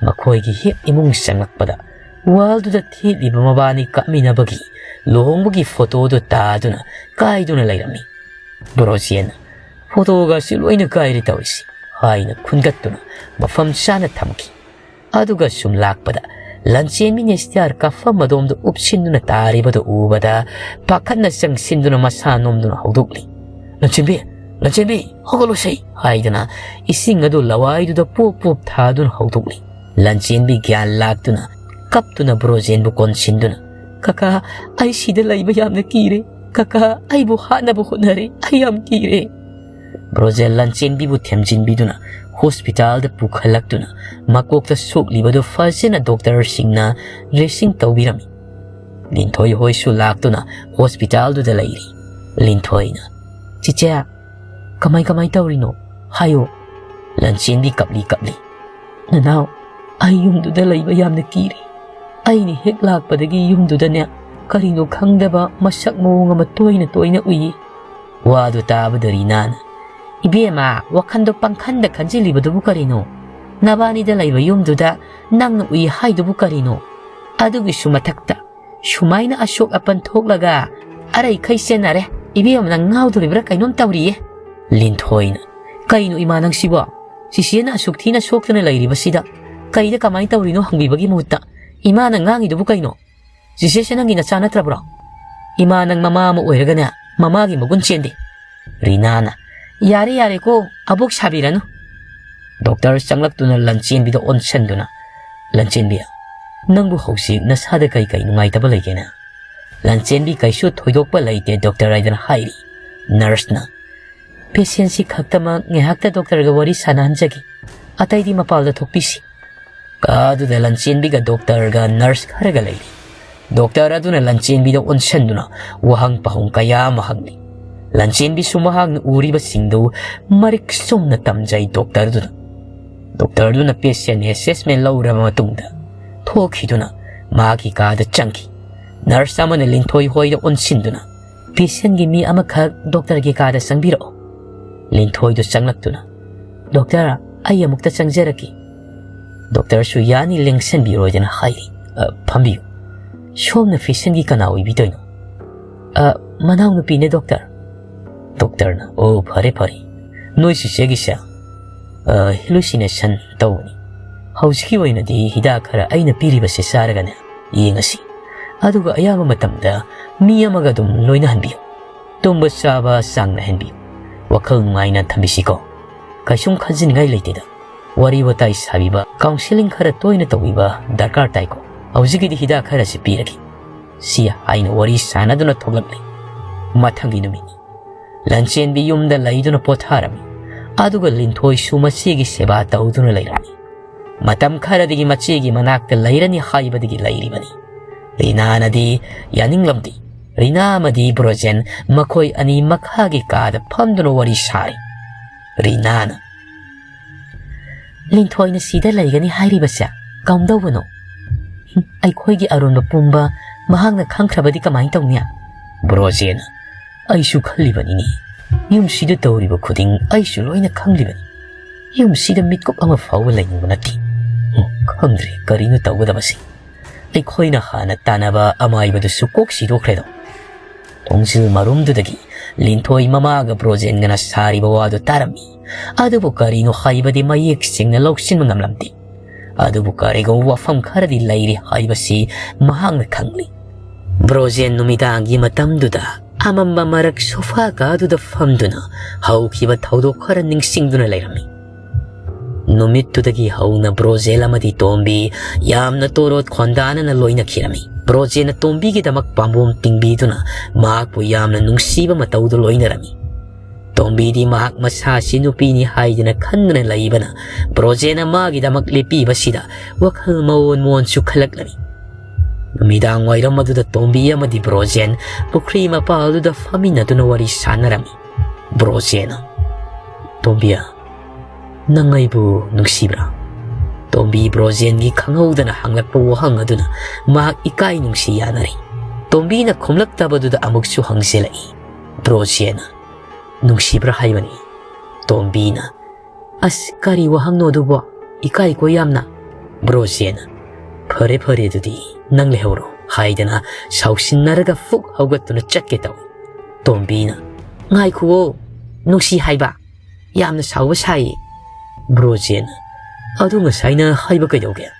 ꯃꯈꯣꯏꯒꯤ ꯍꯦꯛ ꯏꯃꯨꯡ ꯆꯪꯂꯛꯄꯗ ꯋꯥꯜꯗꯨꯗ ꯊꯦꯠꯂꯤꯕ ꯃꯕꯥꯅꯤ ꯀꯥꯞꯃꯤꯟꯅꯕꯒꯤ ꯂꯨꯍꯣꯡꯕꯒꯤ ꯐꯣꯇꯣꯗꯨ ꯇꯥꯗꯨꯅ ꯀꯥꯏꯗꯨꯅ ꯂꯩꯔꯝꯃꯤ꯫ ꯕ꯭ꯔꯣꯖꯦꯟꯅ "ꯐꯣꯇꯣꯒꯁꯤ ꯂꯣꯏꯅ ꯀꯥꯏꯔꯦ ꯇꯧꯔꯤꯁꯤ" ꯍꯥꯏꯅ ꯈꯨꯟꯒꯠꯇꯨꯅ ꯃꯐꯝ ꯆꯥꯅ ꯊꯝꯈꯤ꯫ ꯑꯗꯨꯒ ꯁꯨꯝ ꯂꯥꯛꯄꯗ ꯂꯟꯆꯦꯟꯕꯤꯅ ꯁ꯭ꯇꯤꯌꯥꯔ ꯀꯥꯐꯝ ꯑꯗꯣꯝꯗ ꯎꯞꯁꯤꯟꯗꯨꯅ ꯇꯥꯔꯤꯕꯗꯨ ꯎꯕꯗ ꯄꯥꯈꯠꯅ ꯆꯪꯁꯤꯟꯗꯨꯅ ꯃꯁꯥ ꯅꯣꯝꯗꯨꯅ ꯍꯧꯗꯣꯛꯂꯤ꯫ "ꯂꯟꯆꯦꯟꯕꯤ, ꯂꯟꯆꯦꯟꯕꯤ, ꯍꯧꯒꯠꯂꯣꯁꯦ!" ꯍꯥꯏꯗꯨꯅ ꯏꯁꯤꯡ ꯑꯗꯨ ꯂꯋꯥꯏꯗꯨꯗ ꯄꯣꯞ ꯄꯣꯞ ꯊꯥꯗꯨꯅ ꯍꯧꯗꯣꯛꯂꯤ꯫ ꯂꯟꯆꯦꯟꯕꯤ ꯒ꯭ꯌꯥꯟ ꯂꯥꯛꯇꯨꯅ ꯀꯞꯇꯨꯅ ꯕ꯭ꯔꯣꯖꯦꯟꯕꯨ ꯀꯣꯟꯁꯤꯟꯗꯨꯅ, "ꯀꯀꯥ, ꯑꯩ ꯁꯤꯗ ꯂꯩꯕ ꯌꯥꯝꯅ ꯀꯤꯔꯦ꯫ ꯀꯀꯥ, ꯑꯩꯕꯨ ꯍꯥꯠꯅꯕ ꯍꯣꯠꯅꯔꯦ꯫ ꯑꯩ ꯌꯥꯝ ꯀꯤꯔꯦ꯫" ꯕ꯭ꯔꯣꯖꯦꯟ ꯂꯟꯆꯦꯟꯕꯤꯕꯨ ꯊꯦꯝꯖꯤꯟꯕꯤꯗꯨꯅ ꯍꯣꯁꯄꯤꯇꯥꯜꯗ ꯄꯨꯈꯠꯂꯛꯇꯨꯅ ꯃꯀꯣꯛꯇ ꯁꯣꯛꯂꯤꯕꯗꯨ ꯐꯖꯅ ꯗꯣꯛꯇꯔꯁꯤꯡꯅ ꯗ꯭ꯔꯦꯁꯤꯡ ꯇꯧꯕꯤꯔꯝꯃꯤ꯫ ꯂꯤꯟꯊꯣꯏ ꯍꯣꯏꯁꯨ ꯂꯥꯛꯇꯨꯅ ꯍꯣꯁꯄꯤꯇꯥꯜꯗꯨꯗ ꯂꯩꯔꯤ꯫ ꯂꯤꯟꯊꯣꯏꯅ, "ꯆꯤꯆꯦ, ꯀꯃꯥꯏ ꯀꯃꯥꯏ ꯇꯧꯔꯤꯅꯣ? ꯍꯥꯏꯌꯣ꯫" ꯂꯟꯆꯦꯟꯕꯤ ꯀꯞꯂꯤ ꯀꯞꯂꯤ, "ꯅꯅꯥꯎ, ꯑꯩ ꯌꯨꯝꯗꯨꯗ ꯂꯩꯕ ꯌꯥꯝꯅ ꯀꯤꯔꯦ꯫ ꯑꯩꯅ ꯍꯦꯛ ꯂꯥꯛꯄꯗꯒꯤ ꯌꯨꯝꯗꯨꯗꯅꯦ, ꯀꯔꯤꯅꯣ ꯈꯪꯗꯕ ꯃꯁꯛ ꯃꯑꯣꯡ ꯑꯃ ꯇꯣꯏꯅ ꯇꯣꯏꯅ ꯎꯏꯌꯦ꯫" ꯋꯥꯗꯨ ꯇꯥꯕꯗ ꯔꯤꯅꯥꯅ, "ꯏꯕꯦꯝꯃ, ꯋꯥꯈꯟꯗꯣ ꯄꯪꯈꯟꯗ ꯈꯟꯖꯤꯜꯂꯤꯕꯗꯨꯕꯨ ꯀꯔꯤꯅꯣ? ꯅꯕꯥꯅꯤꯗ ꯂꯩꯕ ꯌꯨꯝꯗꯨꯗ ꯅꯪꯅ ꯎꯏ ꯍꯥꯏꯗꯨꯕꯨ ꯀꯔꯤꯅꯣ? ꯑꯗꯨꯒꯤꯁꯨ ꯃꯊꯛꯇ ꯁꯨꯃꯥꯏꯅ ꯑꯁꯣꯛ ꯑꯄꯟ ꯊꯣꯛꯂꯒ ꯑꯔꯩꯈꯩ ꯆꯦꯟꯅꯔꯦ꯫ ꯏꯕꯦꯝꯃ, ꯅꯪ ꯉꯥꯎꯗꯣꯔꯤꯕ꯭ꯔꯥ ꯀꯩꯅꯣꯝ ꯇꯧꯔꯤꯌꯦ꯫" ꯂꯤꯟꯊꯣꯏꯅ, "ꯀꯩꯅꯣ ꯏꯃꯥ ꯅꯪꯁꯤꯕꯣ? ꯆꯤꯆꯦꯅ ꯑꯁꯨꯛ ꯊꯤꯅ ꯁꯣꯛꯇꯅ ꯂꯩꯔꯤꯕꯁꯤꯗ ꯀꯩꯗ ꯀꯃꯥꯏꯅ ꯇꯧꯔꯤꯅꯣ ꯍꯪꯕꯤꯕꯒꯤ ꯃꯍꯨꯠꯇ ꯏꯃꯥꯅ ꯉꯥꯡꯉꯤꯗꯨꯕꯨ ꯀꯩꯅꯣ? ꯆꯤꯆꯦꯁꯦ ꯅꯪꯒꯤ ꯅꯆꯥ ꯅꯠꯇ꯭ꯔꯕ꯭ꯔꯣ? ꯏꯃꯥ ꯅꯪ ꯃꯃꯥ ꯑꯃ ꯑꯣꯏꯔꯒꯅꯦ, ꯃꯃꯥꯒꯤ ꯃꯒꯨꯟ ꯆꯦꯟꯗꯦ꯫" ꯔꯤꯅꯥꯅ, "ꯌꯥꯔꯦ ꯌꯥꯔꯦꯀꯣ, ꯑꯕꯣꯛ ꯁꯥꯕꯤꯔꯅꯨ꯫" ꯗꯣꯛꯇꯔ ꯆꯪꯂꯛꯇꯨꯅ ꯂꯟꯆꯦꯟꯕꯤꯗ ꯑꯣꯟꯁꯟꯗꯨꯅ, "ꯂꯟꯆꯦꯟꯕꯤ, ꯅꯪꯕꯨ ꯍꯧꯖꯤꯛ ꯅꯁꯥꯗ ꯀꯩ ꯀꯩ ꯅꯨꯡꯉꯥꯏꯇꯕ ꯂꯩꯒꯦꯅꯦ?" ꯂꯟꯆꯦꯟꯕꯤ ꯀꯩꯁꯨ ꯊꯣꯏꯗꯣꯛꯄ ꯂꯩꯇꯦ ꯗꯣꯛꯇꯔ ꯍꯥꯏꯗꯅ ꯍꯥꯏꯔꯤ꯫ Nurseꯅ, "Patientꯁꯤ ꯈꯛꯇꯃꯛ ꯉꯥꯏꯍꯥꯛꯇ doctorꯒ ꯋꯥꯔꯤ ꯁꯥꯟꯅꯍꯟꯖꯒꯦ, ꯑꯇꯩꯗꯤ ꯃꯄꯥꯜꯗ ꯊꯣꯛꯄꯤꯁꯤ꯫" ꯀꯥꯗꯨꯗ ꯂꯟꯆꯦꯟꯕꯤꯒ doctorꯒ nurse ꯈꯔꯒ ꯂꯩꯔꯤ꯫ Doctor ꯑꯗꯨꯅ ꯂꯟꯆꯦꯟꯕꯤꯗ ꯑꯣꯟꯁꯤꯟꯗꯨꯅ ꯋꯥꯍꯪ ꯄꯥꯎꯍꯪ ꯀꯌꯥ ꯑꯃ ꯍꯪꯂꯤ꯫ ꯂꯟꯆꯦꯟꯕꯤꯁꯨ ꯃꯍꯥꯛꯅ ꯎꯔꯤꯕꯁꯤꯡꯗꯨ ꯃꯔꯤꯛ ꯆꯨꯝꯅ ꯇꯝꯖꯩ doctorꯗꯨꯅ꯫ Doctorꯗꯨꯅ patient assessment ꯂꯧꯔꯕ ꯃꯇꯨꯡꯗ ꯊꯣꯛꯈꯤꯗꯨꯅ ꯃꯥꯒꯤ ꯀꯥꯗ ꯆꯪꯈꯤ꯫ Nurse ꯑꯃꯅ ꯂꯤꯟꯊꯣꯏ ꯍꯣꯏꯗ ꯑꯣꯟꯁꯤꯟꯗꯨꯅ, "Patientꯒꯤ ꯃꯤ ꯑꯃꯈꯛ doctorꯒꯤ ꯀꯥꯗ ꯆꯪꯕꯤꯔꯛꯑꯣ꯫" ꯂꯤꯟꯊꯣꯏꯗꯨ ꯆꯪꯂꯛꯇꯨꯅ, "Doctor, ꯑꯩ ꯑꯃꯨꯛꯇ ꯆꯪꯖꯔꯛꯀꯦ꯫" Doctorꯁꯨ ꯌꯥꯅꯤ ꯂꯦꯡꯁꯟꯕꯤꯔꯣꯏꯗꯅ ꯍꯥꯏꯔꯤ꯫ "ꯑ, ꯐꯝꯕꯤꯌꯨ꯫ ꯁꯣꯝꯅ patientꯒꯤ ꯀꯅꯥ ꯑꯣꯏꯕꯤꯗꯣꯏꯅꯣ?" "ꯑ, ꯃꯅꯥꯎꯅꯨꯄꯤꯅꯦ doctor꯫" Doctorꯅ, "ꯑꯣ, ꯐꯔꯦ ꯐꯔꯦ꯫ ꯅꯣꯏ ꯆꯤꯆꯦꯒꯤꯁꯦ, ꯑ, hallucination ꯇꯧꯕꯅꯤ꯫ ꯍꯧꯖꯤꯛꯀꯤ ꯑꯣꯏꯅꯗꯤ ꯍꯤꯗꯥꯛ ꯈꯔ ꯑꯩꯅ ꯄꯤꯔꯤꯕꯁꯦ ꯆꯥꯔꯒꯅꯦ ꯌꯦꯡꯉꯁꯤ꯫ ꯑꯗꯨꯒ ꯑꯌꯥꯝꯕ ꯃꯇꯝꯗ ꯃꯤ ꯑꯃꯒ ꯑꯗꯨꯝ ꯂꯣꯏꯅꯍꯟꯕꯤꯌꯨ꯫ ꯇꯨꯝꯕ ꯆꯥꯕ ꯆꯥꯡ ꯅꯥꯏꯍꯟꯕꯤꯌꯨ꯫ ꯋꯥꯈꯜ ꯅꯨꯡꯉꯥꯏꯅ ꯊꯝꯕꯤꯁꯤꯀꯣ꯫ ꯀꯩꯁꯨꯝ ꯈꯟꯖꯤꯅꯤꯡꯉꯥꯏ ꯂꯩꯇꯦꯗ꯫ ꯋꯥꯔꯤ ꯋꯥꯇꯥꯏ ꯁꯥꯕꯤꯕ, counselling ꯈꯔ ꯇꯣꯏꯅ ꯇꯧꯕꯤꯕ ꯗꯔꯀꯥꯔ ꯇꯥꯏꯀꯣ꯫ ꯍꯧꯖꯤꯛꯀꯤꯗꯤ ꯍꯤꯗꯥꯛ ꯈꯔꯁꯤ ꯄꯤꯔꯒꯦ꯫" ꯁꯤ ꯍꯥꯏꯅ ꯋꯥꯔꯤ ꯁꯥꯟꯅꯗꯨꯅ ꯊꯣꯛꯂꯛꯂꯤ꯫ ꯃꯊꯪꯒꯤ ꯅꯨꯃꯤꯠꯅꯤ꯫ ꯂꯟꯆꯦꯟꯕꯤ ꯌꯨꯝꯗ ꯂꯩꯗꯨꯅ ꯄꯣꯊꯥꯔꯝꯃꯤ꯫ ꯑꯗꯨꯒ ꯂꯤꯟꯊꯣꯏꯁꯨ ꯃꯆꯦꯒꯤ ꯁꯦꯕꯥ ꯇꯧꯗꯨꯅ ꯂꯩꯔꯝꯃꯤ꯫ ꯃꯇꯝ ꯈꯔꯗꯒꯤ ꯃꯆꯦꯒꯤ ꯃꯅꯥꯛꯇ ꯂꯩꯔꯅꯤ ꯍꯥꯏꯕꯗꯒꯤ ꯂꯩꯔꯤꯕꯅꯤ꯫ ꯔꯤꯅꯥꯅꯗꯤ ꯌꯥꯅꯤꯡꯂꯝꯗꯦ꯫ ꯔꯤꯅꯥ ꯑꯃꯗꯤ ꯕ꯭ꯔꯣꯖꯦꯟ ꯃꯈꯣꯏ ꯑꯅꯤ ꯃꯈꯥꯒꯤ ꯀꯥꯗ ꯐꯝꯗꯨꯅ ꯋꯥꯔꯤ ꯁꯥꯔꯤ꯫ ꯔꯤꯅꯥꯅ, "ꯂꯤꯟꯊꯣꯏꯅ ꯁꯤꯗ ꯂꯩꯒꯅꯤ ꯍꯥꯏꯔꯤꯕꯁꯦ ꯀꯝꯗꯧꯕꯅꯣ? ꯍꯨꯝ, ꯑꯩꯈꯣꯏꯒꯤ ꯑꯔꯣꯟꯕ ꯄꯨꯝꯕ ꯃꯍꯥꯛꯅ ꯈꯪꯈ꯭ꯔꯕꯗꯤ ꯀꯃꯥꯏꯅ ꯇꯧꯅꯤ?" ꯕ꯭ꯔꯣꯖꯦꯟꯅ, "ꯑꯩꯁꯨ ꯈꯜꯂꯤꯕꯅꯤꯅꯦ꯫ ꯌꯨꯝꯁꯤꯗ ꯇꯧꯔꯤꯕ ꯈꯨꯗꯤꯡ ꯑꯩꯁꯨ ꯂꯣꯏꯅ ꯈꯪꯂꯤꯕꯅꯤ꯫ ꯌꯨꯝꯁꯤꯗ ꯃꯤꯠꯀꯨꯞ ꯑꯃ ꯐꯥꯎꯕ ꯂꯩꯅꯤꯡꯕ ꯅꯠꯇꯦ꯫ ꯎꯝ, ꯈꯪꯗ꯭ꯔꯦ ꯀꯔꯤꯅꯣ ꯇꯧꯒꯗꯕꯁꯤ꯫ ꯑꯩꯈꯣꯏꯅ ꯍꯥꯟꯅ ꯇꯥꯟꯅꯕ ꯑꯃꯥꯏꯕꯗꯨꯁꯨ ꯀꯣꯛ ꯁꯤꯗꯣꯛꯈ꯭ꯔꯦꯗꯣ꯫" ꯊꯣꯡꯖꯤꯜ ꯃꯔꯨꯝꯗꯨꯗꯒꯤ ꯂꯤꯟꯊꯣꯏ ꯃꯃꯥꯒ ꯕ꯭ꯔꯣꯖꯦꯟꯒꯅ ꯁꯥꯔꯤꯕ ꯋꯥꯗꯨ ꯇꯥꯔꯝꯃꯤ꯫ ꯑꯗꯨꯕꯨ ꯀꯔꯤꯅꯣ ꯍꯥꯏꯕꯗꯤ ꯃꯌꯦꯛ ꯁꯦꯡꯅ ꯂꯧꯁꯤꯟꯕ ꯉꯝꯂꯝꯗꯦ꯫ ꯑꯗꯨꯕꯨ ꯀꯔꯤꯒꯨꯝꯕ ꯋꯥꯐꯝ ꯈꯔꯗꯤ ꯂꯩꯔꯤ ꯍꯥꯏꯕꯁꯤ ꯃꯍꯥꯛꯅ ꯈꯪꯂꯤ꯫ ꯕ꯭ꯔꯣꯖꯦꯟ ꯅꯨꯃꯤꯗꯥꯡꯒꯤ ꯃꯇꯝꯗꯨꯗ ꯑꯃꯝꯕ ꯃꯔꯛ ꯁꯣꯐꯥ ꯀꯥꯗꯨꯗ ꯐꯝꯗꯨꯅ ꯍꯧꯈꯤꯕ ꯊꯧꯗꯣꯛ ꯈꯔ ꯅꯤꯡꯁꯤꯡꯗꯨꯅ ꯂꯩꯔꯝꯃꯤ꯫ ꯅꯨꯃꯤꯠꯇꯨꯗꯒꯤ ꯍꯧꯅ ꯕ꯭ꯔꯣꯖꯦꯟ ꯑꯃꯗꯤ ꯇꯣꯝꯕꯤ ꯌꯥꯝꯅ ꯇꯣꯔꯣꯠ ꯈꯣꯟꯗꯥꯅꯅ ꯂꯣꯏꯅꯈꯤꯔꯝꯃꯤ꯫ ꯕ꯭ꯔꯣꯖꯦꯟꯅ ꯇꯣꯝꯕꯤꯒꯤꯗꯃꯛ ꯄꯥꯝꯕꯣꯝ ꯇꯤꯡꯕꯤꯗꯨꯅ ꯃꯍꯥꯛꯄꯨ ꯌꯥꯝꯅ ꯅꯨꯡꯁꯤꯕ ꯃꯇꯧꯗꯨ ꯂꯣꯏꯅꯔꯝꯃꯤ꯫ ꯇꯣꯝꯕꯤꯗꯤ ꯃꯍꯥꯛ ꯃꯁꯥꯁꯤ ꯅꯨꯄꯤꯅꯤ ꯍꯥꯏꯗꯅ ꯈꯟꯗꯅ ꯂꯩꯕꯅ ꯕ꯭ꯔꯣꯖꯦꯟꯅ ꯃꯥꯒꯤꯗꯃꯛ ꯂꯦꯞꯄꯤꯕꯁꯤꯗ ꯋꯥꯈꯜ ꯃꯑꯣꯟ ꯃꯑꯣꯟꯁꯨ ꯈꯜꯂꯛꯂꯝꯃꯤ꯫ ꯅꯨꯃꯤꯗꯥꯡ ꯋꯥꯏꯔꯝ ꯑꯗꯨꯗ ꯇꯣꯝꯕꯤ ꯑꯃꯗꯤ ꯕ꯭ꯔꯣꯖꯦꯟ ꯄꯨꯈ꯭ꯔꯤ ꯃꯄꯥꯜꯗꯨꯗ ꯐꯝꯃꯤꯟꯅꯗꯨꯅ ꯋꯥꯔꯤ ꯁꯥꯟꯅꯔꯝꯃꯤ꯫ ꯕ꯭ꯔꯣꯖꯦꯟꯅ, "ꯇꯣꯝꯕꯤꯌꯥ, ꯅꯪ ꯑꯩꯕꯨ ꯅꯨꯡꯁꯤꯕ꯭ꯔꯥ?" ꯇꯣꯝꯕꯤ ꯕ꯭ꯔꯣꯖꯦꯟꯒꯤ ꯈꯪꯍꯧꯗꯅ ꯍꯪꯂꯛꯄ ꯋꯥꯍꯪ ꯑꯗꯨꯅ ꯃꯍꯥꯛ ꯏꯀꯥꯏ ꯅꯨꯡꯁꯤ ꯌꯥꯅꯔꯤ꯫ ꯇꯣꯝꯕꯤꯅ ꯈꯨꯝꯂꯛꯇꯕꯗꯨꯗ ꯑꯃꯨꯛꯁꯨ ꯍꯪꯖꯤꯜꯂꯛꯏ꯫ ꯕ꯭ꯔꯣꯖꯦꯟꯅ, "ꯅꯨꯡꯁꯤꯕ꯭ꯔꯥ ꯍꯥꯏꯕꯅꯤ?" ꯇꯣꯝꯕꯤꯅ, "ꯑꯁ, ꯀꯔꯤ ꯋꯥꯍꯪꯅꯣ ꯑꯗꯨꯕꯣ? ꯏꯀꯥꯏꯀꯣ ꯌꯥꯝꯅ꯫" ꯕ꯭ꯔꯣꯖꯦꯟꯅ, "ꯐꯔꯦ, ꯐꯔꯦ, ꯑꯗꯨꯗꯤ ꯅꯪ ꯂꯩꯍꯧꯔꯣ," ꯍꯥꯏꯗꯅ ꯁꯥꯎꯁꯤꯟꯅꯔꯒ ꯐꯨꯛ ꯍꯧꯒꯠꯇꯨꯅ ꯆꯠꯀꯦ ꯇꯧꯏ꯫ ꯇꯣꯝꯕꯤꯅ, "ꯉꯥꯏꯈꯨꯑꯣ, ꯅꯨꯡꯁꯤ ꯍꯥꯏꯕ, ꯌꯥꯝꯅ ꯁꯥꯎꯕ ꯁꯥꯏꯌꯦ꯫" ꯕ꯭ꯔꯣꯖꯦꯟꯅ, "ꯑꯗꯨ ꯉꯁꯥꯏꯅ ꯍꯥꯏꯕ ꯀꯩꯗꯧꯒꯦ?"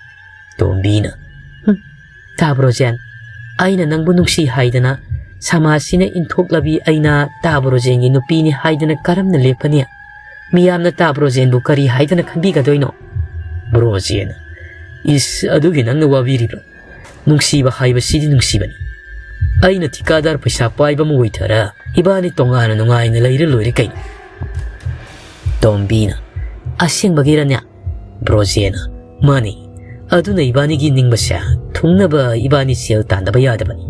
ꯇꯣꯝꯕꯤꯅ, "ꯍꯨꯝ, ꯇꯥ ꯕ꯭ꯔꯣꯖꯦꯟ, ꯑꯩꯅ ꯅꯪꯕꯨ ꯅꯨꯡꯁꯤ ꯍꯥꯏꯗꯅ ꯁꯃꯥꯖꯁꯤꯅ ꯏꯟꯊꯣꯛꯂꯕꯤ ꯑꯩꯅ ꯇꯥ ꯕ꯭ꯔꯣꯖꯦꯟꯒꯤ ꯅꯨꯄꯤꯅꯤ ꯍꯥꯏꯗꯅ ꯀꯔꯝꯅ ꯂꯦꯞꯀꯅꯤ? ꯃꯤꯌꯥꯝꯅ ꯇꯥ ꯕ꯭ꯔꯣꯖꯦꯟꯕꯨ ꯀꯔꯤ ꯍꯥꯏꯗꯅ ꯈꯟꯕꯤꯒꯗꯣꯏꯅꯣ?" ꯕ꯭ꯔꯣꯖꯦꯟꯅ, "ꯏꯁ, ꯑꯗꯨꯒꯤ ꯅꯪꯅ ꯋꯥꯕꯤꯔꯤꯕ꯭ꯔꯣ? ꯅꯨꯡꯁꯤꯕ ꯍꯥꯏꯕꯁꯤꯗꯤ ꯅꯨꯡꯁꯤꯕꯅꯤ꯫ ꯑꯩꯅ ꯊꯤꯀꯥꯗꯥꯔ ꯄꯩꯁꯥ ꯄꯥꯏꯕ ꯑꯃ ꯑꯣꯏꯊꯔ ꯏꯕꯥꯅꯤ ꯇꯣꯉꯥꯟꯅ ꯅꯨꯡꯉꯥꯏꯅ ꯂꯩꯔ ꯂꯣꯏꯔꯦ ꯀꯩꯅꯣ꯫" ꯇꯣꯝꯕꯤꯅ, "ꯑꯁꯦꯡꯕꯒꯤꯔꯅꯦ?" ꯕ꯭ꯔꯣꯖꯦꯟꯅ, "ꯃꯥꯅꯤ꯫ ꯑꯗꯨꯅ ꯏꯕꯥꯅꯤꯒꯤ ꯅꯤꯡꯕꯁꯦ ꯊꯨꯡꯅꯕ ꯏꯕꯥꯅꯤ ꯁꯦꯜ ꯇꯥꯟꯗꯕ ꯌꯥꯗꯕꯅꯤ꯫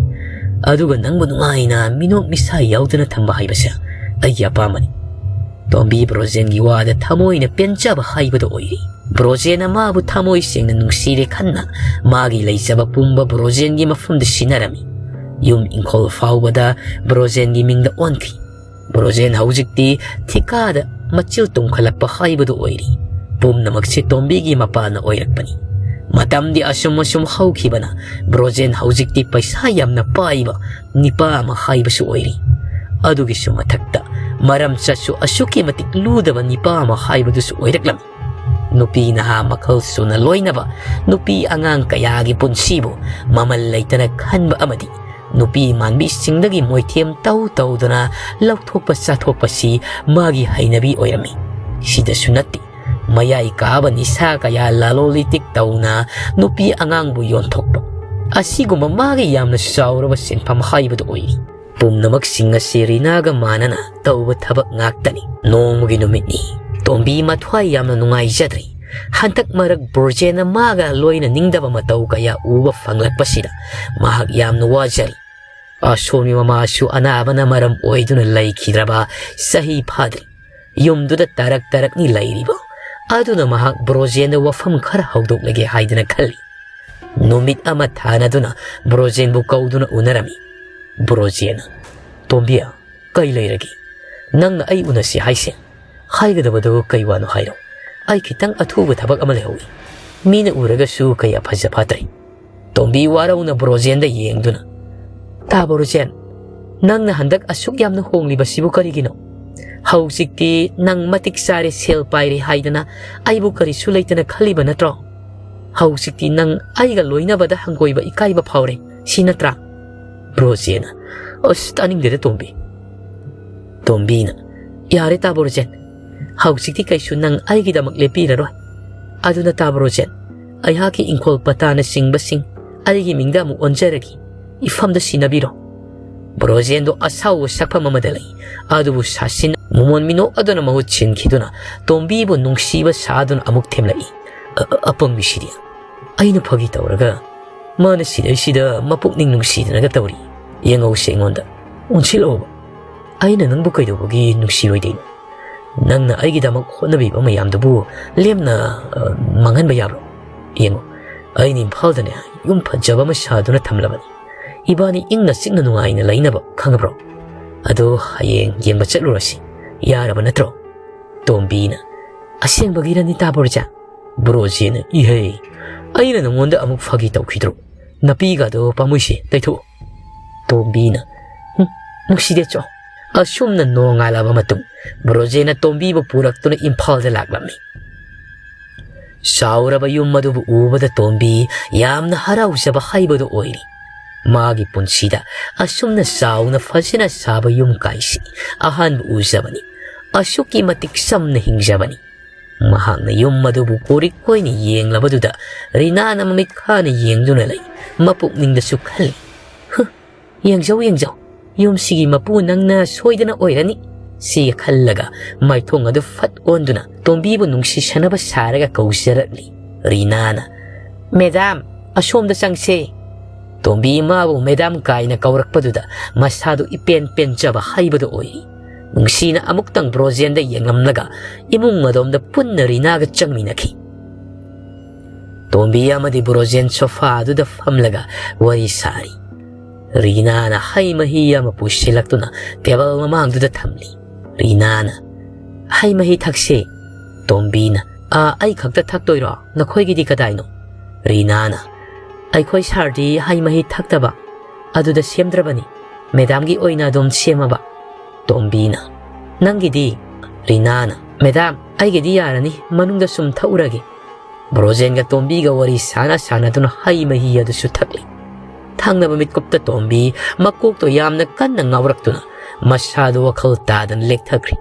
ꯑꯗꯨꯒ ꯅꯪꯕꯨ ꯅꯨꯡꯉꯥꯏꯅ ꯃꯤꯅꯣꯛ ꯃꯤꯁꯥ ꯌꯥꯎꯗꯅ ꯊꯝꯕ ꯍꯥꯏꯕꯁꯦ ꯑꯩꯒꯤ ꯑꯄꯥꯝꯕꯅꯤ꯫" ꯇꯣꯝꯕꯤ ꯕ꯭ꯔꯣꯖꯦꯟꯒꯤ ꯋꯥꯗ ꯊꯃꯣꯏꯅ ꯄꯦꯟꯖꯕ ꯍꯥꯏꯕꯗꯨ ꯑꯣꯏꯔꯤ꯫ ꯕ꯭ꯔꯣꯖꯦꯟꯅ ꯃꯥꯕꯨ ꯊꯃꯣꯏ ꯁꯦꯡꯅ ꯅꯨꯡꯁꯤꯔꯦ ꯈꯟꯅ ꯃꯥꯒꯤ ꯂꯩꯖꯕ ꯄꯨꯝꯕ ꯕ꯭ꯔꯣꯖꯦꯟꯒꯤ ꯃꯐꯝꯗ ꯁꯤꯟꯅꯔꯝꯃꯤ꯫ ꯌꯨꯝ ꯏꯪꯈꯣꯜ ꯐꯥꯎꯕꯗ ꯕ꯭ꯔꯣꯖꯦꯟꯒꯤ ꯃꯤꯡꯗ ꯑꯣꯟꯈꯤ꯫ ꯕ꯭ꯔꯣꯖꯦꯟ ꯍꯧꯖꯤꯛꯇꯤ ꯊꯤꯀꯥꯗ ꯃꯆꯤꯜ ꯇꯨꯝꯈꯠꯂꯛꯄ ꯍꯥꯏꯕꯗꯨ ꯑꯣꯏꯔꯤ꯫ ꯄꯨꯝꯅꯃꯛꯁꯦ ꯇꯣꯝꯕꯤꯒꯤ ꯃꯄꯥꯅ ꯑꯣꯏꯔꯛꯄꯅꯤ꯫ ꯃꯇꯝꯗꯤ ꯑꯁꯨꯝ ꯑꯁꯨꯝ ꯍꯧꯈꯤꯕꯅ ꯕ꯭ꯔꯣꯖꯦꯟ ꯍꯧꯖꯤꯛꯇꯤ ꯄꯩꯁꯥ ꯌꯥꯝꯅ ꯄꯥꯏꯕ ꯅꯤꯄꯥ ꯑꯃ ꯍꯥꯏꯕꯁꯨ ꯑꯣꯏꯔꯤ꯫ ꯑꯗꯨꯒꯤꯁꯨ ꯃꯊꯛꯇ ꯃꯔꯝ ꯆꯠꯁꯨ ꯑꯁꯨꯛꯀꯤ ꯃꯇꯤꯛ ꯂꯨꯗꯕ ꯅꯤꯄꯥ ꯑꯃ ꯍꯥꯏꯕꯗꯨꯁꯨ ꯑꯣꯏꯔꯛꯂꯝꯃꯤ꯫ ꯅꯨꯄꯤ ꯅꯍꯥ ꯃꯈꯜ ꯁꯨꯅ ꯂꯣꯏꯅꯕ ꯅꯨꯄꯤ ꯑꯉꯥꯡ ꯀꯌꯥꯒꯤ ꯄꯨꯟꯁꯤꯕꯨ ꯃꯃꯜ ꯂꯩꯇꯅ ꯈꯟꯕ ꯑꯃꯗꯤ ꯅꯨꯄꯤ ꯃꯥꯟꯕꯤꯁꯤꯡꯗꯒꯤ ꯃꯣꯏꯊꯦꯝ ꯇꯧ ꯇꯧꯗꯨꯅ ꯂꯧꯊꯣꯛꯄ ꯆꯥꯊꯣꯛꯄꯁꯤ ꯃꯥꯒꯤ ꯍꯩꯅꯕꯤ ꯑꯣꯏꯔꯝꯃꯤ꯫ ꯁꯤꯗꯁꯨ ꯅꯠꯇꯦ, ꯃꯌꯥꯏ ꯀꯥꯕ ꯅꯤꯁꯥ ꯀꯌꯥ ꯂꯂꯣꯜ ꯏꯇꯤꯛ ꯇꯧꯅ ꯅꯨꯄꯤ ꯑꯉꯥꯡꯕꯨ ꯌꯣꯟꯊꯣꯛꯄ, ꯑꯁꯤꯒꯨꯝꯕ ꯃꯥꯒꯤ ꯌꯥꯝꯅ ꯆꯥꯎꯔꯕ ꯁꯤꯟꯐꯝ ꯍꯥꯏꯕꯗꯨ ꯑꯣꯏꯔꯤ꯫ ꯄꯨꯝꯅꯃꯛꯁꯤꯡ ꯑꯁꯤ ꯔꯤꯅꯥꯒ ꯃꯥꯟꯅꯅ ꯇꯧꯕ ꯊꯕꯛ ꯉꯥꯛꯇꯅꯤ꯫ ꯅꯣꯡꯃꯒꯤ ꯅꯨꯃꯤꯠꯅꯤ꯫ ꯇꯣꯝꯕꯤ ꯃꯊ꯭ꯋꯥꯏ ꯌꯥꯝꯅ ꯅꯨꯡꯉꯥꯏꯖꯗ꯭ꯔꯤ꯫ ꯍꯟꯗꯛ ꯃꯔꯛ ꯕ꯭ꯔꯣꯖꯦꯟꯅ ꯃꯥꯒ ꯂꯣꯏꯅꯅꯤꯡꯗꯕ ꯃꯇꯧ ꯀꯌꯥ ꯎꯕ ꯐꯪꯂꯛꯄꯁꯤꯗ ꯃꯍꯥꯛ ꯌꯥꯝꯅ ꯋꯥꯖꯔꯤ꯫ ꯑꯁꯣꯝꯒꯤ ꯃꯃꯥꯁꯨ ꯑꯅꯥꯕꯅ ꯃꯔꯝ ꯑꯣꯏꯗꯨꯅ ꯂꯩꯈꯤꯗ꯭ꯔꯕ ꯆꯍꯤ ꯐꯥꯗ꯭ꯔꯤ꯫ ꯌꯨꯝꯗꯨꯗ ꯇꯔꯛ ꯇꯔꯛꯅꯤ ꯂꯩꯔꯤꯕ꯫ ꯑꯗꯨꯅ ꯃꯍꯥꯛ ꯕ꯭ꯔꯣꯖꯦꯟꯗ ꯋꯥꯐꯝ ꯈꯔ ꯍꯧꯗꯣꯛꯂꯒꯦ ꯍꯥꯏꯗꯅ ꯈꯜꯂꯤ꯫ ꯅꯨꯃꯤꯠ ꯑꯃ ꯊꯥꯅꯗꯨꯅ ꯕ꯭ꯔꯣꯖꯦꯟꯕꯨ ꯀꯧꯗꯨꯅ ꯎꯅꯔꯝꯃꯤ꯫ ꯕ꯭ꯔꯣꯖꯦꯟꯅ, "ꯇꯣꯝꯕꯤ, ꯀꯩ ꯂꯩꯔꯒꯦ? ꯅꯪꯅ ꯑꯩ ꯎꯅꯁꯤ ꯍꯥꯏꯁꯦ? ꯍꯥꯏꯒꯗꯕꯗꯨ ꯀꯩ ꯋꯥꯅꯣ ꯍꯥꯏꯔꯣ? ꯑꯩ ꯈꯤꯇꯪ ꯑꯊꯨꯕ ꯊꯕꯛ ꯑꯃ ꯂꯩꯍꯧꯏ꯫ ꯃꯤꯅ ꯎꯔꯒꯁꯨ ꯀꯌꯥ ꯐꯖ ꯐꯠꯇ꯭ꯔꯦ꯫" ꯇꯣꯝꯕꯤ ꯋꯥꯔꯧꯅ ꯕ꯭ꯔꯣꯖꯦꯟꯗ ꯌꯦꯡꯗꯨꯅ, "ꯇꯥ ꯕ꯭ꯔꯣꯖꯦꯟ, ꯅꯪꯅ ꯍꯟꯗꯛ ꯑꯁꯨꯛ ꯌꯥꯝꯅ ꯍꯣꯡꯂꯤꯕꯁꯤꯕꯨ ꯀꯔꯤꯒꯤꯅꯣ? ꯍꯧꯖꯤꯛꯇꯤ ꯅꯪ ꯃꯇꯤꯛ ꯆꯥꯔꯦ, ꯁꯦꯜ ꯄꯥꯏꯔꯦ ꯍꯥꯏꯗꯅ ꯑꯩꯕꯨ ꯀꯔꯤꯁꯨ ꯂꯩꯇꯅ ꯈꯜꯂꯤꯕ ꯅꯠꯇ꯭ꯔꯣ? ꯍꯧꯖꯤꯛꯇꯤ ꯅꯪ ꯑꯩꯒ ꯂꯣꯏꯅꯕꯗ ꯍꯪꯒꯣꯏꯕ ꯏꯀꯥꯏꯕ ꯐꯥꯎꯔꯦ, ꯁꯤ ꯅꯠꯇ꯭ꯔꯥ?" ꯕ꯭ꯔꯣꯖꯦꯟꯅ, "ꯑꯁ, ꯇꯥꯅꯤꯡꯗꯦꯗ ꯇꯣꯝꯕꯤ꯫" ꯇꯣꯝꯕꯤꯅ, "ꯌꯥꯔꯦ ꯇꯥ ꯕ꯭ꯔꯣꯖꯦꯟ, ꯍꯧꯖꯤꯛꯇꯤ ꯀꯩꯁꯨ ꯅꯪ ꯑꯩꯒꯤꯗꯃꯛ ꯂꯦꯞꯄꯤꯔꯔꯣꯏ꯫ ꯑꯗꯨꯅ ꯇꯥ ꯕ꯭ꯔꯣꯖꯦꯟ, ꯑꯩꯍꯥꯛꯀꯤ ꯏꯪꯈꯣꯜ ꯄꯇꯥꯅꯆꯤꯡꯕꯁꯤꯡ ꯑꯩꯒꯤ ꯃꯤꯡꯗ ꯑꯃꯨꯛ ꯑꯣꯟꯖꯔꯒꯦ꯫ ꯏꯐꯝꯗ ꯁꯤꯟꯅꯕꯤꯔꯣ꯫" ꯕ꯭ꯔꯣꯖꯦꯟꯗꯣ ꯑꯁꯥꯎꯕ ꯁꯛꯐꯝ ꯑꯃꯗ ꯂꯩ꯫ ꯑꯗꯨꯕꯨ ꯁꯥꯁꯤꯟ ꯃꯣꯃꯣꯟ ꯃꯤꯅꯣꯛ ꯑꯗꯨꯅ ꯃꯍꯨꯠ ꯁꯤꯟꯈꯤꯗꯨꯅ ꯇꯣꯝꯕꯤꯕꯨ ꯅꯨꯡꯁꯤꯕ ꯁꯥꯗꯨꯅ ꯑꯃꯨꯛ ꯊꯦꯝꯂꯛꯏ꯫ "ꯑ-, ꯑ-, ꯑꯄꯪꯕꯤꯁꯤꯗꯤ꯫ ꯑꯩꯅ ꯐꯥꯒꯤ ꯇꯧꯔꯒ ꯃꯥꯅ ꯁꯤꯗꯩꯁꯤꯗ ꯃꯄꯨꯛꯅꯤꯡ ꯅꯨꯡꯁꯤꯗꯅꯒ ꯇꯧꯔꯤ꯫ ꯌꯦꯡꯉꯧꯁꯦ ꯑꯩꯉꯣꯟꯗ꯫ ꯑꯣꯟꯁꯤꯜꯂꯛꯑꯣꯕ꯫ ꯑꯩꯅ ꯅꯪꯕꯨ ꯀꯩꯗꯧꯕꯒꯤ ꯅꯨꯡꯁꯤꯔꯣꯏꯗꯣꯏꯅꯣ? ꯅꯪꯅ ꯑꯩꯒꯤꯗꯃꯛ ꯍꯣꯠꯅꯕꯤꯕ ꯃꯌꯥꯝꯗꯨꯕꯨ ꯂꯦꯝꯅ, ꯑ, ꯃꯥꯡꯍꯟꯕ ꯌꯥꯕ꯭ꯔꯣ? ꯌꯦꯡꯉꯣ, ꯑꯩꯅ ꯏꯝꯐꯥꯜꯗꯅꯦ ꯌꯨꯝ ꯐꯖꯕ ꯑꯃ ꯁꯥꯗꯨꯅ ꯊꯝꯂꯕꯅꯤ꯫ ꯏꯕꯥꯅꯤ ꯏꯪꯅ ꯆꯤꯛꯅ ꯅꯨꯡꯉꯥꯏꯅ ꯂꯩꯅꯕ, ꯈꯪꯉꯕ꯭ꯔꯣ? ꯑꯗꯣ ꯍꯌꯦꯡ ꯌꯦꯡꯕ ꯆꯠꯂꯨꯔꯁꯤ꯫ ꯌꯥꯔꯕ ꯅꯠꯇ꯭ꯔꯣ?" ꯇꯣꯝꯕꯤꯅ, "ꯑꯁꯦꯡꯕꯒꯤꯔꯅꯤ ꯇꯥ ꯕ꯭ꯔꯣꯖꯦꯟ?" ꯕ꯭ꯔꯣꯖꯦꯟꯅ, "ꯏꯍꯦ, ꯑꯩꯅ ꯅꯉꯣꯟꯗ ꯑꯃꯨꯛ ꯐꯥꯒꯤ ꯇꯧꯈꯤꯗ꯭ꯔꯣ? ꯅꯥꯄꯤꯒꯗꯣ ꯄꯥꯝꯃꯨꯏꯁꯦ, ꯇꯩꯊꯣꯛꯑꯣ꯫" ꯇꯣꯝꯕꯤꯅ, "ꯍꯨꯝ, ꯅꯨꯡꯁꯤꯗꯦ ꯆꯣ꯫" ꯑꯁꯨꯝꯅ ꯅꯣꯡꯉꯥꯜꯂꯕ ꯃꯇꯨꯡ ꯕ꯭ꯔꯣꯖꯦꯟꯅ ꯇꯣꯝꯕꯤꯕꯨ ꯄꯨꯔꯛꯇꯨꯅ ꯏꯝꯐꯥꯜꯗ ꯂꯥꯛꯂꯝꯃꯤ꯫ ꯆꯥꯎꯔꯕ ꯌꯨꯝ ꯑꯗꯨꯕꯨ ꯎꯕꯗ ꯇꯣꯝꯕꯤ ꯌꯥꯝꯅ ꯍꯔꯥꯎꯖꯕ ꯍꯥꯏꯕꯗꯨ ꯑꯣꯏꯔꯤ꯫ ꯃꯥꯒꯤ ꯄꯨꯟꯁꯤꯗ ꯑꯁꯨꯝꯅ ꯆꯥꯎꯅ ꯐꯖꯅ ꯁꯥꯕ ꯌꯨꯝ ꯀꯥꯏꯁꯤ ꯑꯍꯥꯟꯕ ꯎꯖꯕꯅꯤ꯫ ꯑꯁꯨꯛꯀꯤ ꯃꯇꯤꯛ ꯆꯝꯅ ꯍꯤꯡꯖꯕꯅꯤ꯫ ꯃꯍꯥꯛꯅ ꯌꯨꯝ ꯑꯗꯨꯕꯨ ꯀꯣꯔꯤꯛ ꯑꯣꯏꯅ ꯌꯦꯡꯂꯕꯗꯨꯗ ꯔꯤꯅꯥꯅ ꯃꯃꯤꯠ ꯈꯥꯅ ꯌꯦꯡꯗꯨꯅ ꯂꯩ꯫ ꯃꯄꯨꯛꯅꯤꯡꯗꯁꯨ ꯈꯜꯂꯤ, "ꯍꯨ, ꯌꯦꯡꯖꯧ, ꯌꯦꯡꯖꯧ, ꯌꯨꯝꯁꯤꯒꯤ ꯃꯄꯨ ꯅꯪꯅ ꯁꯣꯏꯗꯅ ꯑꯣꯏꯔꯅꯤ"꯫ ꯁꯤ ꯈꯜꯂꯒ ꯃꯥꯏꯊꯣꯡ ꯑꯗꯨ ꯐꯠ ꯑꯣꯟꯗꯨꯅ ꯇꯣꯝꯕꯤꯕꯨ ꯅꯨꯡꯁꯤꯁꯅꯕ ꯁꯥꯔꯒ ꯀꯧꯖꯔꯛꯂꯤ꯫ ꯔꯤꯅꯥꯅ, "ꯃꯦꯗꯥꯝ, ꯑꯁꯣꯝꯗ ꯆꯪꯁꯦ"꯫ ꯇꯣꯝꯕꯤ ꯃꯥꯕꯨ ꯃꯦꯗꯥꯝ ꯀꯥꯏꯅ ꯀꯧꯔꯛꯄꯗꯨꯗ ꯃꯁꯥꯗꯨ ꯏꯄꯦꯟ ꯄꯦꯟꯖꯕ ꯍꯥꯏꯕꯗꯨ ꯑꯣꯏꯔꯤ꯫ ꯅꯨꯡꯁꯤꯅ ꯑꯃꯨꯛꯇꯪ ꯕ꯭ꯔꯣꯖꯦꯟꯗ ꯌꯦꯡꯂꯝꯂꯒ ꯏꯃꯨꯡ ꯑꯗꯣꯝꯗ ꯄꯨꯟꯅ ꯔꯤꯅꯥꯒ ꯆꯪꯃꯤꯟꯅꯈꯤ꯫ ꯇꯣꯝꯕꯤ ꯑꯃꯗꯤ ꯕ꯭ꯔꯣꯖꯦꯟ ꯁꯣꯐꯥ ꯑꯗꯨꯗ ꯐꯝꯂꯒ ꯋꯥꯔꯤ ꯁꯥꯔꯤ꯫ ꯔꯤꯅꯥꯅ ꯍꯩ ꯃꯍꯤ ꯑꯃ ꯄꯨꯁꯤꯜꯂꯛꯇꯨꯅ ꯇꯦꯕꯜ ꯃꯃꯥꯡꯗꯨꯗ ꯊꯝꯂꯤ꯫ ꯔꯤꯅꯥꯅ, "ꯍꯩ ꯃꯍꯤ ꯊꯛꯁꯦ"꯫ ꯇꯣꯝꯕꯤꯅ, "ꯑꯥ, ꯑꯩ ꯈꯛꯇ ꯊꯛꯇꯣꯏꯔꯣ? ꯅꯈꯣꯏꯒꯤꯗꯤ ꯀꯗꯥꯏꯅꯣ?" ꯔꯤꯅꯥꯅ, "ꯑꯩꯈꯣꯏ ꯁꯥꯔꯗꯤ ꯍꯩ ꯃꯍꯤ ꯊꯛꯇꯕ, ꯑꯗꯨꯗ ꯁꯦꯝꯗ꯭ꯔꯕꯅꯤ꯫ ꯃꯦꯗꯥꯝꯒꯤ ꯑꯣꯏꯅ ꯑꯗꯨꯝ ꯁꯦꯝꯃꯕ"꯫ ꯇꯣꯝꯕꯤꯅ, "ꯅꯪꯒꯤꯗꯤ?" ꯔꯤꯅꯥꯅ, "ꯃꯦꯗꯥꯝ, ꯑꯩꯒꯤꯗꯤ ꯌꯥꯔꯅꯤ, ꯃꯅꯨꯡꯗ ꯁꯨꯝ ꯊꯛꯎꯔꯒꯦ"꯫ ꯕ꯭ꯔꯣꯖꯦꯟꯒ ꯇꯣꯝꯕꯤꯒ ꯋꯥꯔꯤ ꯁꯥꯅ ꯁꯥꯅꯗꯨꯅ ꯍꯩ ꯃꯍꯤ ꯑꯗꯨꯁꯨ ꯊꯛꯂꯤ꯫ ꯊꯪꯅꯕ ꯃꯤꯠꯀꯨꯞꯇ ꯇꯣꯝꯕꯤ ꯃꯀꯣꯛꯇꯣ ꯌꯥꯝꯅ ꯀꯟꯅ ꯉꯥꯎꯔꯛꯇꯨꯅ ꯃꯁꯥꯗꯨ ꯋꯥꯈꯜ ꯇꯥꯗꯅ ꯂꯦꯛꯊꯈ꯭ꯔꯤ꯫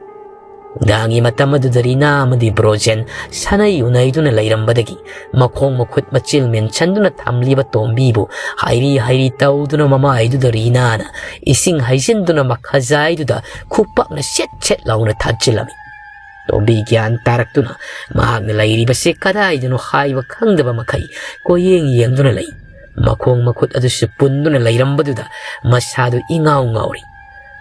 ꯅꯨꯡꯗꯥꯡꯒꯤ ꯃꯇꯝ ꯑꯗꯨꯗ ꯔꯤꯅꯥ ꯑꯃꯗꯤ ꯕ꯭ꯔꯣꯖꯦꯟ ꯁꯥꯅꯩ ꯎꯅꯩꯗꯨꯅ ꯂꯩꯔꯝꯕꯗꯒꯤ ꯃꯈꯣꯡ ꯃꯈꯨꯠ ꯃꯆꯤꯜ ꯃꯦꯟꯁꯟꯗꯨꯅ ꯊꯝꯂꯤꯕ ꯇꯣꯝꯕꯤꯕꯨ ꯍꯥꯏꯔꯤ ꯍꯥꯏꯔꯤ ꯇꯧꯗꯨꯅ ꯃꯃꯥꯏꯗꯨꯗ ꯔꯤꯅꯥꯅ ꯏꯁꯤꯡ ꯍꯩꯖꯤꯟꯗꯨꯅ ꯃꯈꯥꯖꯥꯏꯗꯨꯗ ꯈꯨꯄꯥꯛꯅ ꯁꯦꯠ ꯁꯦꯠ ꯂꯥꯎꯅ ꯊꯥꯖꯤꯜꯂꯝꯃꯤ꯫ ꯇꯣꯝꯕꯤ ꯒ꯭ꯌꯥꯟ ꯇꯥꯔꯛꯇꯨꯅ ꯃꯍꯥꯛꯅ ꯂꯩꯔꯤꯕꯁꯤ ꯀꯗꯥꯏꯗꯅꯣ ꯍꯥꯏꯕ ꯈꯪꯗꯕ ꯃꯈꯩ ꯀꯣꯏꯌꯦꯡ ꯌꯦꯡꯗꯨꯅ ꯂꯩ꯫ ꯃꯈꯣꯡ ꯃꯈꯨꯠ ꯑꯗꯨꯁꯨ ꯄꯨꯟꯗꯨꯅ ꯂꯩꯔꯝꯕꯗꯨꯗ ꯃꯁꯥꯗꯨ ꯏꯉꯥꯎ ꯉꯥꯎꯔꯤ꯫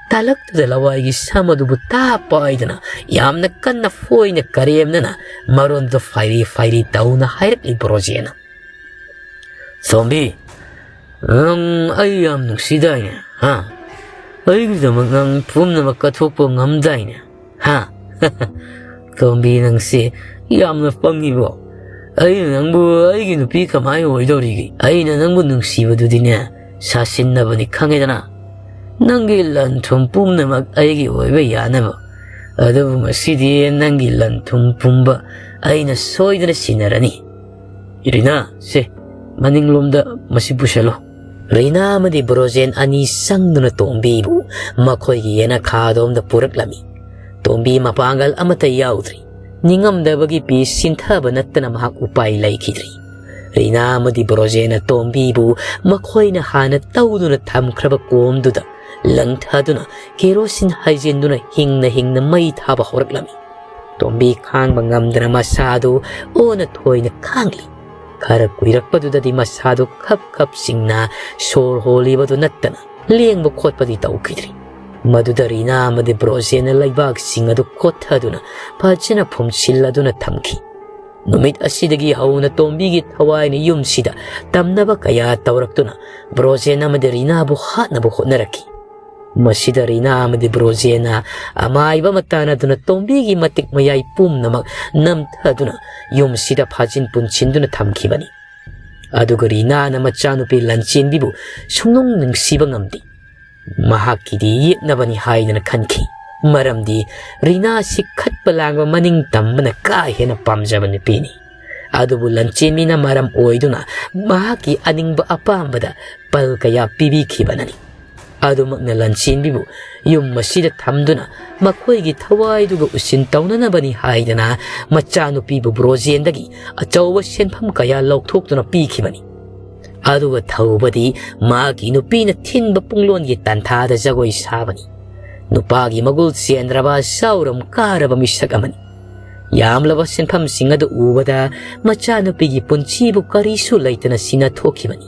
ꯇꯥꯂꯛꯇꯨꯗ ꯂꯋꯥꯏꯒꯤ ꯁꯝ ꯑꯗꯨꯕꯨ ꯇꯥ ꯄꯥꯏꯗꯅ ꯌꯥꯝꯅ ꯀꯟꯅ ꯐꯣꯏꯅ ꯀꯔꯦꯝꯅꯅ ꯃꯔꯣꯟꯗꯨ ꯐꯥꯏꯔꯤ ꯐꯥꯏꯔꯤ ꯇꯧꯅ ꯍꯥꯏꯔꯛꯂꯤ ꯕ꯭ꯔꯣꯖꯦꯅ꯫ "ꯇꯣꯝꯕꯤ, ꯅꯪ ꯑꯩ ꯌꯥꯝ ꯅꯨꯡꯁꯤꯗꯥꯏꯅꯦ? ꯍꯥ? ꯑꯩꯒꯤꯗꯃꯛ ꯅꯪ ꯄꯨꯝꯅꯃꯛ ꯀꯠꯊꯣꯛꯄ ꯉꯝꯗꯥꯏꯅꯦ? ꯍꯥ?" "ꯇꯣꯝꯕꯤ, ꯅꯪꯁꯦ ꯌꯥꯝꯅ ꯄꯪꯉꯤꯕꯣ꯫ ꯑꯩꯅ ꯅꯪꯕꯨ ꯑꯩꯒꯤ ꯅꯨꯄꯤ ꯀꯃꯥꯏꯅ ꯑꯣꯏꯗꯧꯔꯤꯒꯦ? ꯑꯩꯅ ꯅꯪꯕꯨ ꯅꯨꯡꯁꯤꯕꯗꯨꯗꯤꯅꯦ, ꯁꯥꯁꯤꯟꯅꯕꯅꯤ, ꯈꯪꯉꯦꯗꯅ? ꯅꯪꯒꯤ ꯂꯟ ꯊꯨꯝ ꯄꯨꯝꯅꯃꯛ ꯑꯩꯒꯤ ꯑꯣꯏꯕ ꯌꯥꯅꯕ꯫ ꯑꯗꯨꯕꯨ ꯉꯁꯤꯗꯤ ꯅꯪꯒꯤ ꯂꯟ ꯊꯨꯝ ꯄꯨꯝꯕ ꯑꯩꯅ ꯁꯣꯏꯗꯅ ꯁꯤꯟꯅꯔꯅꯤ꯫ ꯏꯔꯤꯅꯥ, ꯁꯦ, ꯃꯅꯤꯡꯂꯣꯝꯗ ꯃꯁꯤ ꯄꯨꯁꯜꯂꯣ"꯫ ꯔꯤꯅꯥ ꯑꯃꯗꯤ ꯕ꯭ꯔꯣꯖꯦꯟ ꯑꯅꯤ ꯆꯪꯗꯨꯅ ꯇꯣꯝꯕꯤꯕꯨ ꯃꯈꯣꯏꯒꯤ ꯌꯦꯅꯈꯥꯗꯣꯝꯗ ꯄꯨꯔꯛꯂꯝꯃꯤ꯫ ꯇꯣꯝꯕꯤ ꯃꯄꯥꯡꯒꯜ ꯑꯃꯠꯇ ꯌꯥꯎꯗ꯭ꯔꯤ꯫ ꯅꯤꯡꯉꯝꯗꯕꯒꯤ ꯄꯤ ꯁꯤꯟꯊꯕ ꯅꯠꯇꯅ ꯃꯍꯥꯛ ꯎꯄꯥꯏ ꯂꯩꯈꯤꯗ꯭ꯔꯤ꯫ ꯔꯤꯅꯥ ꯑꯃꯗꯤ ꯕ꯭ꯔꯣꯖꯦꯟꯅ ꯇꯣꯝꯕꯤꯕꯨ ꯃꯈꯣꯏꯅ ꯍꯥꯟꯅ ꯇꯧꯗꯨꯅ ꯊꯝꯈ꯭ꯔꯕ ꯀꯣꯝꯗꯨꯗ ꯂꯪꯊꯗꯨꯅ ꯀꯦꯔꯣꯁꯤꯟ ꯍꯩꯖꯤꯟꯗꯨꯅ ꯍꯤꯡꯅ ꯍꯤꯡꯅ ꯃꯩ ꯊꯥꯕ ꯍꯧꯔꯛꯂꯝꯃꯤ꯫ ꯇꯣꯝꯕꯤ ꯈꯥꯡꯕ ꯉꯝꯗꯅ ꯃꯁꯥꯗꯨ ꯑꯣꯅ ꯊꯣꯏꯅ ꯈꯥꯡꯂꯤ꯫ ꯈꯔ ꯀꯨꯏꯔꯛꯄꯗꯨꯗꯗꯤ ꯃꯁꯥꯗꯨ ꯈꯞ ꯈꯞ ꯆꯤꯡꯅ ꯁꯣꯔ ꯍꯣꯜꯂꯤꯕꯗꯨ ꯅꯠꯇꯅ ꯂꯦꯡꯕ ꯈꯣꯠꯄꯗꯤ ꯇꯧꯈꯤꯗ꯭ꯔꯤ꯫ ꯃꯗꯨꯗ ꯔꯤꯅꯥ ꯑꯃꯗꯤ ꯕ꯭ꯔꯣꯖꯦꯟꯅ ꯂꯩꯕꯥꯛꯁꯤꯡ ꯑꯗꯨ ꯀꯣꯠꯊꯗꯨꯅ ꯐꯖꯅ ꯐꯨꯝꯁꯤꯜꯂꯗꯨꯅ ꯊꯝꯈꯤ꯫ ꯅꯨꯃꯤꯠ ꯑꯁꯤꯗꯒꯤ ꯍꯧꯅ ꯇꯣꯝꯕꯤꯒꯤ ꯊꯋꯥꯏꯅ ꯌꯨꯝꯁꯤꯗ ꯇꯝꯅꯕ ꯀꯌꯥ ꯇꯧꯔꯛꯇꯨꯅ ꯕ꯭ꯔꯣꯖꯦꯟ ꯑꯃꯗꯤ ꯔꯤꯅꯥꯕꯨ ꯍꯥꯠꯅꯕ ꯍꯣꯠꯅꯔꯛꯈꯤ꯫ ꯃꯁꯤꯗ ꯔꯤꯅꯥ ꯑꯃꯗꯤ ꯕ꯭ꯔꯣꯖꯦꯟꯅ ꯑꯃꯥꯏꯕ ꯑꯃ ꯇꯥꯟꯅꯗꯨꯅ ꯇꯣꯝꯕꯤꯒꯤ ꯃꯇꯤꯛ ꯃꯌꯥꯏ ꯄꯨꯝꯅꯃꯛ ꯅꯝꯊꯗꯨꯅ ꯌꯨꯝꯁꯤꯗ ꯐꯥꯖꯤꯟ ꯄꯨꯟꯁꯤꯟꯗꯨꯅ ꯊꯝꯈꯤꯕꯅꯤ꯫ ꯑꯗꯨꯒ ꯔꯤꯅꯥꯅ ꯃꯆꯥꯅꯨꯄꯤ ꯂꯟꯆꯦꯟꯕꯤꯕꯨ ꯁꯨꯡꯅꯨꯡ ꯅꯨꯡꯁꯤꯕ ꯉꯝꯗꯦ꯫ ꯃꯍꯥꯛꯀꯤꯗꯤ ꯌꯦꯛꯅꯕꯅꯤ ꯍꯥꯏꯗꯅ ꯈꯟꯈꯤ꯫ ꯃꯔꯝꯗꯤ ꯔꯤꯅꯥꯁꯤ ꯈꯠꯄ ꯂꯥꯡꯕ ꯃꯅꯤꯡ ꯇꯝꯕꯅ ꯀꯥ ꯍꯦꯟꯅ ꯄꯥꯝꯖꯕ ꯅꯨꯄꯤꯅꯤ꯫ ꯑꯗꯨꯕꯨ ꯂꯟꯆꯦꯟꯕꯤꯅ ꯃꯔꯝ ꯑꯣꯏꯗꯨꯅ ꯃꯍꯥꯛꯀꯤ ꯑꯅꯤꯡꯕ ꯑꯄꯥꯝꯕꯗ ꯄꯜ ꯀꯌꯥ ꯄꯤꯕꯤꯈꯤꯕꯅꯅꯤ꯫ ꯑꯗꯨꯃꯛꯅ ꯂꯟꯆꯦꯟꯕꯤꯕꯨ ꯌꯨꯝ ꯑꯁꯤꯗ ꯊꯝꯗꯨꯅ ꯃꯈꯣꯏꯒꯤ ꯊꯋꯥꯏꯗꯨꯒ ꯎꯁꯤꯟ ꯇꯧꯅꯅꯕꯅꯤ ꯍꯥꯏꯗꯅ ꯃꯆꯥꯅꯨꯄꯤꯕꯨ ꯕ꯭ꯔꯣꯖꯦꯟꯗꯒꯤ ꯑꯆꯧꯕ ꯁꯦꯟꯐꯝ ꯀꯌꯥ ꯂꯧꯊꯣꯛꯇꯨꯅ ꯄꯤꯈꯤꯕꯅꯤ꯫ ꯑꯗꯨꯒ ꯊꯧꯕꯗꯤ ꯃꯍꯥꯛꯀꯤ ꯅꯨꯄꯤꯅ ꯊꯤꯟꯕ ꯄꯨꯡꯂꯣꯟꯒꯤ ꯇꯥꯟꯊꯥꯗ ꯖꯒꯣꯏ ꯁꯥꯕꯅꯤ꯫ ꯅꯨꯄꯥꯒꯤ ꯃꯒꯨꯜ ꯆꯦꯟꯗ꯭ꯔꯕ ꯁꯥꯎꯔꯝ ꯀꯥꯔꯕ ꯃꯤꯁꯛ ꯑꯃꯅꯤ꯫ ꯌꯥꯝꯂꯕ ꯁꯦꯟꯐꯝꯁꯤꯡ ꯑꯗꯨ ꯎꯕꯗ ꯃꯆꯥꯅꯨꯄꯤꯒꯤ ꯄꯨꯟꯁꯤꯕꯨ ꯀꯔꯤꯁꯨ ꯂꯩꯇꯅ ꯁꯤꯅ ꯊꯣꯛꯈꯤꯕꯅꯤ꯫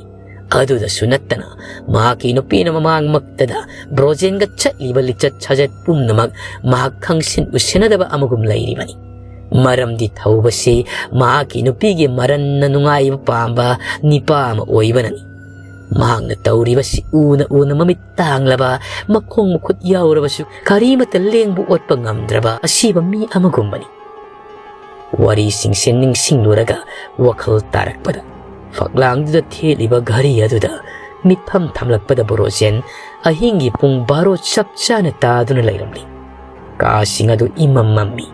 ꯑꯗꯨꯗꯁꯨ ꯅꯠꯇꯅ ꯃꯍꯥꯛꯀꯤ ꯅꯨꯄꯤꯅ ꯃꯃꯥꯡꯃꯛꯇꯗ ꯕ꯭ꯔꯣꯖꯦꯟꯒ ꯆꯠꯂꯤꯕ ꯂꯤꯆꯠ ꯁꯥꯖꯠ ꯄꯨꯝꯅꯃꯛ ꯃꯍꯥꯛ ꯈꯪꯁꯤꯟ ꯎꯁꯤꯟꯅꯗꯕ ꯑꯃꯒꯨꯝ ꯂꯩꯔꯤꯕꯅꯤ꯫ ꯃꯔꯝꯗꯤ ꯊꯧꯕꯁꯤ ꯃꯍꯥꯛꯀꯤ ꯅꯨꯄꯤꯒꯤ ꯃꯔꯟꯅ ꯅꯨꯡꯉꯥꯏꯕ ꯄꯥꯝꯕ ꯅꯤꯄꯥ ꯑꯃ ꯑꯣꯏꯕꯅꯅꯤ꯫ ꯃꯍꯥꯛꯅ ꯇꯧꯔꯤꯕꯁꯤ ꯎꯅ ꯎꯅ ꯃꯃꯤꯠ ꯇꯥꯡꯂꯕ, ꯃꯈꯣꯡ ꯃꯈꯨꯠ ꯌꯥꯎꯔꯕꯁꯨ ꯀꯔꯤꯃꯠꯇ ꯂꯦꯡꯕ ꯑꯣꯠꯄ ꯉꯝꯗ꯭ꯔꯕ ꯑꯁꯤꯕ ꯃꯤ ꯑꯃꯒꯨꯝꯕꯅꯤ꯫ ꯋꯥꯔꯤꯁꯤꯡꯁꯦ ꯅꯤꯡꯁꯤꯡꯂꯨꯔꯒ ꯋꯥꯈꯜ ꯇꯥꯔꯛꯄꯗ ꯐꯛꯂꯥꯡꯗꯨꯗ ꯊꯦꯠꯂꯤꯕ ꯘꯔꯤ ꯑꯗꯨꯗ ꯃꯤꯠꯐꯝ ꯊꯝꯂꯛꯄꯗ ꯕꯣꯔꯣꯖꯦꯟ ꯑꯍꯤꯡꯒꯤ ꯄꯨꯡ ꯕꯥꯔꯣ ꯆꯞ ꯆꯥꯅ ꯇꯥꯗꯨꯅ ꯂꯩꯔꯝꯂꯤ꯫ ꯀꯥꯁꯤꯡ ꯑꯗꯨ ꯏꯃꯝ ꯃꯝꯃꯤ꯫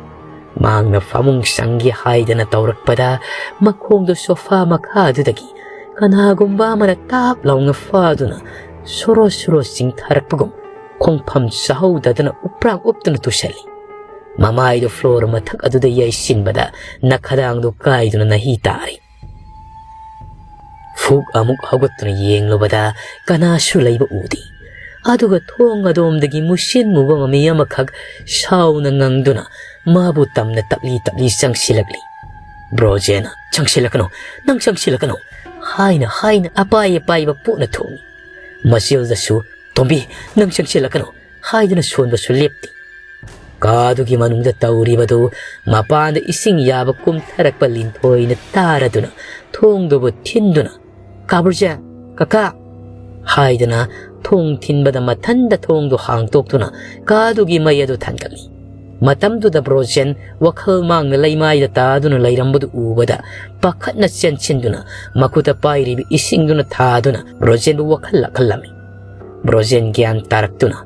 ꯃꯍꯥꯛꯅ ꯐꯃꯨꯡ ꯆꯪꯒꯦ ꯍꯥꯏꯗꯅ ꯇꯧꯔꯛꯄꯗ ꯃꯈꯣꯡꯗꯨ ꯁꯣꯐꯥ ꯃꯈꯥꯗꯨꯗꯒꯤ ꯀꯅꯥꯒꯨꯝꯕ ꯑꯃꯅ ꯇꯥꯞ ꯂꯥꯎꯅ ꯐꯥꯗꯨꯅ ꯁꯣꯔꯣ ꯁꯣꯔꯣ ꯆꯤꯡꯊꯔꯛꯄꯒꯨꯝ ꯈꯣꯡꯐꯝ ꯆꯥꯍꯧꯗꯗꯅ ꯎꯞꯄ꯭ꯔꯥꯛ ꯎꯞꯇꯨꯅ ꯇꯨꯁꯜꯂꯤ꯫ ꯃꯃꯥꯏꯗꯨ floor ꯃꯊꯛ ꯑꯗꯨꯗ ꯌꯩꯁꯤꯟꯕꯗ ꯅꯈꯗꯥꯡꯗꯨ ꯀꯥꯏꯗꯨꯅ ꯅꯍꯤ ꯇꯥꯔꯤ꯫ ꯐꯨꯛ ꯑꯃꯨꯛ ꯍꯧꯒꯠꯇꯨꯅ ꯌꯦꯡꯂꯨꯕꯗ ꯀꯅꯥꯁꯨ ꯂꯩꯕ ꯎꯗꯦ꯫ ꯑꯗꯨꯒ ꯊꯣꯡ ꯑꯗꯣꯝꯗꯒꯤ ꯃꯨꯁꯤꯟ ꯃꯨꯕ ꯃꯃꯤ ꯑꯃꯈꯛ ꯁꯥꯎꯅ ꯉꯪꯗꯨꯅ ꯃꯥꯕꯨ ꯇꯝꯅ ꯇꯞꯂꯤ ꯇꯞꯂꯤ ꯆꯪꯁꯤꯜꯂꯛꯂꯤ꯫ ꯕ꯭ꯔꯣꯖꯦꯟꯅ, "ꯆꯪꯁꯤꯜꯂꯛꯀꯅꯨ, ꯅꯪ ꯆꯪꯁꯤꯜꯂꯛꯀꯅꯨ" ꯍꯥꯏꯅ ꯍꯥꯏꯅ ꯑꯄꯥꯏ ꯑꯄꯥꯏꯕ ꯄꯣꯠꯅ ꯊꯣꯡꯏ꯫ ꯃꯆꯤꯜꯗꯁꯨ, "ꯇꯣꯝꯕꯤ, ꯅꯪ ꯆꯪꯁꯤꯜꯂꯛꯀꯅꯨ" ꯍꯥꯏꯗꯨꯅ ꯁꯣꯟꯕꯁꯨ ꯂꯦꯞꯇꯦ꯫ ꯀꯥꯗꯨꯒꯤ ꯃꯅꯨꯡꯗ ꯇꯧꯔꯤꯕꯗꯨ ꯃꯄꯥꯟꯗ ꯏꯁꯤꯡ ꯌꯥꯕ ꯀꯨꯝꯊꯔꯛꯄ ꯂꯤꯟꯊꯣꯏꯅ ꯇꯥꯔꯗꯨꯅ ꯊꯣꯡꯗꯨꯕꯨ ꯊꯤꯟꯗꯨꯅ, "ꯀꯥ ꯕ꯭ꯔꯣꯖꯦꯟ, ꯀꯀꯥ" ꯍꯥꯏꯗꯨꯅ ꯊꯣꯡ ꯊꯤꯟꯕꯗ ꯃꯊꯟꯗ ꯊꯣꯡꯗꯨ ꯍꯥꯡꯇꯣꯛꯇꯨꯅ ꯀꯥꯗꯨꯒꯤ ꯃꯩ ꯑꯗꯨ ꯊꯥꯟꯒꯠꯂꯤ꯫ ꯃꯇꯝꯗꯨꯗ ꯕ꯭ꯔꯣꯖꯦꯟ ꯋꯥꯈꯜ ꯃꯥꯡꯅ ꯂꯩꯃꯥꯏꯗ ꯇꯥꯗꯨꯅ ꯂꯩꯔꯝꯕꯗꯨ ꯎꯕꯗ ꯄꯥꯈꯠꯅ ꯆꯦꯟꯁꯤꯟꯗꯨꯅ ꯃꯈꯨꯠꯇ ꯄꯥꯏꯔꯤꯕ ꯏꯁꯤꯡꯗꯨꯅ ꯊꯥꯗꯨꯅ ꯕ꯭ꯔꯣꯖꯦꯟꯕꯨ ꯋꯥꯈꯜ ꯂꯥꯛꯍꯜꯂꯝꯃꯤ꯫ ꯕ꯭ꯔꯣꯖꯦꯟ ꯒ꯭ꯌꯥꯟ ꯇꯥꯔꯛꯇꯨꯅ,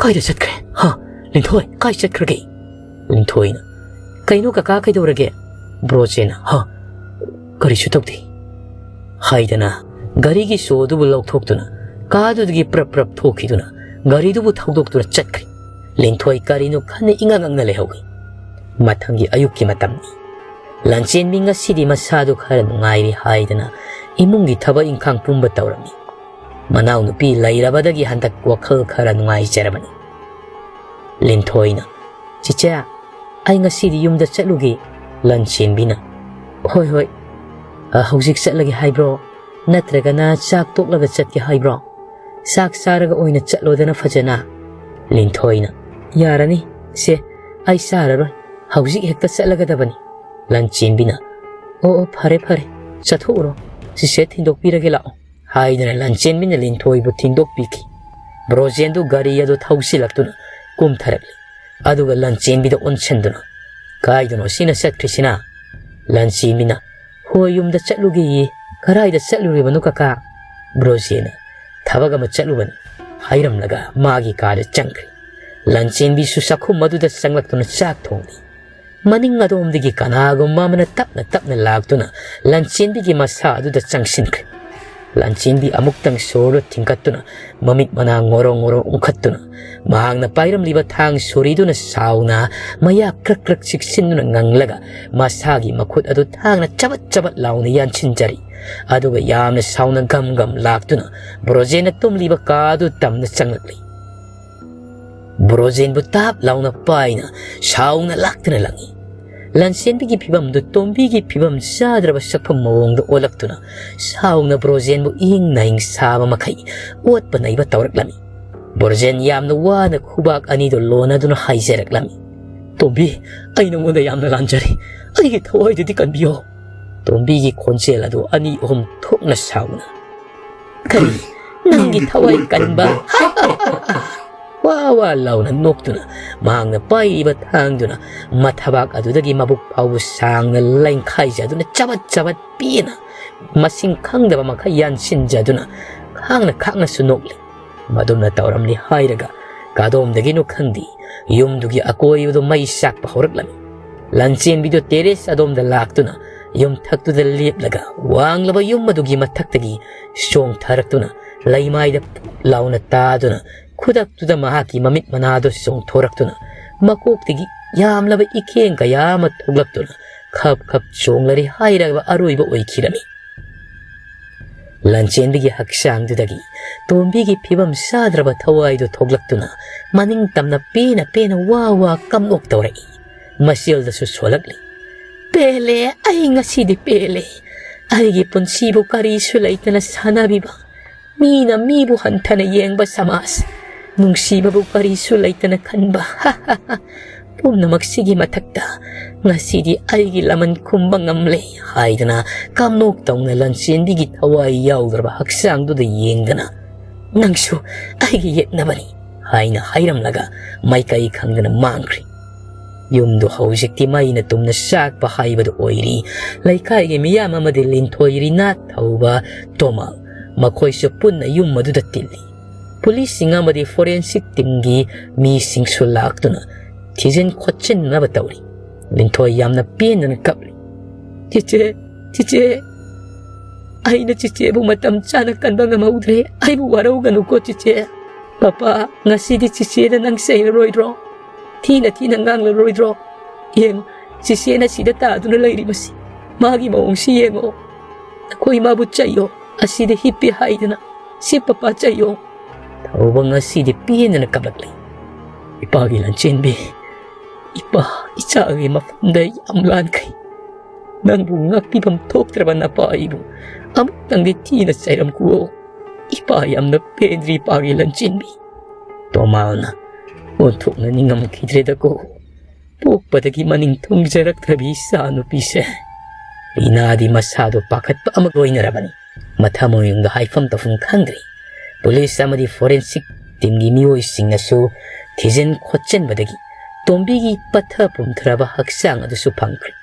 "ꯀꯥꯏꯗ ꯆꯠꯈ꯭ꯔꯦ? ꯍꯥ? ꯂꯤꯟꯊꯣꯏ, ꯀꯥꯏ ꯆꯠꯈ꯭ꯔꯒꯦ?" ꯂꯤꯟꯊꯣꯏꯅ, "ꯀꯩꯅꯣ ꯀꯀꯥ, ꯀꯩꯗꯧꯔꯒꯦ?" ꯕ꯭ꯔꯣꯖꯦꯟꯅ, "ꯍꯥ? ꯀꯔꯤꯁꯨ ꯇꯧꯗꯦ" ꯍꯥꯏꯗꯅ ꯒꯥꯔꯤꯒꯤ ꯁꯣ ꯑꯗꯨꯕꯨ ꯂꯧꯊꯣꯛꯇꯨꯅ ꯀꯥꯗꯨꯗꯒꯤ ꯄ꯭ꯔꯞ ꯄ꯭ꯔꯞ ꯊꯣꯛꯈꯤꯗꯨꯅ ꯒꯥꯔꯤꯗꯨꯕꯨ ꯊꯧꯗꯣꯛꯇꯨꯅ ꯆꯠꯈ꯭ꯔꯦ꯫ ꯂꯤꯟꯊꯣꯏ ꯀꯔꯤꯅꯣ ꯈꯟꯅ ꯏꯉꯛ ꯉꯛꯅ ꯂꯩꯍꯧꯏ꯫ ꯃꯊꯪꯒꯤ ꯑꯌꯨꯛꯀꯤ ꯃꯇꯝꯅꯤ꯫ ꯂꯟꯆꯦꯟꯕꯤ ꯉꯁꯤꯗꯤ ꯃꯁꯥꯗꯨ ꯈꯔ ꯅꯨꯡꯉꯥꯏꯔꯦ ꯍꯥꯏꯗꯅ ꯏꯃꯨꯡꯒꯤ ꯊꯕꯛ ꯏꯪꯈꯥꯡ ꯄꯨꯝꯕ ꯇꯧꯔꯝꯃꯤ꯫ ꯃꯅꯥꯎꯅꯨꯄꯤ ꯂꯩꯔꯕꯗꯒꯤ ꯍꯟꯗꯛ ꯋꯥꯈꯜ ꯈꯔ ꯅꯨꯡꯉꯥꯏꯖꯔꯕꯅꯤ꯫ ꯂꯤꯟꯊꯣꯏꯅ, "ꯆꯤꯆꯦ, ꯑꯩ ꯉꯁꯤꯗꯤ ꯌꯨꯝꯗ ꯆꯠꯂꯨꯒꯦ꯫" ꯂꯟꯆꯦꯟꯕꯤꯅ, "ꯍꯣꯏ, ꯍꯣꯏ꯫ ꯑ, ꯍꯧꯖꯤꯛ ꯆꯠꯂꯒꯦ ꯍꯥꯏꯕ꯭ꯔꯣ? ꯅꯠꯇ꯭ꯔꯒꯅ ꯆꯥꯛ ꯇꯣꯛꯂꯒ ꯆꯠꯀꯦ ꯍꯥꯏꯕ꯭ꯔꯣ? ꯆꯥꯛ ꯆꯥꯔꯒ ꯑꯣꯏꯅ ꯆꯠꯂꯣꯗꯅ ꯐꯖꯅ꯫" ꯂꯤꯟꯊꯣꯏꯅ, "ꯌꯥꯔꯅꯤ, ꯆꯦ, ꯑꯩ ꯆꯥꯔꯔꯣꯏ꯫ ꯍꯧꯖꯤꯛ ꯍꯦꯛꯇ ꯆꯠꯂꯒꯗꯕꯅꯤ꯫" ꯂꯟꯆꯦꯟꯕꯤꯅ, "ꯑꯣ, ꯑꯣ, ꯐꯔꯦ, ꯐꯔꯦ꯫ ꯆꯠꯊꯣꯛꯎꯔꯣ꯫ ꯆꯤꯆꯦ ꯊꯤꯟꯗꯣꯛꯄꯤꯔꯒꯦ ꯂꯥꯛꯑꯣ" ꯍꯥꯏꯗꯨꯅ ꯂꯟꯆꯦꯟꯕꯤꯅ ꯂꯤꯟꯊꯣꯏꯕꯨ ꯊꯤꯟꯗꯣꯛꯄꯤꯈꯤ꯫ ꯕ꯭ꯔꯣꯖꯦꯟꯗꯨ ꯒꯥꯔꯤ ꯑꯗꯨ ꯊꯧꯁꯤꯜꯂꯛꯇꯨꯅ ꯀꯨꯝꯊꯔꯛꯂꯤ꯫ ꯑꯗꯨꯒ ꯂꯟꯆꯦꯟꯕꯤꯗ ꯑꯣꯟꯁꯤꯟꯗꯨꯅ, "ꯀꯥꯏꯗꯅꯣ ꯁꯤꯅ ꯆꯠꯈ꯭ꯔꯤꯁꯤꯅ?" ꯂꯟꯆꯦꯟꯕꯤꯅ, "ꯍꯣꯏ, ꯌꯨꯝꯗ ꯆꯠꯂꯨꯒꯦꯌꯦ꯫" "ꯀꯔꯥꯏꯗ ꯆꯠꯂꯨꯔꯤꯕꯅꯣ ꯀꯀꯥ?" ꯕ꯭ꯔꯣꯖꯦꯟꯅ, "ꯊꯕꯛ ꯑꯃ ꯆꯠꯂꯨꯕꯅꯤ" ꯍꯥꯏꯔꯝꯂꯒ ꯃꯥꯒꯤ ꯀꯥꯗ ꯆꯪꯈ꯭ꯔꯦ꯫ ꯂꯟꯆꯦꯟꯕꯤꯁꯨ ꯆꯥꯛꯈꯨꯝ ꯑꯗꯨꯗ ꯆꯪꯂꯛꯇꯨꯅ ꯆꯥꯛ ꯊꯣꯡꯂꯤ꯫ ꯃꯅꯤꯡ ꯑꯗꯣꯝꯗꯒꯤ ꯀꯅꯥꯒꯨꯝꯕ ꯑꯃꯅ ꯇꯞꯅ ꯇꯞꯅ ꯂꯥꯛꯇꯨꯅ ꯂꯟꯆꯦꯟꯕꯤꯒꯤ ꯃꯁꯥ ꯑꯗꯨꯗ ꯆꯪꯁꯤꯟꯈ꯭ꯔꯦ꯫ ꯂꯥꯟꯆꯦꯟꯕꯤ ꯑꯃꯨꯛꯇꯪ ꯁꯣꯔꯗꯨ ꯊꯤꯡꯒꯠꯇꯨꯅ, ꯃꯃꯤꯠ ꯃꯅꯥ ꯉꯣꯔꯣ ꯉꯣꯔꯣ ꯎꯪꯈꯠꯇꯨꯅ, ꯃꯍꯥꯛꯅ ꯄꯥꯏꯔꯝꯂꯤꯕ ꯊꯥꯡ ꯁꯣꯔꯤꯗꯨꯅ ꯁꯥꯎꯅ ꯃꯌꯥ ꯀ꯭ꯔꯛ ꯀ꯭ꯔꯛ ꯆꯤꯛꯁꯤꯟꯗꯨꯅ ꯉꯪꯂꯒ, ꯃꯁꯥꯒꯤ ꯃꯈꯨꯠ ꯑꯗꯨ ꯊꯥꯡꯅ ꯆꯕꯠ ꯆꯕꯠ ꯂꯥꯎꯅ ꯌꯥꯟꯁꯤꯟꯖꯔꯤ꯫ ꯑꯗꯨꯒ ꯌꯥꯝꯅ ꯁꯥꯎꯅ ꯒꯝ ꯒꯝ ꯂꯥꯛꯇꯨꯅ ꯕ꯭ꯔꯣꯖꯦꯟꯅ ꯇꯨꯝꯂꯤꯕ ꯀꯥ ꯑꯗꯨ ꯇꯝꯅ ꯆꯪꯂꯛꯂꯤ꯫ ꯕ꯭ꯔꯣꯖꯦꯟꯕꯨ ꯇꯥꯞ ꯂꯥꯎꯅ ꯄꯥꯏꯅ ꯁꯥꯎꯅ ꯂꯥꯛꯇꯨꯅ ꯂꯪꯏ꯫ ꯂꯥꯟꯆꯦꯟꯕꯤꯒꯤ ꯐꯤꯕꯝꯗꯨ ꯇꯣꯝꯕꯤꯒꯤ ꯐꯤꯕꯝ ꯆꯥꯗ꯭ꯔꯕ ꯁꯛꯐꯝ ꯃꯑꯣꯡꯗ ꯑꯣꯜꯂꯛꯇꯨꯅ ꯁꯥꯎꯅ ꯕ꯭ꯔꯣꯖꯦꯟꯕꯨ ꯏꯍꯤꯡ ꯅꯥꯍꯤꯡ ꯁꯥꯕ ꯃꯈꯩ ꯑꯣꯠꯄ ꯅꯩꯕ ꯇꯧꯔꯛꯂꯝꯃꯤ꯫ ꯕ꯭ꯔꯣꯖꯦꯟ ꯌꯥꯝꯅ ꯋꯥꯅ ꯈꯨꯕꯥꯛ ꯑꯅꯤꯗꯨ ꯂꯣꯟꯅꯗꯨꯅ ꯍꯥꯏꯖꯔꯛꯂꯝꯃꯤ, "ꯇꯣꯝꯕꯤ, ꯑꯩ ꯅꯉꯣꯟꯗ ꯌꯥꯝꯅ ꯂꯥꯟꯖꯔꯦ꯫ ꯑꯩꯒꯤ ꯊꯋꯥꯏꯗꯨꯗꯤ ꯀꯟꯕꯤꯌꯣ꯫" ꯇꯣꯝꯕꯤꯒꯤ ꯈꯣꯟꯖꯦꯜ ꯑꯗꯨ ꯑꯅꯤ ꯑꯍꯨꯝ ꯊꯣꯛꯅ ꯁꯥꯎꯅ, "ꯀꯔꯤ? ꯅꯪꯒꯤ ꯊꯋꯥꯏ ꯀꯟꯕ?" ꯋꯥ ꯋꯥ ꯂꯥꯎꯅ ꯅꯣꯛꯇꯨꯅ ꯃꯍꯥꯛꯅ ꯄꯥꯏꯔꯤꯕ ꯊꯥꯡꯗꯨꯅ ꯃꯊꯕꯥꯛ ꯑꯗꯨꯗꯒꯤ ꯃꯕꯨꯛ ꯐꯥꯎꯕ ꯁꯥꯡꯅ ꯂꯩꯈꯥꯏꯖꯗꯨꯅ ꯆꯕꯠ ꯆꯕꯠ ꯄꯦꯅ ꯃꯁꯤꯡ ꯈꯪꯗꯕ ꯃꯈꯩ ꯌꯥꯟꯁꯤꯟꯖꯗꯨꯅ ꯈꯥꯡꯅ ꯈꯥꯡꯅꯁꯨ ꯅꯣꯛꯂꯤ꯫ ꯃꯗꯨꯝꯅ ꯇꯧꯔꯝꯂꯤ ꯍꯥꯏꯔꯒ ꯀꯗꯣꯝꯗꯒꯤꯅꯣ ꯈꯪꯗꯦ, ꯌꯨꯝꯗꯨꯒꯤ ꯑꯀꯣꯏꯕꯗꯨ ꯃꯩ ꯆꯥꯛꯄ ꯍꯧꯔꯛꯂꯝꯃꯤ꯫ ꯂꯥꯟꯆꯦꯟꯕꯤꯗꯨ ꯇꯦꯔꯦꯁ ꯑꯗꯣꯝꯗ ꯂꯥꯛꯇꯨꯅ ꯌꯨꯝꯊꯛꯇꯨꯗ ꯂꯦꯞꯂꯒ ꯋꯥꯡꯂꯕ ꯌꯨꯝ ꯑꯗꯨꯒꯤ ꯃꯊꯛꯇꯒꯤ ꯆꯣꯡꯊꯔꯛꯇꯨꯅ ꯂꯩꯃꯥꯏꯗ ꯄꯨꯛ ꯂꯥꯎꯅ ꯇꯥꯗꯨꯅ ꯈꯨꯗꯛꯇꯨꯗ ꯃꯍꯥꯛꯀꯤ ꯃꯃꯤꯠ ꯃꯅꯥꯗꯨ ꯆꯣꯡꯊꯣꯔꯛꯇꯨꯅ ꯃꯀꯣꯛꯇꯒꯤ ꯌꯥꯝꯂꯕ ꯏꯈꯦꯡ ꯀꯌꯥ ꯑꯃ ꯊꯣꯛꯂꯛꯇꯨꯅ ꯈꯞ ꯈꯞ ꯆꯣꯡꯂꯔꯤ ꯍꯥꯏꯔꯒ ꯑꯔꯣꯏꯕ ꯑꯣꯏꯈꯤꯔꯝꯃꯤ꯫ ꯂꯥꯟꯆꯦꯟꯕꯤꯒꯤ ꯍꯛꯆꯥꯡꯗꯨꯗꯒꯤ ꯇꯣꯝꯕꯤꯒꯤ ꯐꯤꯕꯝ ꯆꯥꯗ꯭ꯔꯕ ꯊꯋꯥꯏꯗꯨ ꯊꯣꯛꯂꯛꯇꯨꯅ ꯃꯅꯤꯡ ꯇꯝꯅ ꯄꯦꯅ ꯄꯦꯅ ꯋꯥ ꯋꯥ ꯀꯝꯂꯣꯛ ꯇꯧꯔꯛꯏ꯫ ꯃꯆꯦꯜꯗꯁꯨ ꯁꯣꯜꯂꯛꯂꯤ꯫ "ꯄꯦꯜꯂꯦ, ꯑꯩ ꯉꯁꯤꯗꯤ ꯄꯦꯜꯂꯦ꯫ ꯑꯩꯒꯤ ꯄꯨꯟꯁꯤꯕꯨ ꯀꯔꯤꯁꯨ ꯂꯩꯇꯅ ꯁꯥꯟꯅꯕꯤꯕ, ꯃꯤꯅ ꯃꯤꯕꯨ ꯍꯟꯊꯅ ꯌꯦꯡꯕ ꯁꯃꯥꯖ, ꯅꯨꯡꯁꯤꯕꯕꯨ ꯀꯔꯤꯁꯨ ꯂꯩꯇꯅ ꯈꯟꯕ, ꯄꯨꯝꯅꯃꯛꯁꯤꯒꯤ ꯃꯊꯛꯇ ꯉꯁꯤꯗꯤ ꯑꯩꯒꯤ ꯂꯃꯟ ꯈꯨꯝꯕ ꯉꯝꯂꯦ" ꯍꯥꯏꯗꯅ ꯀꯝꯅꯣꯛ ꯇꯧꯅ ꯂꯟꯆꯦꯟꯕꯤꯒꯤ ꯊꯋꯥꯏ ꯌꯥꯎꯗ꯭ꯔꯕ ꯍꯛꯆꯥꯡꯗꯨꯗ ꯌꯦꯡꯗꯅ, "ꯅꯪꯁꯨ ꯑꯩꯒꯤ ꯌꯦꯛꯅꯕꯅꯤ" ꯍꯥꯏꯅ ꯍꯥꯏꯔꯝꯂꯒ ꯃꯥꯏꯀꯩ ꯈꯪꯗꯅ ꯃꯥꯡꯈ꯭ꯔꯦ꯫ ꯌꯨꯝꯗꯨ ꯍꯧꯖꯤꯛꯇꯤ ꯃꯩꯅ ꯇꯨꯝꯅ ꯆꯥꯛꯄ ꯍꯥꯏꯕꯗꯨ ꯑꯣꯏꯔꯤ꯫ ꯂꯩꯀꯥꯏꯒꯤ ꯃꯤꯌꯥꯝ ꯑꯃꯗꯤ ꯂꯤꯟꯊꯣꯏ ꯔꯤꯅꯥ ꯊꯧꯕ ꯇꯣꯃꯥ, ꯃꯈꯣꯏꯁꯨ ꯄꯨꯟꯅ ꯌꯨꯝ ꯑꯗꯨꯗ ꯇꯤꯜꯂꯤ꯫ ꯄꯨꯂꯤꯁꯁꯤꯡ ꯑꯃꯗꯤ ꯐꯣꯔꯦꯟꯁꯤꯛ ꯇꯤꯝꯒꯤ ꯃꯤꯁꯤꯡꯁꯨ ꯂꯥꯛꯇꯨꯅ ꯊꯤꯖꯤꯟ ꯈꯣꯠꯆꯤꯟꯅꯕ ꯇꯧꯔꯤ꯫ ꯂꯤꯟꯊꯣꯏ ꯌꯥꯝꯅ ꯄꯦꯟꯗꯅ ꯀꯞꯂꯤ꯫ "ꯆꯤꯆꯦ, ꯆꯤꯆꯦ, ꯑꯩꯅ ꯆꯤꯆꯦꯕꯨ ꯃꯇꯝ ꯆꯥꯅ ꯀꯟꯕ ꯉꯝꯍꯧꯗ꯭ꯔꯦ꯫ ꯑꯩꯕꯨ ꯋꯥꯔꯧꯒꯅꯨꯀꯣ ꯆꯤꯆꯦ꯫ ꯄꯄꯥ, ꯉꯁꯤꯗꯤ ꯆꯤꯆꯦꯅ ꯅꯪ ꯆꯩꯔꯔꯣꯏꯗ꯭ꯔꯣ? ꯊꯤꯅ ꯊꯤꯅ ꯉꯥꯡꯂꯔꯣꯏꯗ꯭ꯔꯣ? ꯌꯦꯡꯉꯣ, ꯆꯤꯆꯦꯅ ꯁꯤꯗ ꯇꯥꯗꯨꯅ ꯂꯩꯔꯤꯕꯁꯤ꯫ ꯃꯥꯒꯤ ꯃꯑꯣꯡꯁꯤ ꯌꯦꯡꯉꯣ꯫ ꯅꯈꯣꯏ ꯃꯥꯕꯨ ꯆꯩꯌꯣ꯫ ꯑꯁꯤꯗ ꯍꯤꯞꯄꯤ ꯍꯥꯏꯗꯅ꯫ ꯁꯤ ꯄꯄꯥ ꯆꯩꯌꯣ꯫ ꯊꯧꯕ ꯉꯁꯤꯗꯤ ꯄꯦꯟꯗꯅ ꯀꯞꯂꯛꯂꯤ꯫ ꯏꯄꯥꯒꯤ ꯂꯟꯆꯦꯟꯕꯤ, ꯏꯄꯥ, ꯏꯆꯥꯒꯤ ꯃꯐꯝꯗ ꯌꯥꯝ ꯂꯥꯟꯈ꯭ꯔꯦ꯫ ꯅꯪꯕꯨ ꯉꯥꯛꯄꯤꯐꯝ ꯊꯣꯛꯇ꯭ꯔꯕ ꯅꯄꯥ ꯑꯩꯕꯨ ꯑꯃꯨꯛꯇꯪꯗꯤ ꯊꯤꯅ ꯆꯩꯔꯝꯈꯨꯑꯣ꯫ ꯏꯄꯥ ꯌꯥꯝꯅ ꯄꯦꯟꯗ꯭ꯔꯤ, ꯏꯄꯥꯒꯤ ꯂꯟꯆꯦꯟꯕꯤ꯫ ꯇꯣꯃꯥꯜꯅ ꯑꯣꯟꯊꯣꯛꯅ ꯅꯤꯡꯉꯝꯈꯤꯗ꯭ꯔꯦꯗꯀꯣ꯫ ꯄꯣꯛꯄꯗꯒꯤ ꯃꯅꯤꯡ ꯊꯨꯡꯖꯔꯛꯇ꯭ꯔꯕꯤ ꯏꯆꯥ ꯅꯨꯄꯤꯁꯦ꯫ ꯔꯤꯅꯥꯗꯤ ꯃꯁꯥꯗꯣ ꯄꯥꯈꯠꯄ ꯑꯃ ꯂꯣꯏꯅꯔꯕꯅꯤ꯫ ꯃꯊꯃꯣꯏꯅꯨꯡꯗ ꯍꯥꯏꯐꯝ ꯇꯧꯐꯝ ꯈꯪꯗ꯭ꯔꯤ꯫ ꯄꯨꯂꯤꯁ ꯑꯃꯗꯤ ꯐꯣꯔꯦꯟꯁꯤꯛ ꯇꯤꯝꯒꯤ ꯃꯤꯑꯣꯏꯁꯤꯡꯅꯁꯨ ꯊꯤꯖꯤꯟ ꯈꯣꯠꯆꯤꯟꯕꯗꯒꯤ ꯇꯣꯝꯕꯤꯒꯤ ꯄꯠꯊ ꯄꯨꯝꯊꯔꯕ ꯍꯛꯆꯥꯡ ꯑꯗꯨꯁꯨ ꯐꯪꯈ꯭ꯔꯦ꯫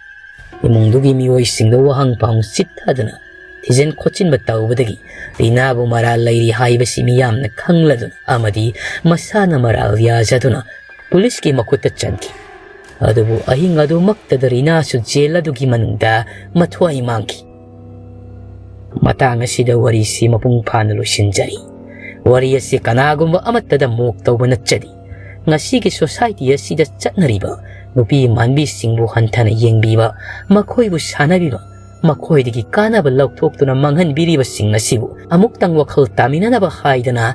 ꯏꯃꯨꯡꯗꯨꯒꯤ ꯃꯤꯑꯣꯏꯁꯤꯡꯗ ꯋꯥꯍꯪ ꯄꯥꯎ ꯆꯤꯠꯊꯗꯨꯅ ꯊꯤꯖꯤꯟ ꯈꯣꯠꯆꯤꯟꯕ ꯇꯧꯕꯗꯒꯤ ꯔꯤꯅꯥꯕꯨ ꯃꯔꯥꯜ ꯂꯩꯔꯤ ꯍꯥꯏꯕꯁꯤ ꯃꯤꯌꯥꯝꯅ ꯈꯪꯂꯗꯨꯅ ꯑꯃꯗꯤ ꯃꯁꯥꯅ ꯃꯔꯥꯜ ꯌꯥꯖꯗꯨꯅ ꯄꯨꯂꯤꯁꯀꯤ ꯃꯈꯨꯠꯇ ꯆꯟꯈꯤ꯫ ꯑꯗꯨꯕꯨ ꯑꯍꯤꯡ ꯑꯗꯨꯃꯛꯇꯗ ꯔꯤꯅꯥꯁꯨ ꯖꯦꯜ ꯑꯗꯨꯒꯤ ꯃꯅꯨꯡꯗ ꯃꯊ꯭ꯋꯥꯏ ꯃꯥꯡꯈꯤ꯫ ꯃꯇꯥꯡ ꯑꯁꯤꯗ ꯋꯥꯔꯤꯁꯤ ꯃꯄꯨꯡ ꯐꯥꯅ ꯂꯣꯏꯁꯤꯟꯖꯔꯤ꯫ ꯋꯥꯔꯤ ꯑꯁꯤ ꯀꯅꯥꯒꯨꯝꯕ ꯑꯃꯠꯇꯗ ꯃꯣꯛ ꯇꯧꯕ ꯅꯠꯆꯗꯦ꯫ ꯉꯁꯤꯒꯤ ꯁꯣꯁꯥꯏꯇꯤ ꯑꯁꯤꯗ ꯆꯠꯅꯔꯤꯕ ꯅꯨꯄꯤ ꯃꯥꯟꯕꯤꯁꯤꯡꯕꯨ ꯍꯟꯊꯅ ꯌꯦꯡꯕꯤꯕ, ꯃꯈꯣꯏꯕꯨ ꯁꯥꯟꯅꯕꯤꯕ, ꯃꯈꯣꯏꯗꯒꯤ ꯀꯥꯟꯅꯕ ꯂꯧꯊꯣꯛꯇꯨꯅ ꯃꯥꯡꯍꯟꯕꯤꯔꯤꯕꯁꯤꯡ ꯑꯁꯤꯕꯨ ꯑꯃꯨꯛꯇꯪ ꯋꯥꯈꯜ ꯇꯥꯃꯤꯟꯅꯅꯕ ꯍꯥꯏꯗꯅ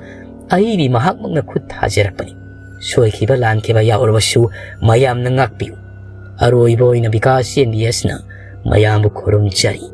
ꯑꯏꯕꯤ ꯃꯍꯥꯛꯃꯛꯅ ꯈꯨꯠ ꯊꯥꯖꯔꯛꯄꯅꯤ꯫ ꯁꯣꯏꯈꯤꯕ ꯂꯥꯟꯈꯤꯕ ꯌꯥꯎꯔꯕꯁꯨ ꯃꯌꯥꯝꯅ ꯉꯥꯛꯄꯤꯌꯨ꯫ ꯑꯔꯣꯏꯕ ꯑꯣꯏꯅ ꯕꯤꯀꯥꯁ ꯑꯦꯝ ꯕꯤ ꯑꯦꯁꯅ ꯃꯌꯥꯝꯕꯨ ꯈꯨꯔꯨꯝꯖꯔꯤ꯫